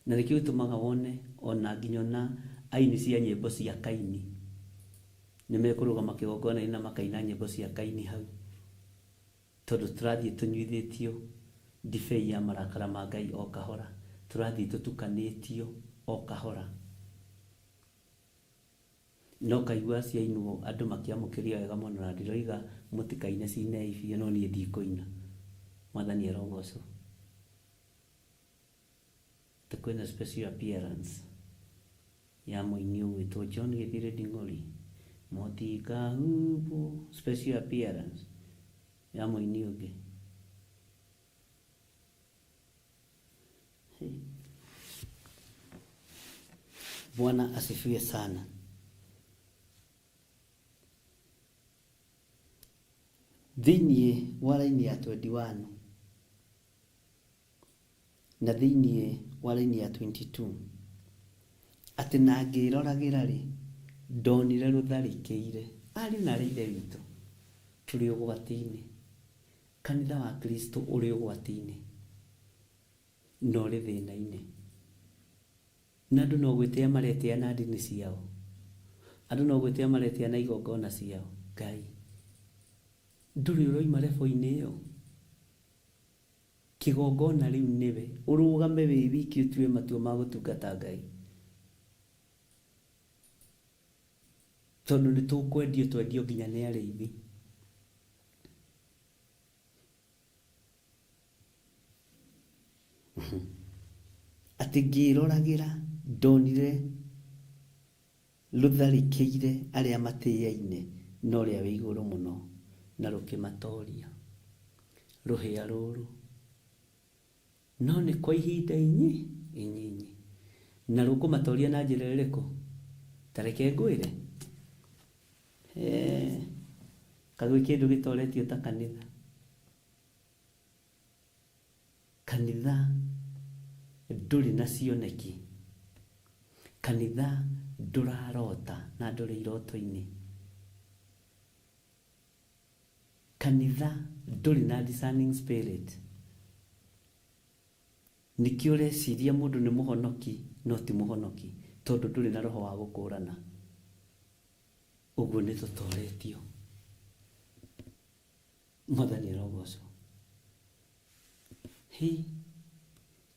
Na nĩkĩo gĩtũmaga wone ona nginya ona aini cia nyĩmbo cia Kaini nĩ mekũrũgama kĩgongona-inĩ na makaina nyĩmbo cia Kaini hau, tondũ tũrathiĩ tũnyuithĩtio ndibei ya marakara ma Ngai o kahora, tũrathiĩ tũtukanĩtio o kahora. Na ũkaigua ciainwo andũ makĩamũkĩria wega mũno, na ndiroiga mũtikaine cinei biũ, no niĩ ndikũina. Mwathani arogocwo. Atĩ kwĩna special appearance ya mũini ũgwĩtwo John Gĩthire Nding'ũri, mũtikahumbwo, special appearance ya mũini ũngĩ. Bwana asifiwe sana. Thĩinĩ wa raini ya 21 na thĩinĩ wa raini ya 22 atĩ na ngĩroragĩra rĩ ndonire rũtharĩkĩire ariũ na arĩ ithe witũ tũrĩ ũgwati-inĩ. Kanitha wa Kristo ũrĩ ũgwati-inĩ na ũrĩ thĩna-inĩ. Na andũ no gwĩtĩa maretĩa na ndini ciao. Andũ no gwĩtĩa maretĩa na igongona ciao. Ngai, ndũrĩ ũroima rebo-inĩ ĩyo. Kĩgongona rĩu nĩwe. Ũrũgame wĩ wiki ũtue matua ma gũtungata Ngai. Tondũ nĩ tũkwendio twendio nginya nĩ arĩithi. Atĩ ngĩĩroragĩra ndonire rũtharĩkĩire arĩa matĩaine na Ũrĩa wĩ Igũrũ Mũno, na rũkĩmatooria. Rũhĩa rũrũ no nĩ kwa ihinda inyinyi. Na rũkũmatooria na njĩra ĩrĩkũ? Ta reke ngwĩre. Kaĩ gwĩ kĩndũ gĩtoretio ta kanitha? Kanitha ndũrĩ na cioneki. Kanitha ndũrarota na ndũrĩ iroto-inĩ. Kanitha ndũrĩ na discerning spirit. Nĩkĩo ũreciria mũndũ nĩ mũhonoki no ti mũhonoki, tondũ ndũrĩ na roho wa gũkũrana. Ũguo nĩ tũtoretio. Mwathani arogocwo. Hĩ,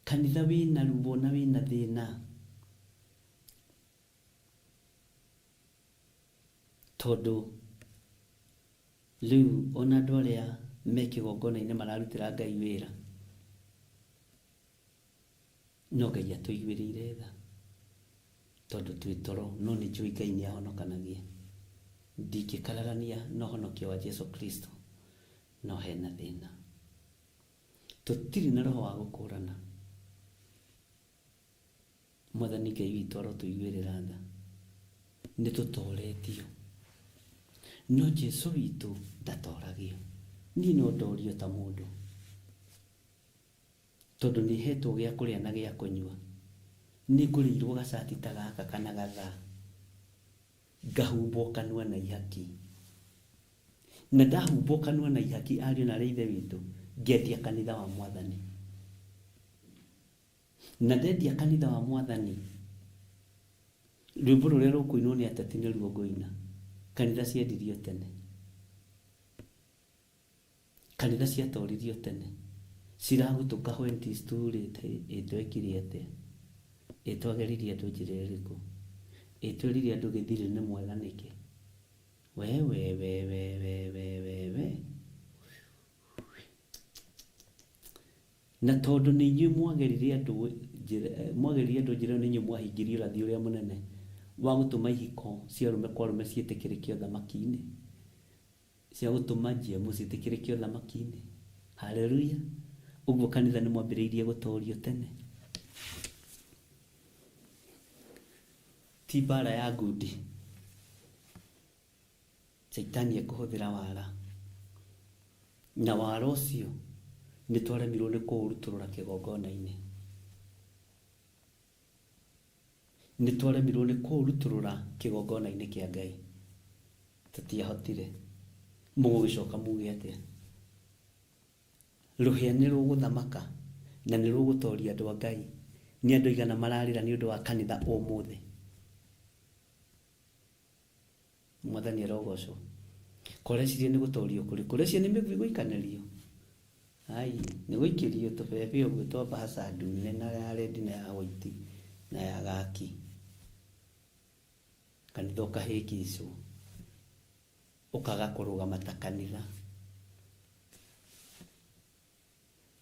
kanitha wĩna ruo na wĩna thĩna. Tondũ rĩu ona andũ arĩa me kĩgongona-inĩ mararutĩra Ngai wĩra, no Ngai atũiguĩrĩire tha tondũ twĩ toro, no nĩ njũĩ Ngai nĩ ahonokanagia. Ndingĩkararania na ũhonokio wa Jesu Kristo, no hena thĩna. Tũtirĩ na roho wa gũkũrana. Mwathani Ngai witũ arotũiguĩrĩra tha. Nĩ tũtoretio. No Jesu witũ ndatoragio. Niĩ no ndorio ta mũndũ. Tondũ nĩ hetwo gĩa kũrĩa na gĩa kũnyua. Nĩ ngũrĩirwo gacati ta gaka kana gathaa. Ngahumbwo kanua na ihaki. Na ndahumbwo kanua na ihaki ariũ na arĩ ithe witũ, ngendia kanitha wa Mwathani. Na ndendia kanitha wa Mwathani, rwĩmbo rũrĩa rũkũinwo nĩ ateti nĩruo ngũina. Kanitha ciendirio tene. Kanitha ciatoririo tene. Ciragutũka when it is too late. Ĩ twekire atĩa? Ĩ twageririe andũ njĩra ĩrĩkũ? Ĩ twerire andũ gĩthirĩ nĩ mwega nĩkĩ? We we we we we we we we. Na tondũ nĩ inyuĩ mwagerire andũ njĩra, mwageririe andũ njĩra ĩyo nĩ inyuĩ mwahingirie ũrathi ũrĩa mũnene wa gũtũma ihiko cia arũme kwa arũme ciĩtĩkĩrĩke ũthamaki-inĩ, cia gũtũma GMO ciĩtĩkĩrĩke ũthamaki-inĩ. Haleluya! Ũguo kanitha nĩ mwambĩrĩirie gũtorio tene. Ti mbara ya ngundi. Shaitani ekũhũthĩra wara. Na wara ũcio nĩ twaremirwo nĩ kũũrutũrũra kĩgongona-inĩ. Nĩ twaremirwo nĩ kũũrutũrũra kĩgongona-inĩ kĩa Ngai. Tũtiahotire. Mũgũgĩcoka muge atĩa? Rũhĩa nĩ rũgũthamaka na nĩ rũgũtoria andũ a Ngai. Nĩ andũ aigana mararĩra nĩ ũndũ wa kanitha ũmũthĩ? Mwathani arogocwo. Koreciria nĩ gũtorio kũrĩkũ? Ũreciria nĩ mĩguĩ gũikanĩrio? Ai, nĩ gũikĩrio tũbebe ũguo twa mbahaca ndune na ya rendi na ya white na ya gaki. Kanitha ũkahĩngĩcwo. Ũkaga kũrũgama ta kanitha.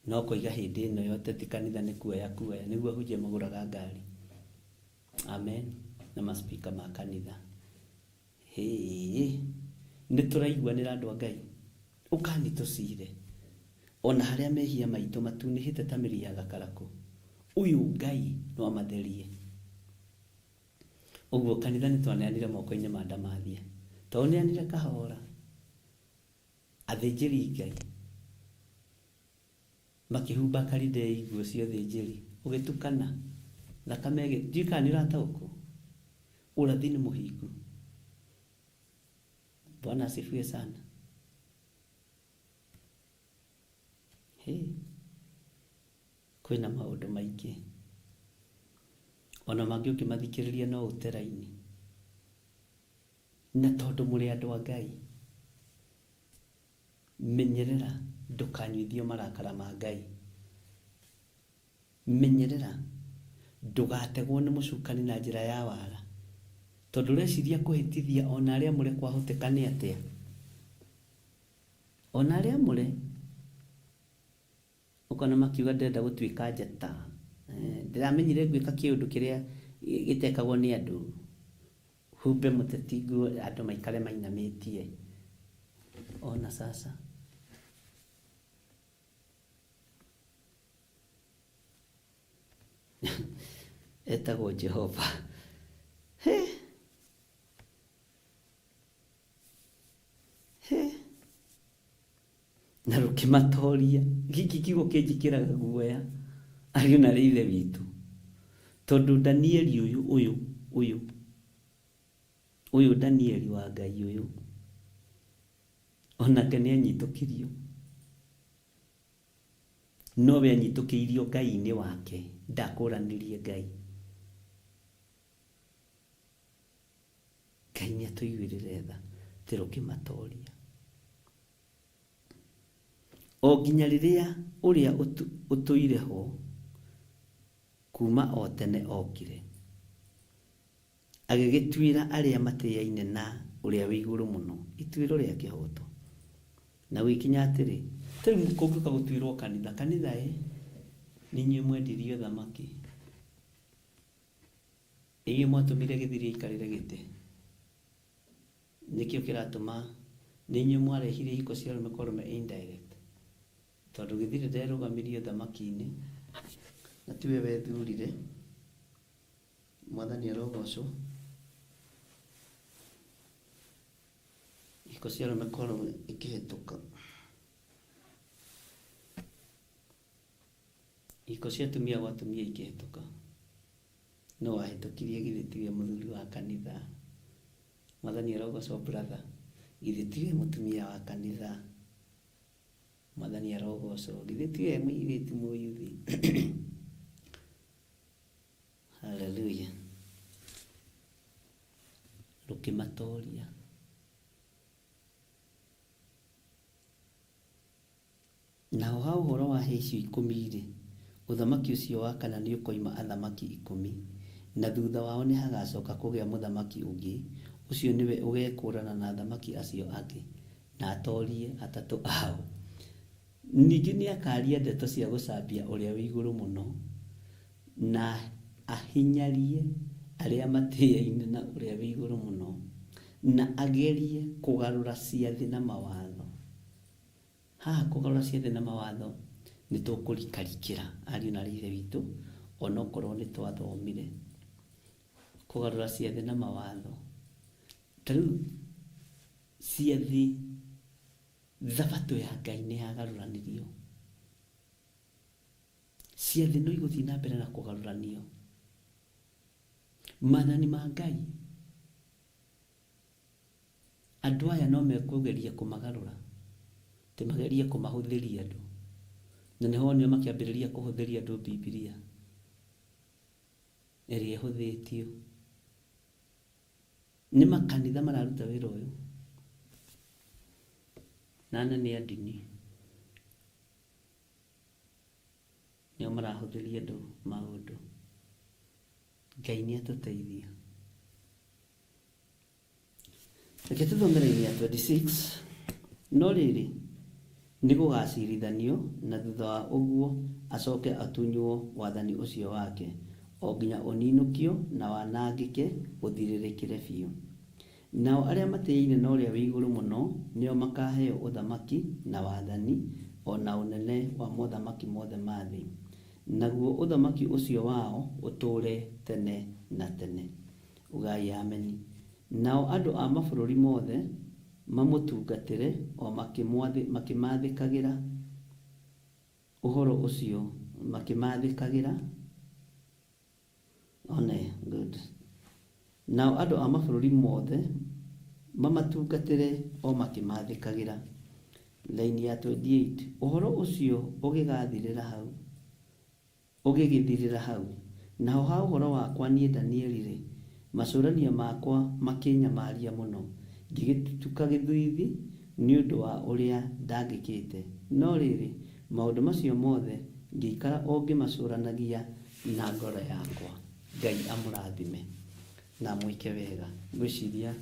No koiga hĩndĩ ĩno ya ũteti kanitha nĩ kuoya kuoya nĩguo ahunjia magũraga ngari. Amen. Na ma speaker ma kanitha. Hĩĩ. Nĩ tũraiguanĩra andũ a Ngai. Ũkani tũcire. Ona harĩa mehia maitũ matunĩhĩte ta mĩri ya gakarakũ. Ũyũ Ngai no amatherie. Ũguo kanitha nĩ twaneanire moko-inĩ ma ndamathia. Twaũneanire kahora. Athĩnjĩri Ngai makĩhumba Akalidei nguo cia ũthĩnjĩri, ũgĩtukana, thakame ĩgĩ, ndiũĩ kana nĩ ũrataũkwo? Ũrathi nĩ mũhingu. Bwana asifiwe sana. Hĩ, kwĩna maũndũ maingĩ ona mangĩ ũngĩmathikĩrĩria no ũte raini. Na tondũ mũrĩ andũ a Ngai, Menyerera ndũkanyuithio marakara ma Ngai. Menyerera ndũgategwo nĩ mũcukani na njĩra ya wara, tondũ ũreciria kũhĩtithia o na arĩa amũre kwahoteka nĩ atĩa? O na arĩa amũre ũkona makiuga ndĩrenda gũtuĩka njata, ndĩramenyire ngwĩka kĩũndũ kĩrĩa gĩtekagwo nĩ andũ. Humbe mũteti nguo andũ maikare mainamĩtie. Ona sasa. Etagwo Jehova. He. He. Na rũkĩmatoria. Gĩkĩ kiugo kĩnjĩkĩraga guoya ariũ na arĩ ithe witũ, tondũ Danieli ũyũ, ũyũ, ũyũ, ũyũ Danieli wa Ngai ũyũ, onake nĩ anyitũkirio, nowe anyitũkĩirio Ngai-inĩ wake, ndakũranirie Ngai. Ngai nĩ atũiguĩrĩre tha, atĩ rũkĩmatoria. O nginya rĩrĩa ũrĩa ũtũire ho kuuma o tene okire, agĩgĩtuĩra arĩa matĩaine na Ũrĩa-wĩ-Igũrũ-Mũno ituĩro rĩa kĩhooto. Na gũgĩkinya atĩrĩ. Ta rĩu kũngĩũka gũtuĩrũo kanitha, kanitha ĩ, nĩ inyuĩ mwendirie ũthamaki, nĩ inyuĩ mwatũmire Gĩthiri aikarĩre gĩtĩ. Nĩkĩo kĩratũma nĩ inyuĩ mwarehire ihiko cia arũme kwa arũme indirect. Tondũ Gĩthirĩ nderũgamirie ũthamaki-inĩ na tiwe wethurire. Mwathani arogocwo. Ihiko cia arũme kwa arũme ikĩhĩtũka. Ihiko cia atumia gwa atumia ikĩhĩtũka. Nũ wahĩtũkirie githĩ tiwe mũthuri wa kanitha? Mwathani arogocwo brother. Githĩ tiwe mũtumia wa kanitha? Mwathani arogocwo. Githĩ tiwe mũirĩtu mũyuthi? Hallelujah. Rũkĩmatoria. Naho ha ũhoro wa hĩa icio ikũmi-rĩ, ũthamaki ũcio wa kana nĩũkoima athamaki ikũmi, na thutha wao nĩhagacoka kũgĩa mũthamaki ũngĩ, ũcio nĩwe ũgekũũrana na athamaki acio angĩ, na atorie atatũ ao. Ningĩ nĩakaaria ndeto cia gũcambia Ũrĩa-wĩ-Igũrũ-Mũno, na ahinyarie arĩa matĩaine na Ũrĩa-wĩ-Igũrũ-Mũno, na agerie kũgarũra ciathĩ na mawatho. Haha kũgarũra ciathĩ na mawatho nĩ tũkũrikarikĩra ariũ na aarĩ a Ithe witũ onokorwo nĩ twathomire. Kũgarũra ciathĩ na mawatho. Ta rĩu ciathĩ Thabatũ ya Ngai nĩ yagarũranirio. Ciathĩ no igũthiĩ na mbere na kũgarũranio. Maathani ma Ngai andũ aya no mekũgeria kũmagarũra, atĩ magerie kũmahũthĩria andũ. Na nĩho wonire makĩambĩrĩria kũhũthĩria andũ Bibilia ĩrĩa ĩhũthĩtio. Nĩ makanitha mararuta wĩra ũyũ na anene a ndini nĩo marahũthĩria andũ maũndũ. Ngai nĩ atũteithie. Reke tũthome raini ya 26. No rĩrĩ, nĩ gũgacirithanio, na thutha wa ũguo acoke atunyũo wathani ũcio wake, o nginya ũninũkio na wanangĩke ũthirĩrĩkĩre biũ. Nao arĩa matĩaine na Ũrĩa-wĩ-Igũrũ-Mũno nĩo makaheo ũthamaki, na wathani, o na ũnene wa mothamaki mothe ma thĩ, naguo ũthamaki ũcio wao ũtũũre tene na tene. Ugai Ameni. Nao andũ a mabũrũri mothe mamũtungatĩre o makĩmathĩkagĩra ũhoro ũcio, makĩmathĩkagĩra. One, good. Nao andũ a mabũrũri mothe mamatungatĩre o makĩmathĩkagĩra. Line ya 28. Ũhoro ũcio ũgĩgathirĩra hau. Ũgĩgĩthirĩra hau. Naho ha ũhoro wakwa niĩ Danieli-rĩ, macũrania makwa makĩĩnyamaria mũno, ngĩgĩtutuka gĩthiithi nĩ ũndũ wa ũrĩa ndangĩkĩte, no rĩrĩ, maũndũ macio mothe ngĩikara o ngĩmacũranagia na ngoro yakwa. Ngai amũrathime na amwĩke wega. Ngwĩciria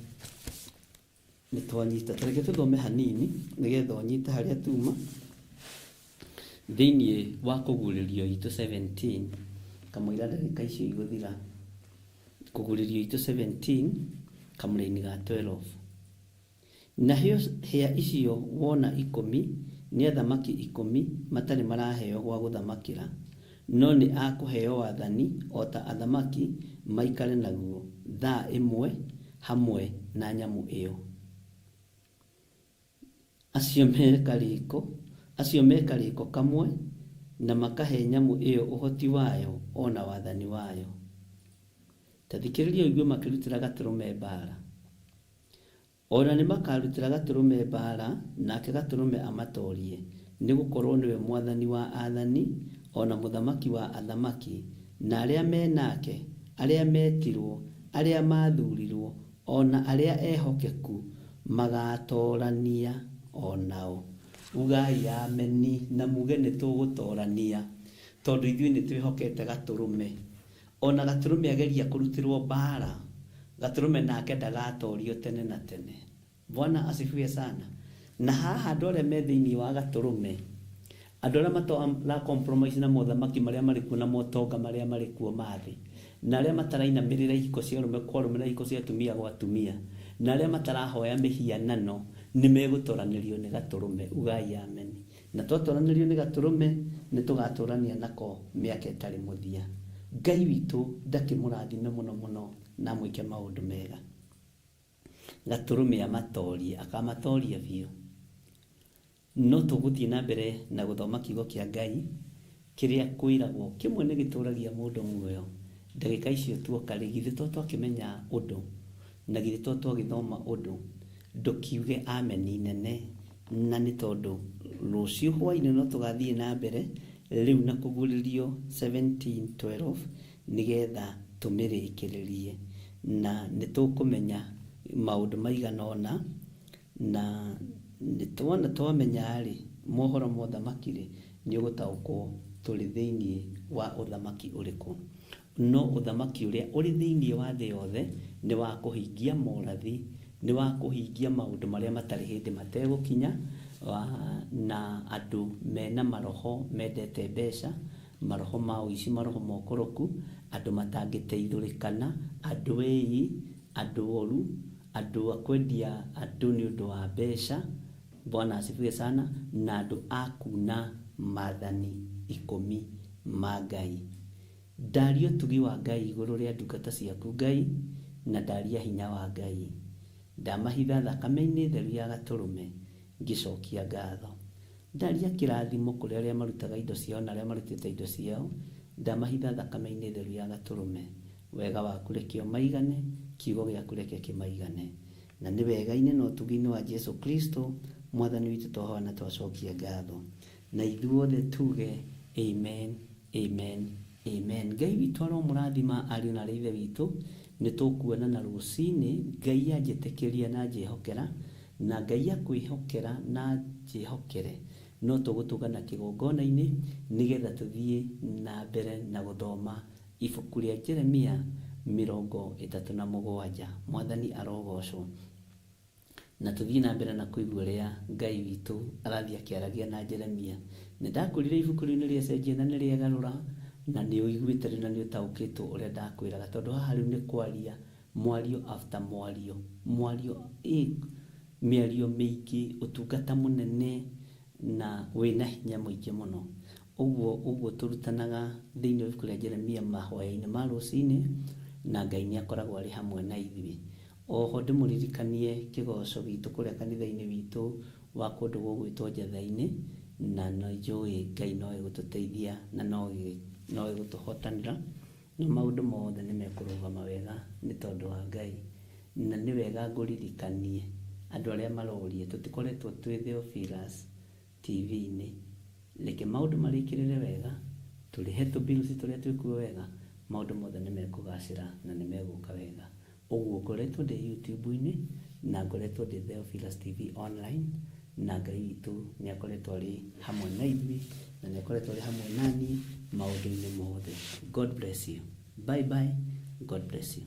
nĩ twanyita. Ta reke tũthome hanini nĩgetha ũnyite harĩa tuma thĩinĩ wa kũguũrĩrio itũ 17 kamũira ndagĩka icio igũthira. Kũguũrĩrio itũ 17 kamũraini ga 12. Na hĩa icio wona ikũmi nĩ athamaki ikũmi matarĩ maraheo gwa gũthamakĩra, no nĩ a kũheo wathani o ta athamaki maikare naguo thaa ĩmwe hamwe na nyamũ ĩyo. Acio acio me karĩko kamwe na makahe nyamũ ĩyo ũhoti wayo o na wathani wayo. Ta thikĩrĩria ũigue makĩrutĩra Gatũrũme mbaara. O na nĩmakarutĩra Gatũrũme mbaara, nake Gatũrũme amatoorie, nĩ gũkorũo nĩwe Mwathani wa athani, o na Mũthamaki wa athamaki, na arĩa me nake, arĩa meetirũo, arĩa maathurirũo, o na arĩa ehokeku, magaatoorania o nao. Ugai ameni, na muuge nĩtũgũtoorania, tondũ ithuĩ nĩtwĩhokete Gatũrũme. O na Gatũrũme ageria kũrutĩrũo mbaara, Gatũrũme nake ndagatoorio tene na tene. Bwana asifiwe sana. Na haha andũ arĩa me thĩinĩ wa Gatũrũme, andũ arĩa matara compromise na mothamaki marĩa marĩ kuo na motonga marĩa marĩ kuo ma thĩ, na arĩa matarainamĩrĩra ihiko cia arũme kwa arũme na ihiko cia atumia gwa atumia, na arĩa matarahoya mĩhianano, nĩ megũtoranĩrio nĩ Gatũrũme. Ugai ameni. Na twatoranĩrio nĩ Gatũrũme, nĩ tũgatũrania nako mĩaka ĩtarĩ mũthia. Ngai witũ ndakĩmũrathime mũno mũno na amwĩke maũndũ mega. Gatũrũme amatorie, akamatoria biũ. No tũgũthiĩ na mbere na gũthoma kiugo kĩa Ngai kĩrĩa kwĩragwo kĩmwe nĩ gĩtũragia mũndũ muoyo. Ndagĩka icio tuoka rĩ, githĩ to twakĩmenya ũndũ na githĩ to twagĩthoma ũndũ? Ndũkiuge ameni nene, na nĩ tondũ rũciũ hwainĩ no tũgathiĩ na mbere rĩu na kũguũrĩrio 17:12 nĩgetha tũmĩrĩkĩrĩrie, na nĩ tũkũmenya maũndũ maigana ũna, na nĩ twona twamenya-rĩ, mohoro ma ũthamaki-rĩ, nĩ ũgũtaũkwo tũrĩ thĩinĩ wa ũthamaki ũrĩkũ. No ũthamaki ũrĩa ũrĩ thĩinĩ wa thĩ yothe nĩ wa kũhingia morathi, nĩ wa kũhingia maũndũ marĩa matarĩ hĩndĩ mategũkinya, na andũ mena maroho mendete mbeca, maroho ma ũici, maroho ma ũkoroku, andũ matangĩteithũrĩkana, andũ ĩi, andũ oru, andũ a kwendia andũ nĩ ũndũ wa mbeca, Bwana asifiwe sana, na andũ a kuna maathani ikũmi ma Ngai. Ndaria ũtugi wa Ngai igũrũ rĩa ndungata ciaku Ngai, na ndaria hinya wa Ngai. Ndamahitha thakame-inĩ theru ya Gatũrũme. Ngĩcokia ngatho. Ndaria kĩrathimo kũrĩ arĩa marutaga indo ciao na arĩa marutĩte indo ciao, ndamahitha thakame-inĩ theru ya Gatũrũme. Wega waku reke ũmaigane, kiugo gĩaku reke kĩmaigane. Na nĩ wega-inĩ na ũtugi-inĩ wa Jesu Kristo, Mwathani witũ twahoya na twacokia ngatho. Na ithuothe tuge amen, amen, amen. Ngai witũ aromũrathima ariũ na aarĩ a Ithe witũ. Nĩ tũkuonana rũcinĩ, Ngai anjĩtĩkĩria na anjĩhokera, na Ngai akwĩhokera na anjĩhokere, no tũgũtũngana kĩgongona-inĩ nĩgetha tũthiĩ na mbere na gũthoma ibuku rĩa Jeremia 37. Mwathani arogocwo. Na tũthiĩ na mbere na kũigua ũrĩa Ngai witũ arathiĩ akĩaragia na Jeremia. Nĩ ndakwĩrire ibuku rĩu nĩ rĩacenjia na nĩ rĩagarũra, na nĩ ũiguĩte rĩu na nĩ ũtaũkĩtwo ũrĩa ndakwĩraga, tondũ haha rĩu nĩ kwaria mwario after mwario, mwario ĩ mĩario mĩingĩ, ũtungata mũnene na wĩna hinya mũingĩ mũno. Ũguo ũguo tũrutanaga thĩinĩ wa ibuku rĩa Jeremia mahoya-inĩ ma rũcinĩ, na Ngai nĩ akoragwo arĩ hamwe na ithuĩ. Oho ndĩmũririkanie kĩgoco gitũ kũrĩa kanitha-inĩ witũ wa kũndũ gũgwĩtwo Njetha-inĩ, na nĩ njũĩ Ngai no egũtũteithia na no egũtũhotanĩra, na maũndũ mothe nĩ mekũrũgama wega nĩ tondũ wa Ngai. Na nĩ wega ngũririkanie andũ arĩa maroria, tũtikoretwo twĩ Theophilus TV-inĩ. Reke maũndũ marĩkĩrĩre wega, tũrĩhe tũ bills tũrĩa twĩkuo wega, maũndũ mothe nĩ mekũgacĩra na nĩ megũka wega. Ũguo ngoretwo ndĩ YouTube-inĩ na ngoretwo ndĩ Theophilus TV online, na Ngai witũ nĩ akoretwo arĩ hamwe na ithuĩ na nĩ akoretwo arĩ hamwe na niĩ maũndũ-inĩ mothe. God bless you. Bye bye. God bless you.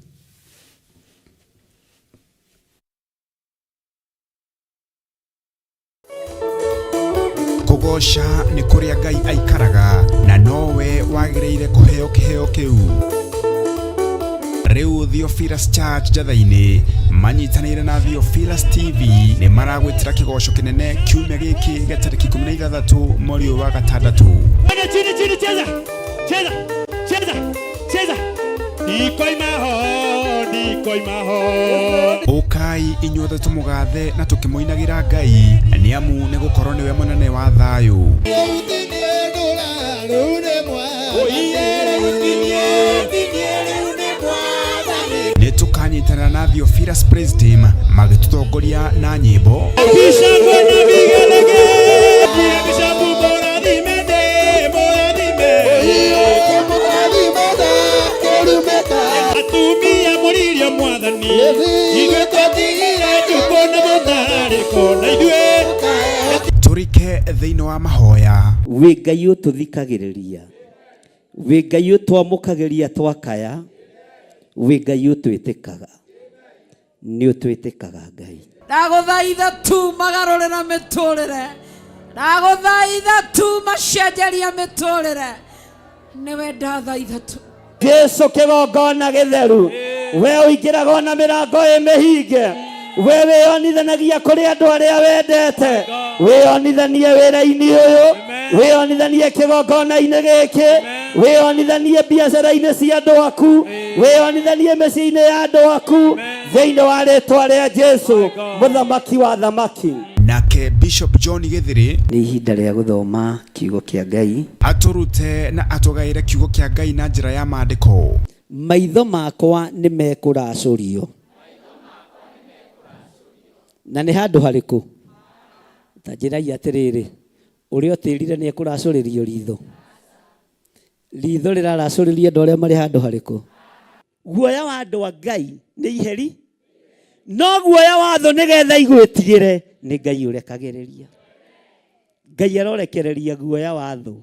Kũgoca nĩ kũrĩa Ngai aikaraga na nowe wagĩrĩire kũheo kĩheo kĩu. Rĩu Theophilus Church Njatha-inĩ manyitanĩire na Theophilus TV nĩ maragwĩtĩra kĩgoco kĩnene kiumia gĩkĩ gĩa tarĩki 16 mweri ũyũ wa gatandatũ. Twende chini chini, cheza cheza cheza cheza, ndikoima ho ndikoima ho. Ũkai inyuothe tũmũgathe na tũkĩmũinagĩra Ngai, nĩ amu nĩ gũkorwo nĩwe mũnene wa thayũ. Nĩ tũkanyitanĩra na Theophilus Praise Team magĩtũtongoria na nyĩmbo. Atumia mũririo mwathani, ithuĩ twatigire njukũ na mũtharĩko na ithuĩ tũrike thĩinĩ wa mahoya. Wĩ Ngai ũtũthikagĩrĩria, wĩ Ngai ũtwamũkagĩria twakaya, wĩ Ngai ũtwĩtĩkaga, nĩ ũtwĩtĩkaga Ngai. Ndagũthaitha tu magarũrĩra mĩtũrĩre, ndagũthaitha tu macenjeria mĩtũrĩre, nĩwe ndathaitha tu. Jesu kĩgongona gĩtheru, we ũingĩraga na mĩrango ĩ mĩhinge, we wĩyonithanagia kũrĩ andũ arĩa wendete, wĩyonithanie wĩra-inĩ ũyũ, wĩyonithanie kĩgongona-inĩ gĩkĩ, wĩyonithanie biacara-inĩ cia andũ aku, wĩyonithanie mĩciĩ-inĩ ya andũ aku, thĩinĩ wa rĩtwa rĩa Jesu, mũthamaki wa thamaki. Nake Bishop John Gĩthĩrĩ Nĩ ihinda rĩa gũthoma kiugo kĩa Ngai. Atũrute na atũgaĩre kiugo kĩa Ngai na njĩra ya maandĩko. Maitho makwa nĩ mekũracũrio. Na nĩ handũ harĩkũ? Ta njĩrai atĩrĩrĩ, ũrĩa ũtĩrire nĩ ekũracũrĩrio ritho. Ritho rĩraracũrĩrio andũ arĩa marĩ handũ harĩkũ? Guoya wa andũ a Ngai nĩ iheri, no guoya wa thũ nĩgetha igwĩtigĩre nĩ Ngai ũrekagĩrĩria. Ngai arorekereria guoya wa thũ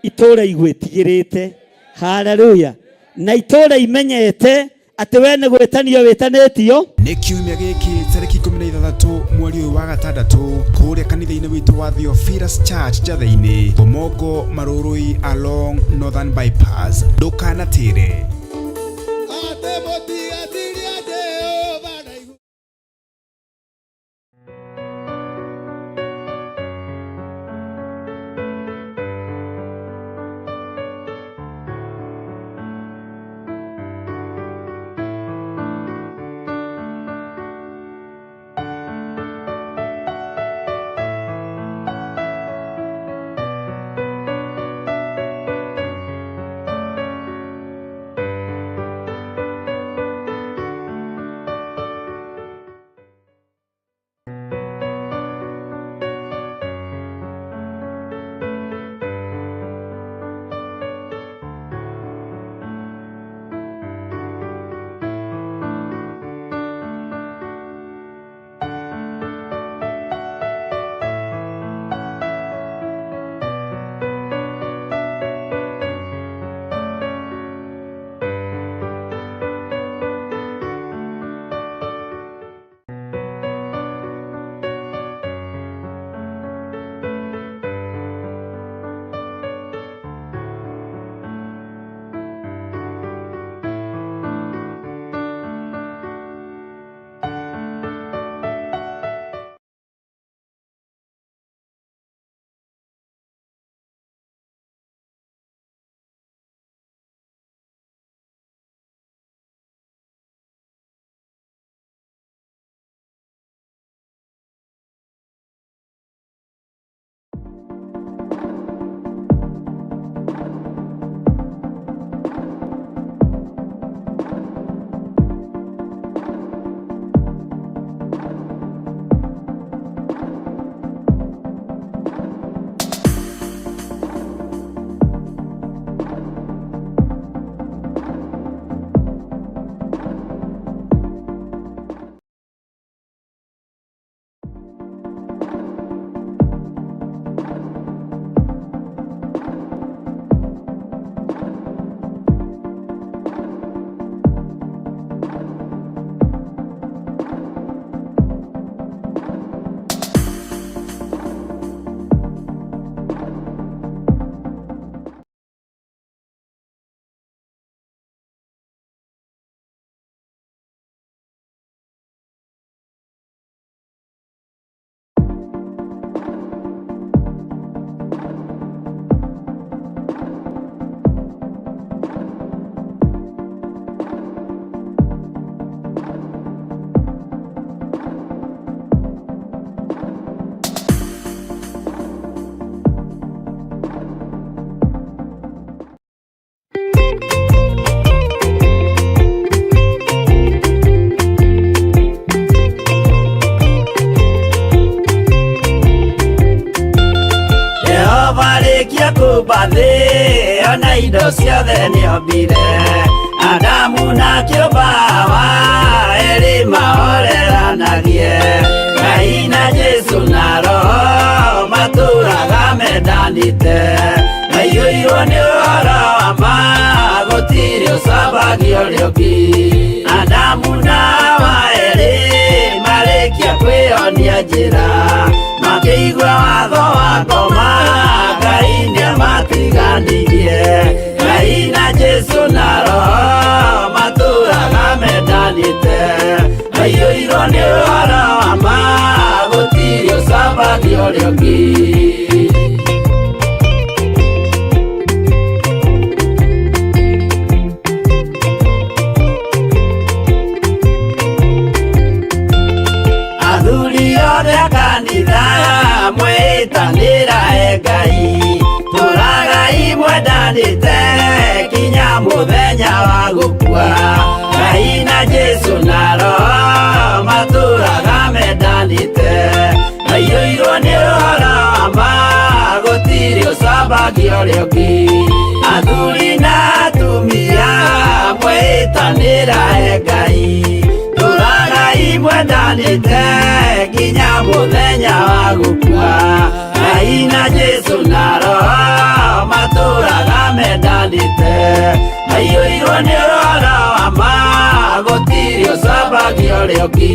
itũũra igwĩtigĩrĩte. Haleluya. Na itũũra imenyete atĩ we nĩ gwĩtanio wĩtanĩtio. Nĩ kiumia gĩkĩ tarĩki 16 mweri ũyũ wa gatandatũ kũrĩa kanitha-inĩ witũ wa Theophilus Church Njathĩ-inĩ, Bomongo Marũrũi along Northern Bypass. Ndũkanatĩre. indo ciothe nĩombire Adamu na kĩũmba Hawa erĩ mahoreranagie Ngai na Jesu na Roho matũraga mendanĩte maiyũirwo nĩ ũhoro wa ma gũtirĩ ũcambagia ũrĩa ũngĩ Adamu na Hawa erĩ marĩkia kwĩyonia njĩra makĩigua watho wa ngoma Ngai nĩamatiganirie Ngai na Jesu na Roho matũraga mendanĩte maiyũirwo nĩ ũhoro wa ma gũtirĩ ũcambagia ũrĩa ũngĩ. Athuri othe a kanitha mwĩtanĩra e Ngai tũragai mwendanĩte kinya mũthenya wa gũkua Ngai na Jesu na Roho matũraga mendanĩte maiyũirwo nĩ ũhoro wa ma gũtirĩ ũcambagia ũrĩa ũngĩ Athuri na atumia mwĩtanĩra e Ngai tũragai mwendanĩte nginya mũthenya wa gũkua Ngai na Jesu na Roho matũraga mendanĩte maiyũirwo nĩ ũhoro wa ma gũtirĩ ũcambagia ũrĩa ũngĩ.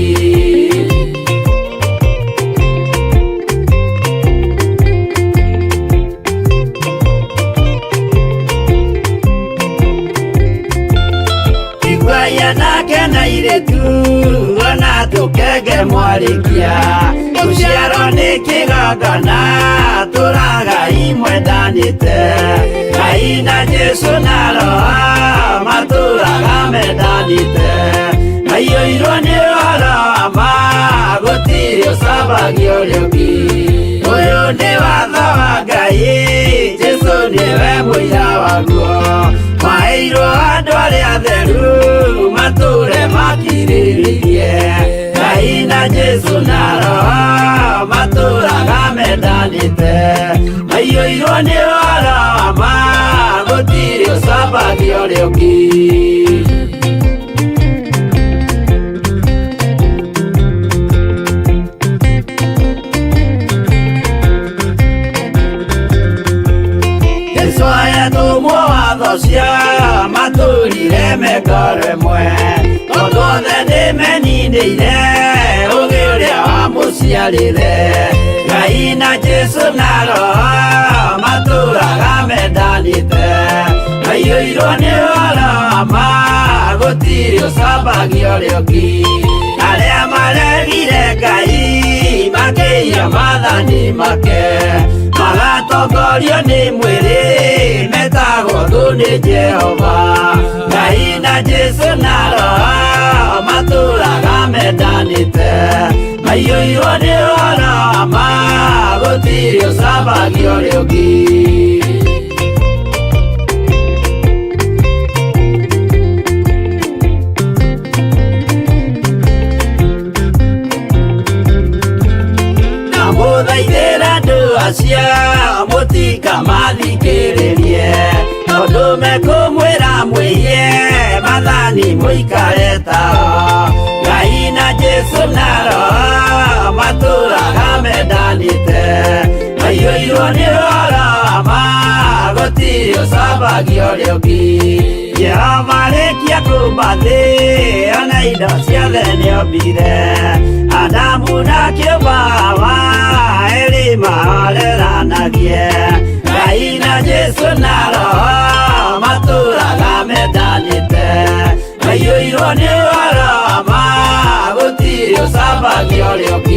Iguai anake na airĩtu ona tũkenge mwarĩkia gũciarwo nĩ kĩgongona tũragai mwendanĩte Ngai na Jesu na Roho matũraga mendanĩte maiyũirwo nĩ ũhoro wa ma gũtirĩ ũcambagia ũrĩa ũngĩ Ũyũ nĩ watho wa Ngai Jesu nĩwe mũira waguo maheirwo andũ arĩa atheru matũre makirĩrĩirie Ngai na Jesu na Roho matũraga mendanĩte maiyũirwo nĩ ũhoro wa ma gũtirĩ ũcambagia ũrĩa ũngĩ. Jesu ayatũmwo watho cia matũrire mekoro ĩmwe tondũ othe nĩmeninĩire ũgĩ ũrĩa wamũciarire Ngai na Jesu na Roho matũraga mendanĩte maiyũirwo nĩ ũhoro wa ma gũtirĩ ũcambagia ũrĩa ũngĩ Arĩa maregire Ngai makĩiya maathani make magatongorio nĩ mwĩrĩ metagwo thũ nĩ Jehova Ngai na Jesu na Roho matũraga mendanĩte maiyũirwo nĩ ũhoro wa ma gũtirĩ ũcambagia ũrĩa ũngĩ. Ndamũthaithĩra andũ acio mũtikamathikĩrĩrie tondũ mekũmwĩra mwĩiye maathani mũikare tao Ngai na Jesu na Roho matũraga mendanĩte maiyũirwo nĩ ũhoro wa ma gũtirĩ ũcambagia ũrĩa ũngĩ Jehova arĩkia kũũmba thĩ ona indo ciothe nĩombire Adamu na kĩũmba Hawa erĩ mahoreranagie Ngai na Jesu na Roho matũraga mendanĩte maiyũirwo nĩ ũhoro wa ma gũtirĩ ũcambagia ũrĩa ũngĩ.